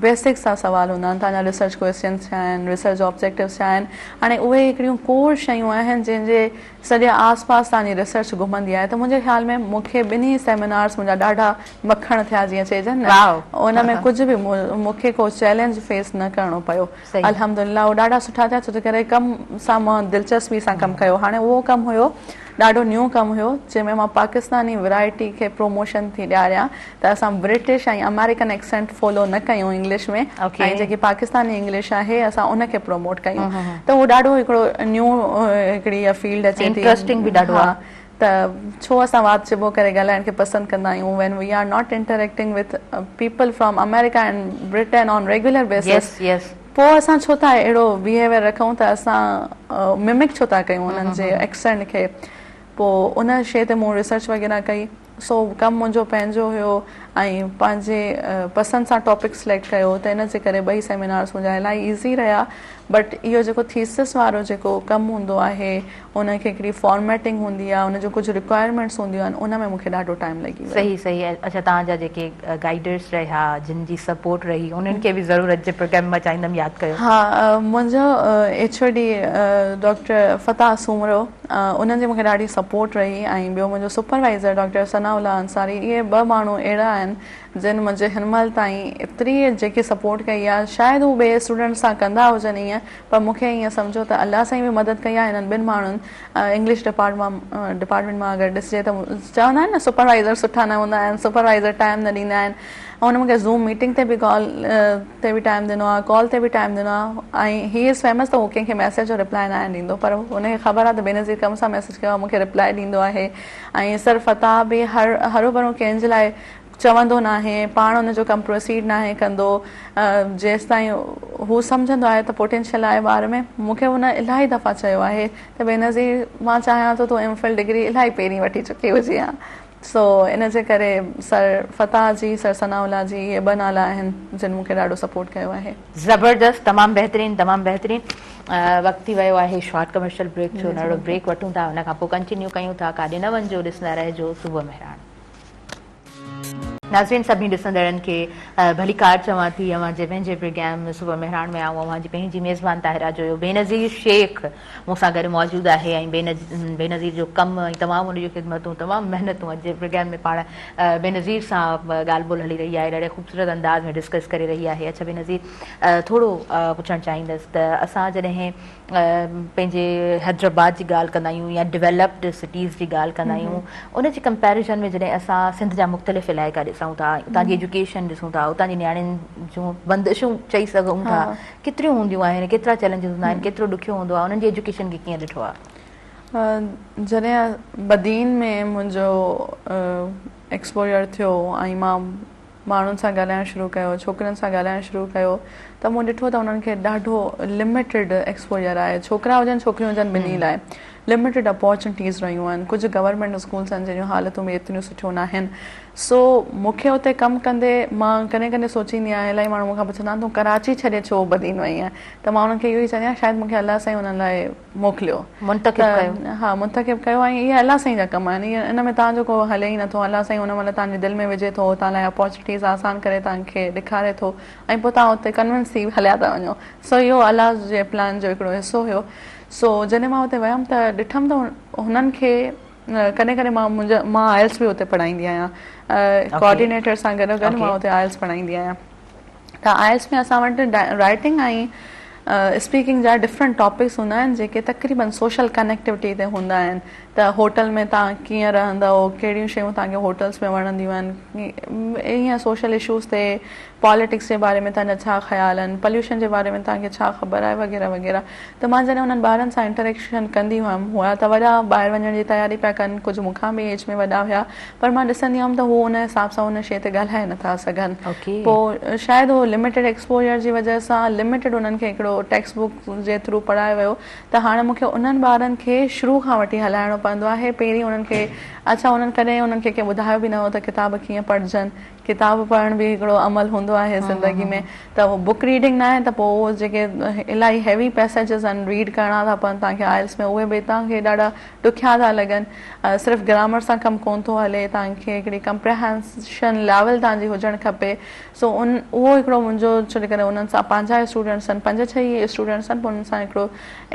بيسڪ سا سوال هوندا آهن توهان جا ريسرچ ڪوئسچنس ڇا آهن ريسرچ آبجيڪٽوز ڇا آهن هاڻي اهي هڪڙيون ڪور شيون آهن جنهن جي سڄي آس پاس توهان جي ريسرچ گهمندي آهي ته منهنجي خيال ۾ مون کي ٻنهي سيمينارز منهنجا ڏاڍا مکڻ ٿيا جيئن چئجن نه ان ۾ ڪجهه به مون کي ڪو چئلينج فيس نه ڪرڻو پيو الحمدلله اهو ڏاڍا سٺا ٿيا ڇو جي ڪري ڪم سان مان دلچسپي سان ڪم ڪيو هاڻي اهو ڪم هيو ڏاڍو نيو ڪم هيو جنهن ۾ مان پاڪستاني ورائٽي کي پروموشن ٿي ڏياريان ته اسان برٽش ۽ آمريڪن ايڪسنٽ فالو نه ڪيون انگلش ۾ ۽ جيڪي پاڪستاني انگلش آهي اسان ان کي پروموٽ ڪيون ته اهو ڏاڍو هڪڙو نيو هڪڙي اها فيلڊ اچي ٿي انٽرسٽنگ به ڏاڍو آهي ته ڇو اسان وات چٻو ڪري ڳالهائڻ کي پسند ڪندا آهيون when we are not interacting with people from America and Britain on regular basis پوء اسان ڇو ٿا اهڙو بيهيويئر رکون ته اسان ممڪ ڇو ٿا ڪيون انهن جي ايڪسنٽ کي پوء ان شيء تي مون ريسرچ وغيره ڪئي سو ڪم منهنجو پنهنجو هيو ۽ پنهنجي پسند سان ٽاپڪ سليڪٽ ڪيو ته ان جي ڪري ٻئي سيمينارز منهنجا الاهي ايزي رهيا بٽ اهو جيڪو ٿيسس وارو جيڪو ڪم هوندو آهي ان کي هڪڙي فارميٽنگ هوندي آهي ان جون ڪجهه رڪوائرمينٽس هونديون آهن ان ۾ مون کي ڏاڍو ٽائيم لڳي ويو. صحيح صحيح اڇا توهان جا جيڪي گائيڊرس رهيا جن جي سپورٽ رهي انهن کي به ضرور اڄ جي پروگرام مان چاهيندم ياد ڪيو. ها منهنجو H O D doctor Fatah Soomro انهن جي مون کي ڏاڍي سپورٽ رهي ۽ ٻيو منهنجو سپروائيزر ڊاڪٽر ثناء الله انصاري اهي ٻه ماڻهو اهڙا آهن. آهن جن منهنجي هن مهل تائين ايتري جيڪي سپورٽ ڪئي آهي شايد هو ٻئي اسٽوڊنٽس سان ڪندا هجن ائين پر مون کي ائين سمجهو ته الله سائين به مدد ڪئي آهي هنن ٻن ماڻهن انگلش ڊپارٽمينٽ مان اگر ڏسجي ته چوندا آهن نه سپروائزر سٺا نه هوندا آهن سپروائزر ٽائيم نه ڏيندا آهن هن مون کي زوم ميٽنگ تي به ڪال تي به ٽائيم ڏنو آهي ڪال تي به ٽائيم ڏنو آهي ۽ هي از فيمس ته هو ڪنهن کي ميسيج جو رپلائي ناهي ڏيندو پر هن کي خبر آهي ته بينظير ڪم سان ميسيج ڪيو آهي مون کي رپلائي ڏيندو آهي ۽ سر فتاح به هر هروڀرو ڪنهن جي لاء چوندو ناهي پاڻ ان جو ڪم پروسيڊ ناهي ڪندو جيستائين هو سمجهندو آهي ته پوٽينشل آهي ٻار ۾ مون کي هن الاهي دفعا چيو آهي ته بينظير مان چاهيان ٿو تون ايم فل ڊگري الاهي پهرين وٺي چڪي هجين ها سو ان جي ڪري سر فتاح جي سر ثناء الله جي اهي ٻه نالا آهن جن مون کي ڏاڍو سپورٽ ڪيو آهي. زبردست تمام بهترين تمام بهترين وقت ٿي ويو آهي شارٽ ڪمرشل بريڪ جو ننڍڙو بريڪ وٺون ٿا ان کان پوء ڪنٽينيو ڪيون ٿا ڪاڏي نه وڃجو ڏسندا رهجو صبح مهراڻ. ناظرين سڀني ڏسندڙن کي ڀليڪار چوان ٿي اوهان جي پنهنجي پروگرام صبح مهراڻ ۾ آئون اوهان جي پنهنجي ميزبان طاهره جويو بينظير شيخ مون سان گڏ موجود آهي ۽ بينظير جو ڪم ۽ تمام ان جون خدمتون تمام محنتون اڄ جي پروگرام ۾ پاڻ بينظير سان ڳالهه ٻولهه هلي رهي آهي ڏاڍي خوبصورت انداز ۾ ڊسڪس ڪري رهي آهي اڇا بينظير ٿورو پڇڻ چاهيندس ته اسان جڏهن پنهنجي حيدرآباد جي ڳالهه ڪندا آهيون يا ڊيولپڊ سٽيز جي ڳالهه ڪندا آهيون ان جي ڪمپيريزن ۾ جڏهن اسان سنڌ جا مختلف علائقا ڏسون ٿا اتان جي ايجوڪيشن ڏسون ٿا اتان جي نياڻين جون بندشون چئي سگهون ٿا ڪيتريون هونديون آهن ڪيترا چئلينجز هوندا آهن ڪيترو ڏکيو هوندو آهي انهن جي ايجوڪيشن کي ڪيئن ڏٺو آهي؟ جڏهن بدين ۾ منهنجو ايڪسپوجر ٿيو ۽ مان ماڻهن سان ڳالهائڻ شروع ڪيو ڇوڪرين سان ڳالهائڻ شروع ڪيو ته مون ڏٺو ته انهن کي ڏاڍو لميٽيڊ ايڪسپوجر آهي ڇوڪرا هجن ڇوڪريون هجن ٻنهي لاء لميٽيڊ اپارچونٽيز رهيون آهن ڪجهه گورنمينٽ اسڪولس آهن جن جون حالتون به ايتريون سٺيون ناهن سو مون کي اتي ڪم ڪندي مان ڪڏهن ڪڏهن سوچيندي آهيان الاهي ماڻهو مون کان پڇندا آهن تون ڪراچي ڇڏي ڇو بدين وئي آهين ته مان انهن کي اهو ئي چوندي آهيان شايد مون کي الله سائين انهن لاء موڪليو منتخب ڪيو ها منتخب ڪيو ۽ اهي الله سائين جا ڪم آهن اهي ان ۾ توهان جو ڪو هلي ئي نٿو الله سائين ان مهل توهان جي دل ۾ وجهي ٿو توهان لاء اپارچونٽيز آسان ڪري توهان کي ڏيکاري ٿو ۽ پوء توهان اتي ڪنونس ٿي هليا ٿا وڃو سو اهو الله جي پلان جو هڪڙو حصو هيو سو جڏهن مان اتي ويم ته ڏٺم ته هنن کي ڪڏهن ڪڏهن مان منهنجا مان آئلس به اتي پڙهائيندي آهيان ڪوآرڊينيٽر سان گڏو گڏ مان اتي آئلس پڙهائيندي آهيان ته آئلس ۾ اسان وٽ رائٽنگ ۽ اسپيڪنگ جا ڊفرنٽ ٽاپڪس هوندا آهن جيڪي تقريبن سوشل ڪنيڪٽيوٽي تي هوندا آهن ته هوٽل ۾ توهان ڪيئن رهندؤ ڪهڙيون شيون توهان کي هوٽلس ۾ وڻنديون آهن ائين سوشل اشوز تي پاليٽڪس جي باري ۾ توهان جا ڇا خيال آهن پوليوشن جي باري ۾ توهان کي ڇا خبر آهي وغيره وغيره ته مان جڏهن انهن ٻارن سان انٽريڪشن ڪندي هيم هئا ته وڏا ٻاهر وڃڻ جي تياري پيا ڪن ڪجهه مون کان به ايج ۾ وڏا هيا پر مان ڏسندي هيم ته هو ان حساب سان ان شيء تي ڳالهائي نٿا سگهن پوء شايد هو لميٽيڊ ايڪسپوجر جي وجه سان لميٽيڊ انهن کي هڪڙو ٽيڪسٽ بڪ جي ٿرو پڙهايو ويو ته هاڻي مون کي انهن ٻارن کي شروع کان وٺي هلائڻو پوندو آهي پهرين انهن کي اڇا انهن ڪڏهن انهن کي ڪنهن ٻڌايو به نه هو ته ڪتاب ڪيئن پڙهجن ڪتاب پڙهڻ به هڪڙو عمل هوندو آهي زندگي ۾ ته اهو بڪ ريڊنگ ناهي ته پوء اهو جيڪي الاهي هيوي پيسيجز آهن ريڊ ڪرڻا ٿا پون توهان کي آئلس ۾ اهي به توهان کي ڏاڍا ڏکيا ٿا لڳن صرف گرامر سان ڪم ڪونه ٿو هلي توهان کي هڪڙي ڪمپريهنشن ليول توهان جي هجڻ کپي سو ان اهو هڪڙو منهنجو ڇو جي ڪري انهن سان پنهنجا اسٽوڊنٽس آهن پنج ڇهه ئي اسٽوڊنٽس آهن پوء انهن سان هڪڙو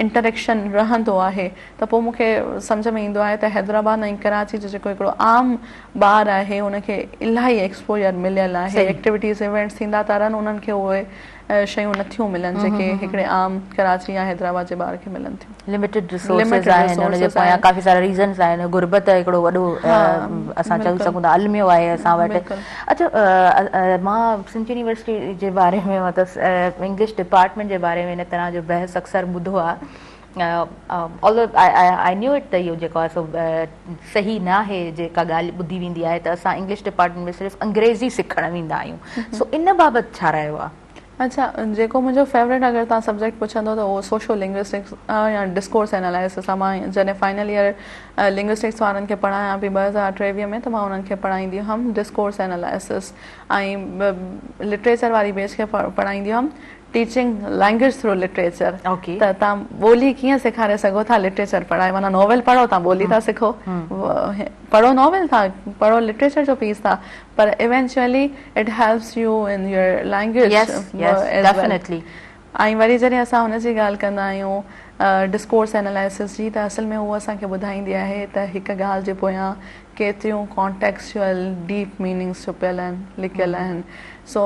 انٽريڪشن رهندو آهي ته پوء مون کي سمجهه ۾ ايندو آهي ته حيدرآباد ۽ ڪراچي جو جيڪو هڪڙو عام ٻار آهي ان کي الاهي ايڪسپوجر مليل آهي ايڪٽيوٽيز ايونٽس ٿيندا ٿا رهن انهن کي اهي شيون نٿيون ملن جيڪي هڪڙي عام ڪراچي يا حيدرآباد جي ٻار کي ملن ٿيون. لميٽيڊ ريسورسز آهن ان جي پويان ڪافي سارا ريزنز آهن غربت هڪڙو وڏو اسان چئي سگهون ٿا الميو آهي اسان وٽ اڇا مان سنڌ يونيورسٽي جي باري ۾ مطلب انگلش ڊپارٽمينٽ جي باري ۾ ان طرح جو بحث اڪثر ٻڌو آهي آلدو آء نيو it ته اهو جيڪو آهي سو صحيح نه آهي جيڪا ڳالهه ٻڌي ويندي آهي ته اسان انگلش ڊپارٽمينٽ ۾ صرف انگريزي سکڻ ويندا آهيون سو ان بابت ڇا رايو آهي؟ اڇا جيڪو منهنجو فيورٽ اگر توهان سبجيڪٽ پڇندو ته اهو سوشو لنگوسٽڪس يا ڊسڪورس اينالائسس آهي مان جڏهن فائنل ايئر لنگوسٽڪس وارن کي پڙهايان پئي 2023 ۾ ته مان انهن کي پڙهائيندي هئم ڊسڪورس اينالائسس ۽ لٽريچر واري بيچ کي پڙهائيندي هئم ٽيچنگ لينگويج ٿرو لٽريچر ته توهان ٻولي ڪيئن سيکاري سگهو ٿا لٽريچر پڙهائي معنيٰ ناول پڙهو توهان ٻولي ٿا سکو پڙهو ناول ٿا پڙهو لٽريچر جو پيس ٿا پر eventually it helps you in your language definitely ۽ وري جڏهن اسان هن جي ڳالهه ڪندا آهيون ڊسڪورس اينالائسس جي ته اصل ۾ هو اسان کي ٻڌائيندي آهي ته هڪ ڳالهه جي پويان ڪيتريون ڪانٽيڪسچوئل ڊيپ ميننگس ڇپيل آهن لڪيل آهن سو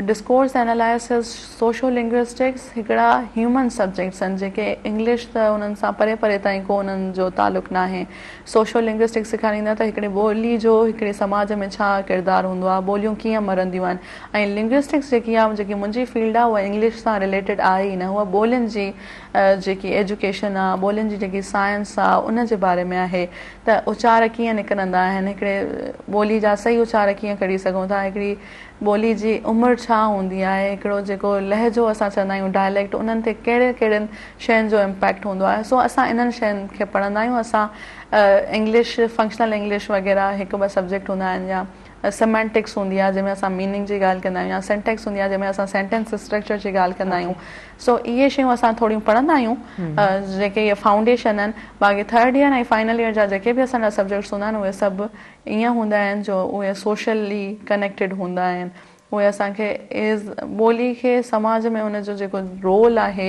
ڊسڪورس اينالائسس سوشو لنگوئسٽڪس هڪڙا هيومن سبجيڪٽس آهن جيڪي انگلش ته انهن سان پري پري تائين ڪو انهن جو تعلق ناهي سوشو لنگوئسٽڪس سيکاريندا ته هڪڙي ٻولي جو هڪڙي سماج ۾ ڇا ڪردار هوندو آهي ٻوليون ڪيئن مرنديون آهن ۽ لنگوئسٽڪس جيڪي آهي جيڪي منهنجي فيلڊ آهي اها انگلش سان رليٽيڊ آهي ئي نه هوء ٻولين جي جيڪي ايجوڪيشن آهي ٻولين جي جيڪي سائنس آهي ان جي باري ۾ آهي ته اچار ڪيئن نڪرندا آهن هڪڙي ٻولي جا صحيح اچار ڪيئن ڪڍي سگهون ٿا هڪڙي ٻولي جي عمر ڇا هوندي آهي هڪڙو جيڪو لهجو اسان چوندا آهيون ڊائليڪٽ انهن تي ڪهڙي ڪهڙين شين جو امپيڪٽ هوندو آهي سو اسان انهن شين کي پڙهندا آهيون اسان انگلش فنڪشنل انگلش وغيره هڪ ٻه سبجيڪٽ هوندا آهن يا سيمينٽڪس هوندي آهي جنهن ۾ اسان ميننگ جي ڳالهه ڪندا آهيون يا سينٽيڪس هوندي آهي جنهن ۾ اسان سينٽينس اسٽرڪچر جي ڳالهه ڪندا آهيون سو اهي شيون اسان ٿوريون پڙهندا آهيون جيڪي اهي فائونڊيشن آهن باقي ٿرڊ ايئر ۽ فائنل ايئر جا جيڪي به اسان جا سبجيڪٽس هوندا آهن اهي سڀ ائين هوندا آهن جو اهي سوشلي ڪنيڪٽيڊ هوندا آهن اهي اسان کي ايز ٻولي کي سماج ۾ ان جو جيڪو رول آهي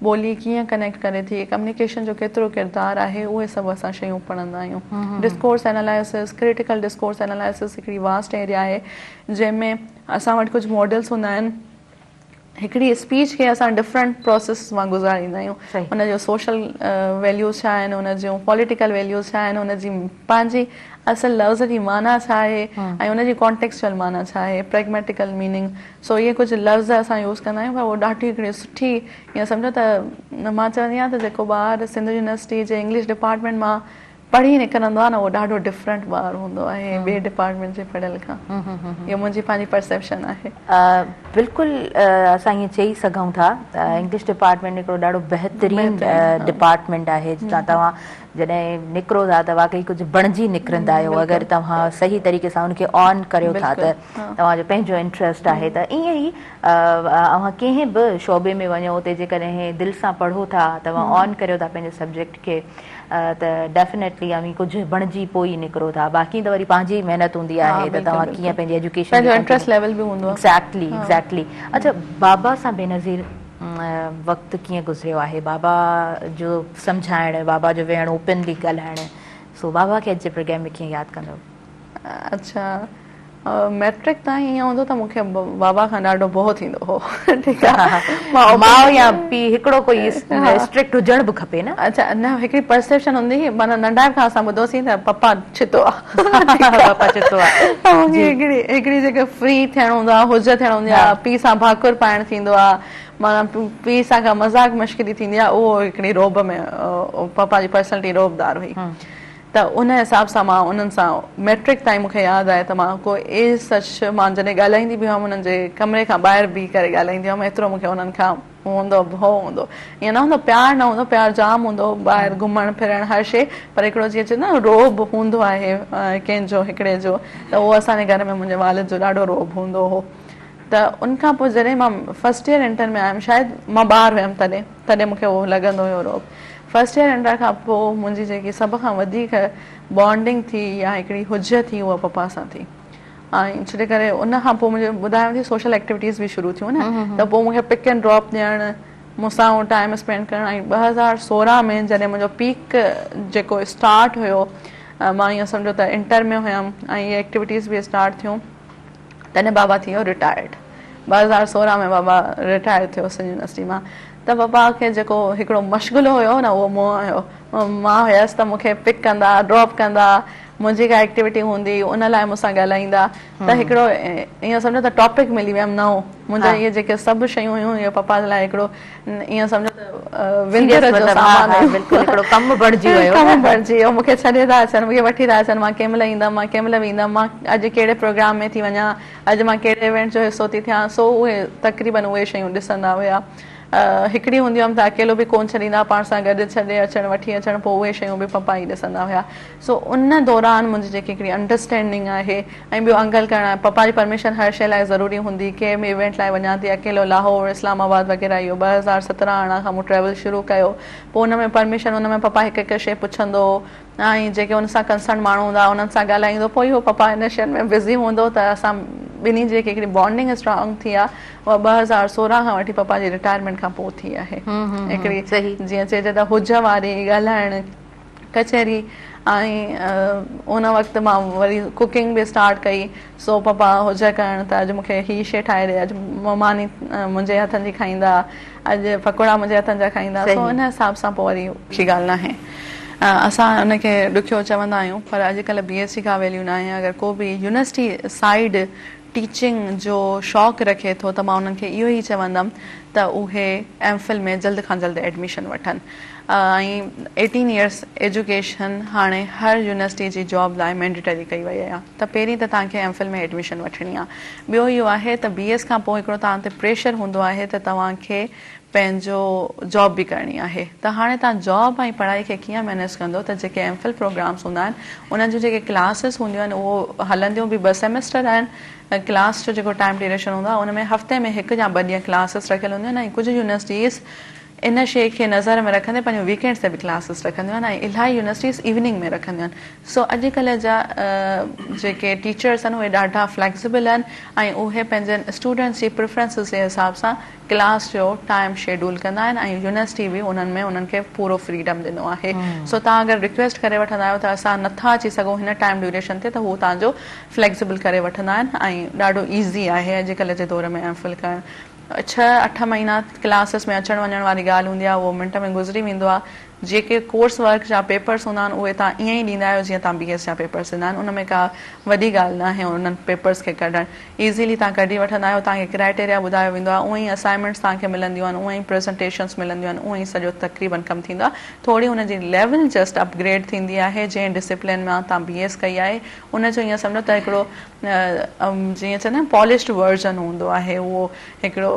ٻولي ڪيئن ڪنيڪٽ ڪري ٿي ڪميونيڪيشن جو ڪيترو ڪردار آهي اهي سڀ اسان شيون پڙهندا آهيون discourse analysis critical discourse analysis هڪڙي واسٽ ايريا آهي جنهن ۾ اسان وٽ ڪجهه ماڊلس هوندا آهن هڪڙي اسپيچ کي اسان ڊفرنٽ پروسيس مان گذاريندا آهيون ان جو سوشل ويليوز ڇا آهن ان جون پوليٽيڪل ويليوز ڇا آهن ان جي پنهنجي اصل لفظ جي معنيٰ ڇا آهي ۽ ان جي ڪانٽيڪسچوئل معنيٰ ڇا آهي پريگميٽيڪل ميننگ سو اهي ڪجهه لفظ اسان يوز ڪندا آهيون پر اهو ڏاڍي هڪڙي سٺي ائين سمجهو ته مان چوندي آهيان ته جيڪو ٻار سنڌ يونيورسٽي جي انگلش ڊپارٽمينٽ مان پڙهي نڪرندو آهي نه اهو ڏاڍو ڊفرنٽ ٻار هوندو آهي ٻئي ڊپارٽمينٽ جي پڙهيل کان اهو منهنجي پنهنجي پرسيپشن آهي. بلڪل اسان ائين چئي سگهون ٿا ته انگلش ڊپارٽمينٽ هڪڙو ڏاڍو بهترين ڊپارٽمينٽ آهي جتان توهان جڏهن نڪرو ٿا ته واقعي ڪجهه بڻجي نڪرندا آهيو اگر توهان صحيح طريقي سان ان کي آن ڪريو ٿا ته توهان جو پنهنجو انٽرسٽ آهي ته ائين ئي اوهان ڪنهن به شعبي ۾ وڃو اتي جيڪڏهن دل سان پڙهو ٿا توهان آن ڪريو ٿا پنهنجي سبجيڪٽ کي ته ڊيفينيٽلي اوهين ڪجهه بڻجي پوء ئي نڪرو ٿا باقي ته وري پنهنجي ئي محنت هوندي آهي ته توهان ڪيئن پنهنجي ايجوڪيشن پنهنجو انٽرسٽ ليول به هوندو آهي ايگزيڪٽلي ايگزيڪٽلي اڇا بابا سان بينظير وقت ڪيئن گذريو آهي بابا جو سمجهائڻ بابا جو ويهڻ اوپنلي ڳالهائڻ سو بابا کي اڄ جي پروگرام ۾ ڪيئن ياد ڪندؤ اڇا ميٽرڪ تائين ائين هوندو ته مون کي بابا کان ڏاڍو ڀؤ ٿيندو هو ٺيڪ آ ماء يا پيء هڪڙو ڪوئي اسٽرڪٽ هجڻ به کپي نه. اڇا نه هڪڙي پرسيپشن هوندي هئي معنيٰ ننڍائپ کان اسان ٻڌوسين ته پپا ڇتو آ پپا ڇتو آ مون کي هڪڙي هڪڙي جيڪي فري ٿيڻ هوندو آ هج ٿيڻ هوندي آ پيء سان ڀاڪر پائڻ ٿيندو آ معنيٰ پيء سان ڪا مذاق مشڪري ٿيندي آ اهو هڪڙي رعب ۾ پپا جي پرسنلٽي رعبدار هئي ته ان حساب سان مان انهن سان مئٽرڪ تائين مون کي ياد آهي ته مان ڪو ايز سچ مان جڏهن ڳالهائيندي به هئم انهن جي ڪمري کان ٻاهر بيهي ڪري ڳالهائيندي هئم ايترو مون کي انهن کان هوندو ڀؤ هوندو ائين نه هوندو پيار نه هوندو پيار جام هوندو ٻاهر گهمڻ ڦرڻ هر شي پر هڪڙو جيئن چوندا آهن رعب هوندو آهي ڪنهن جو هڪڙي جو ته اهو اسان جي گهر ۾ منهنجي والد جو ڏاڍو رعب هوندو هو ته ان کان پوء جڏهن مان فرسٽ ايئر انٽر ۾ آيم شايد مان ٻار هيم تڏهن تڏهن مون کي اهو لڳندو هيو رعب فرسٽ ايئر انٽر کان پوء منهنجي جيڪي سڀ کان وڌيڪ بانڊنگ ٿي يا هڪڙي حجت ٿي اها پپا سان ٿي ۽ ڇو جي ڪري ان کان پوء منهنجو ٻڌايو ٿي سوشل ايڪٽيوٽيز به شروع ٿيون نه ته پوء مون کي پڪ اينڊ ڊراپ ڏيڻ مون سان ٽائيم اسپينڊ ڪرڻ ۽ 2016 ۾ جڏهن منهنجو پيڪ جيڪو اسٽارٽ هيو مان ائين سمجهو ته انٽر ۾ هيم ۽ اهي ايڪٽيوٽيز به اسٽارٽ ٿيون تڏهن بابا ٿي ويو رٽائرڊ 2016 ۾ بابا رٽائر ٿيو سنڌ يونيورسٽي مان ته بابا کي جيڪو هڪڙو مشغلو هيو نه اهو مون هيو مان هيس ته مون کي پڪ ڪندا ڊراپ ڪندا منهنجي ڪا ايڪٽيوٽي هوندي ان لاء مون سان ڳالهائيندا ته هڪڙو ائين سمجهو ته ٽاپڪ ملي ويم نئون منهنجا اهي جيڪي سڀ شيون هيون اهي پپا جي لاء هڪڙو ائين سمجهو ته وندر جو سامان هيو بلڪل هڪڙو ڪم بڻجي ويو ڪم بڻجي ويو مون کي ڇڏي ٿا اچن مون کي وٺي ٿا اچن مان ڪنهن مهل ايندم مان ڪنهن مهل ويندم مان اڄ ڪهڙي پروگرام ۾ ٿي وڃان اڄ مان ڪهڙي ايونٽ جو حصو ٿي ٿيان سو اهي تقريبن اهي شيون ڏسندا هيا هڪڙي هوندي هيم ته اڪيلو به ڪونه ڇڏيندا پاڻ سان گڏ ڇڏي اچڻ وٺي اچڻ پوء اهي شيون به پپا ئي ڏسندا هيا سو ان دوران منهنجي جيڪي هڪڙي انڊرسٽينڊنگ آهي ۽ ٻيو انگل ڪرڻ پپا جي پرميشن هر شيء لاء ضروري هوندي ڪنهن به ايونٽ لاء وڃان ٿي اڪيلو لاهور اسلام آباد وغيره اهو 2017 18 کان مون ٽريول شروع ڪيو پوء ان ۾ پرميشن ان ۾ پپا هڪ هڪ شيء پڇندو ۽ جيڪي ان سان ڪنسرن ماڻهو هوندا انهن سان ڳالهائيندو پوء اهو پپا ان شين ۾ بزي هوندو ته اسان ٻنهي جي جيڪي هڪڙي بانڊنگ اسٽرانگ ٿي آهي اها 2016 کان وٺي پپا جي رٽائرمينٽ کان پوء ٿي آهي. هڪڙي جيئن چئجي ته هج واري ڳالهائڻ ڪچهري ۽ ان وقت مان وري ڪوڪنگ به اسٽارٽ ڪئي سو پپا هج ڪرڻ ته اڄ مونکي هي شي ٺاهي ڏي اڄ ماني منهنجي هٿن جي کائيندا اڄ پڪوڙا منهنجي هٿن جا کائيندا سو ان حساب سان پوء وري ڏکي ڳالهه ناهي اسان ان کي ڏکيو چوندا آهيون پر اڄڪلهه بي ايس جي ڪا ويليو ناهي اگر ڪو به يونيورسٽي سائيڊ ٽيچنگ جو شوق رکي ٿو ته مان انهن کي اهو ئي چوندم ته اهي ايم فل ۾ جلد کان جلد ايڊميشن وٺن ۽ ايٽين ايئرس ايجوڪيشن هاڻي هر يونيورسٽي جي جاب لاء مينڊيٽري ڪئي وئي آهي ته پهرين ته توهان کي ايم فل ۾ ايڊميشن وٺڻي آهي ٻيو اهو آهي ته بي ايس کان پوء هڪڙو توهان تي پريشر هوندو آهي ته توهان کي پنهنجو جاب به ڪرڻي آهي ته هاڻي توهان جاب ۽ پڙهائي کي ڪيئن مينيج ڪندو ته جيڪي ايم فل پروگرامس هوندا آهن انهن جون جيڪي ڪلاسز هونديون آهن اهو هلنديون به ٻه سيمسٽر آهن ڪلاس جو جيڪو ٽائيم ڊيوريشن هوندو آهي ان ۾ هفتي ۾ هڪ يا ٻه ڏينهن ڪلاسز رکيل هونديون آهن ۽ ڪجهه يونيورسٽيز ان شيء کي نظر ۾ رکندي پنهنجون ويڪينڊز تي به ڪلاسز رکنديون آهن ۽ الاهي يونيورسٽيز ايوننگ ۾ رکنديون آهن سو اڄڪلهه جا جيڪي ٽيچرس آهن اهي ڏاڍا فليڪسبل آهن ۽ اهي پنهنجن اسٽوڊنٽس جي پريفرنسز جي حساب سان ڪلاس جو ٽائيم شيڊول ڪندا آهن ۽ يونيورسٽي به انهن ۾ انهن کي پورو فريڊم ڏنو آهي سو توهان اگر رڪويسٽ ڪري وٺندا آهيو ته اسان نٿا اچي سگهون هن ٽائيم ڊيوريشن تي ته هو توهان جو فليڪسبل ڪري وٺندا آهن ۽ ڏاڍو ايزي آهي اڄڪلهه جي دور ۾ ايم فل ڪرڻ ڇهه اٺ مهينا ڪلاسز ۾ اچڻ وڃڻ واري ڳالهه هوندي آهي اهو منٽ ۾ گذري ويندو آهي. جيڪي ڪورس ورڪ جا پيپرس هوندا آهن اهي توهان ائين ئي ڏيندا آهيو جيئن توهان بي ايس جا پيپرس ڏيندا آهن ان ۾ ڪا وڏي ڳالهه ناهي انهن پيپرس کي ڪڍڻ ايزيلي توهان ڪڍي وٺندا آهيو توهان کي ڪرائيٽيريا ٻڌايو ويندو آهي اونئن ئي اسائنمينٽس توهان کي ملنديون آهن اونئن ئي پريزنٽيشنس ملنديون آهن اونئن ئي سڄو تقريبن ڪم ٿيندو آهي ٿوري ان جي ليول جسٽ اپگريڊ ٿيندي آهي جنهن ڊسيپلين مان توهان بي ايس ڪئي آهي ان جو ائين سمجهو ته هڪڙو جيئن چوندا آهن پالشڊ ورجن هوندو آهي اهو هڪڙو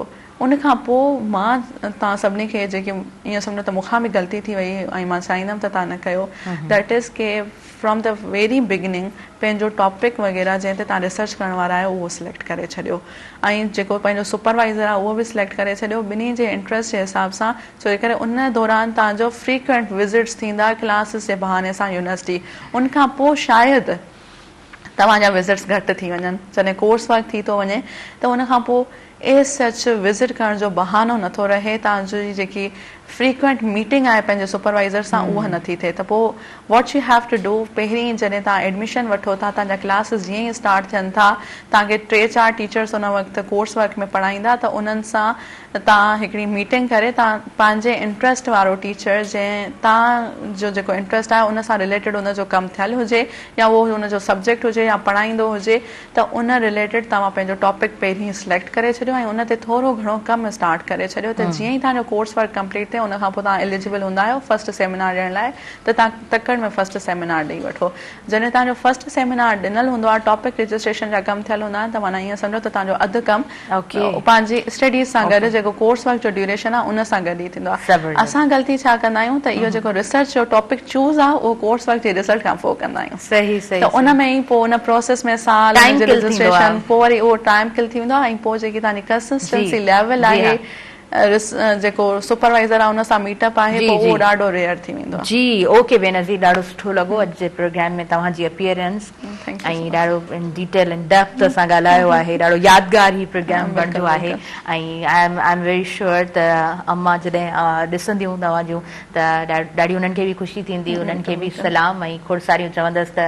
ان کان پوء مان توهان سڀني کي جيڪي ائين سمجهو ته مون کان به غلطي ٿي وئي ۽ مان چاهيندم ته توهان نه ڪيو that is K from the very beginning پنهنجو ٽاپڪ وغيره جنهن تي توهان ريسرچ ڪرڻ وارا آهيو اهو سليڪٽ ڪري ڇڏيو ۽ جيڪو پنهنجو سپروائزر آهي اهو به سليڪٽ ڪري ڇڏيو ٻنهي جي انٽرسٽ جي حساب سان ڇو جي ڪري ان دوران توهان جو فريڪوئنٽ وزٽس ٿيندا ڪلاسز جي بهاني سان يونيورسٽي ان کان پوء شايد توهان جا وزٽس گهٽ ٿي وڃن جڏهن ڪورس ورڪ ٿي ٿو وڃي ته ان کان پوء ايز سچ وزٽ ڪرڻ جو بهانو نٿو رهي توهان جي جيڪي فريڪوئنٽ ميٽنگ آهي پنهنجي سپروائزر سان اها نٿي ٿئي ته پوء what you have to do پهرين جڏهن توهان ايڊميشن وٺو ٿا توهان جا ڪلاسز جيئن ئي اسٽارٽ ٿين ٿا توهان کي ٽي چار ٽيچرس ان وقت ڪورس ورڪ ۾ پڙهائيندا ته انهن سان توهان هڪڙي ميٽنگ ڪري توهان پنهنجي انٽريسٽ وارو ٽيچر جنهن توهان جو جيڪو انٽريسٽ آهي ان سان رليٽيڊ ان جو ڪم ٿيل هجي يا اهو ان جو سبجيڪٽ هجي يا پڙهائيندو هجي ته ان رليٽيڊ توهان پنهنجو ٽاپڪ پهرين سليڪٽ ڪري ڇڏيو ۽ ان تي ٿورو گهڻو ڪم اسٽارٽ ڪري ڇڏيو ته جيئن ئي توهان جو ڪورس ورڪ ڪمپليٽ ٿئي ان کان پوء توهان اليجبل هوندا آهيو فرسٽ سيمينار ڏيڻ لاء ته توهان تڪڙ ۾ فرسٽ سيمينار ڏئي وٺو جڏهن توهان جو فرسٽ سيمينار ڏنل هوندو آهي ٽاپڪ رجسٽريشن جا ڪم ٿيل هوندا آهن ته معنيٰ ائين سمجهو ته توهان جو اڌ ڪم پنهنجي اسٽڊيز سان گڏ جيڪو ڪورس ورڪ جو ڊيوريشن آهي ان سان گڏ ئي ٿيندو آهي. اسان غلطي ڇا ڪندا آهيون ته اهو جيڪو ريسرچ جو ٽاپڪ چوز آهي اهو ڪورس ورڪ جي رزلٽ کان پوء ڪندا آهيون ته ان ۾ ئي پوء ان پروسيس ۾ سال ان جي رجسٽريشن پوء وري اهو ٽائيم ڪل ٿي ويندو آهي ۽ پوء جيڪي توهان جي ڪنسسٽنسي ليول آهي جيڪو سپروائزر آهي ان سان ميٽ اپ آهي پوء اهو ڏاڍو ريئر ٿي ويندو آهي. جي اوڪي بينظير ڏاڍو سٺو لڳو اڄ جي پروگرام ۾ توهان جي اپيئرنس ۽ ڏاڍو ان ڊيٽيل ان ڊيپٿ سان ڳالهايو آهي ڏاڍو يادگار هي پروگرام بڻجو آهي ۽ I am I am very sure ته امان جڏهن ڏسنديون توهان جون ته ڏاڍي انهن کي به خوشي ٿيندي انهن کي به سلام ۽ کوڙ ساريون چوندس ته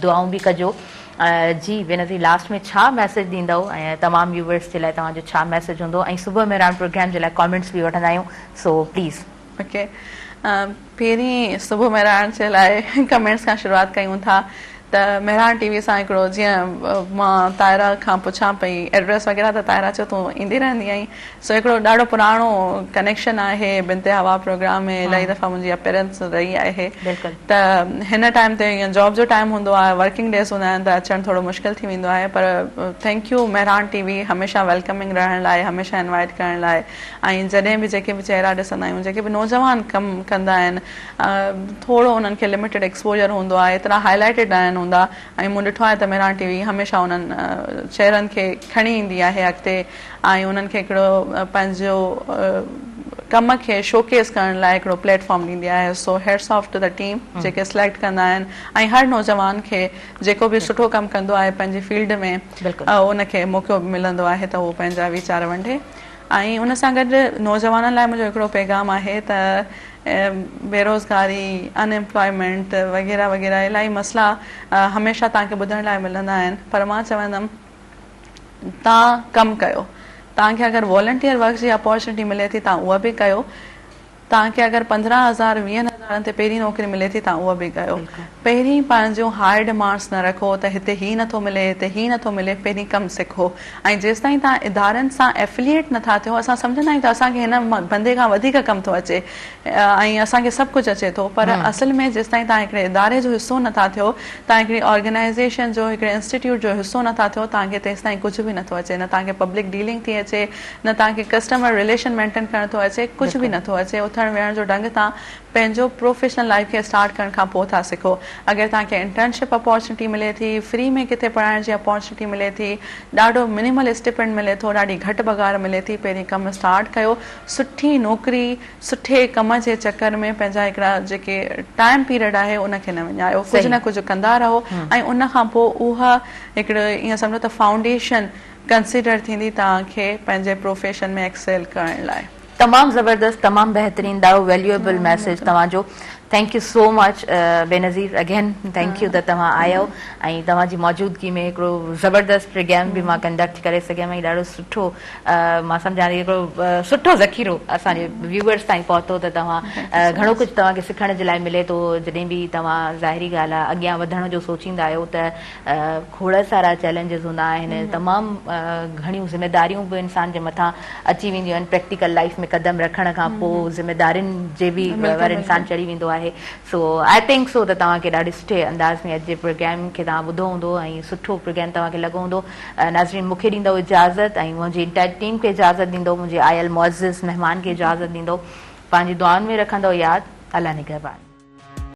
دعائون به ڪجو جي بينظير لاسٽ ۾ ڇا ميسيج ڏيندؤ ۽ تمام ويوورس جي لاء توهان جو ڇا ميسيج هوندو ۽ صبح مهراڻ پروگرام جي لاء ڪامينٽس به وٺندا آهيون سو پليز. اوڪي پهرين صبح مهراڻ جي لاء ڪمينٽس کان شروعات ڪيون ٿا ته مهراڻ ٽي وي سان هڪڙو جيئن مان طاهره کان پڇان پئي ايڊريس وغيره ته طاهره چيو تون ايندي رهندي آهين سو هڪڙو ڏاڍو پراڻو ڪنيڪشن آهي بنت حوا پروگرام ۾ الاهي دفعا منهنجي اپيرنس رهي آهي ته هن ٽائيم تي ائين جاب جو ٽائيم هوندو آهي ورڪنگ ڊيز هوندا آهن ته اچڻ ٿورو مشڪل ٿي ويندو آهي پر thank you Mehran T V هميشه ويلڪمنگ رهڻ لاء هميشه انوائٽ ڪرڻ لاء ۽ جڏهن به جيڪي به چهرا ڏسندا آهيون جيڪي به نوجوان ڪم ڪندا آهن ٿورو انهن کي لميٽيڊ ايڪسپوجر هوندو آهي ايترا هائي لائيٽيڊ ناهن هوندا ۽ مون ڏٺو آهي ته مهراڻ ٽي وي هميشه انهن چهرن کي کڻي ايندي آهي اڳتي ۽ انهن کي هڪڙو پنهنجو ڪم کي شوڪيس ڪرڻ لاء هڪڙو پليٽ فارم ڏيندي آهي. So hats off to the team جيڪي سليڪٽ ڪندا آهن ۽ هر نوجوان کي جيڪو به سٺو ڪم ڪندو آهي پنهنجي فيلڊ ۾ ان کي موقعو ملندو آهي ته هو پنهنجا ويچار ونڊي ۽ ان سان گڏ نوجوانن لاء منهنجو هڪڙو پيغام آهي ته بيروزگاري، ان ايمپلائمينٽ وغيره وغيره الاهي مسئلا هميشه توهان کي ٻڌڻ لاء ملندا آهن پر مان چوندم توهان ڪم ڪيو توهان کي اگر والنٽيئر ورڪ جي اپارچونٽي ملي ٿي توهان اها به ڪيو توهان کي اگر 15 هزار 20 هزارن تي پهرين نوڪري ملي ٿي توهان اها به ڪيو. پهرين پنهنجون هاء ڊمانڊس نه رکو ته هتي هي نٿو ملي هتي هي نٿو ملي پهرين ڪم سکو ۽ جيستائين توهان ادارن سان ايفليئيٽ نٿا ٿيو اسان سمجهندا آهيون ته اسان کي هن بندي کان وڌيڪ ڪم ٿو اچي ۽ اسان کي سڀ ڪجهه اچي ٿو پر اصل ۾ جيستائين توهان هڪڙي اداري جو حصو نٿا ٿيو توهان هڪڙي آرگنائيزيشن جو هڪڙي انسٽيٽيوٽ جو حصو نٿا ٿيو توهان کي تيستائين ڪجهه به نٿو اچي نه توهان کي پبلڪ ڊيلنگ ٿي اچي نه توهان کي ڪسٽمر رليشن مينٽين ڪرڻ ٿو اچي، ڪجهه به نٿو اچي، اٿڻ ويهڻ جو ڍنگ توهان پنهنجو پروفيشنل لائيف کي اسٽارٽ ڪرڻ کان پوء ٿا سکو. اگر توهان کي انٽرنشپ اپارچونٽي ملي ٿي، فري ۾ ڪٿي پڙهائڻ جي اپارچونٽي ملي ٿي، ڏاڍو منيمل اسٽيپنڊ ملي ٿو، ڏاڍي گهٽ پگهار ملي ٿي، پهرين ڪم اسٽارٽ ڪيو، سٺي نوڪري، سٺي ڪم جي چڪر ۾ پنهنجا هڪڙا جيڪي ٽائيم پيريڊ آهي ان کي نه وڃايو، ڪجهه نه ڪجهه ڪندا رهو ۽ ان کان پوء اها هڪڙو ائين سمجهو ته فائونڊيشن ڪنسيڊر ٿيندي توهان کي پنهنجي پروفيشن ۾ ايڪسيل ڪرڻ لاء. تمام زبردست تمام بهترين ڏاڍو ويليوئبل ميسيج توهان جو thank you so much Benazir again thank you ته توهان آيو ۽ توهان جي موجودگي ۾ هڪڙو زبردست پروگرام به مان ڪنڊڪٽ ڪري سگهيم ۽ ڏاڍو سٺو مان سمجهان ٿي هڪڙو سٺو ذخيرو اسان جي ويوئرس تائين پهتو ته توهان گهڻو ڪجهه توهان کي سکڻ جي لاء ملي ٿو جڏهن به توهان ظاهري ڳالهه آهي اڳيان وڌڻ جو سوچيندا آهيو ته کوڙ سارا چئلينجز هوندا آهن تمام گهڻيون ذميداريون به انسان جي مٿان اچي وينديون آهن پريڪٽيڪل لائيف ۾ قدم رکڻ کان پوء ذميدارين جي به ور انسان چڙهي ويندو آهي سو I think so ته توهان کي ڏاڍي سٺي انداز ۾ اڄ جي پروگرام کي توهان ٻڌو هوندو ۽ سٺو پروگرام توهان کي لڳو هوندو ناظرين مون کي ڏيندو اجازت ۽ منهنجي انٽائر ٽيم کي اجازت ڏيندو منهنجي آيل معزز مهمان کي اجازت ڏيندو پنهنجي دعائن ۾ رکندو ياد الله نگهبان.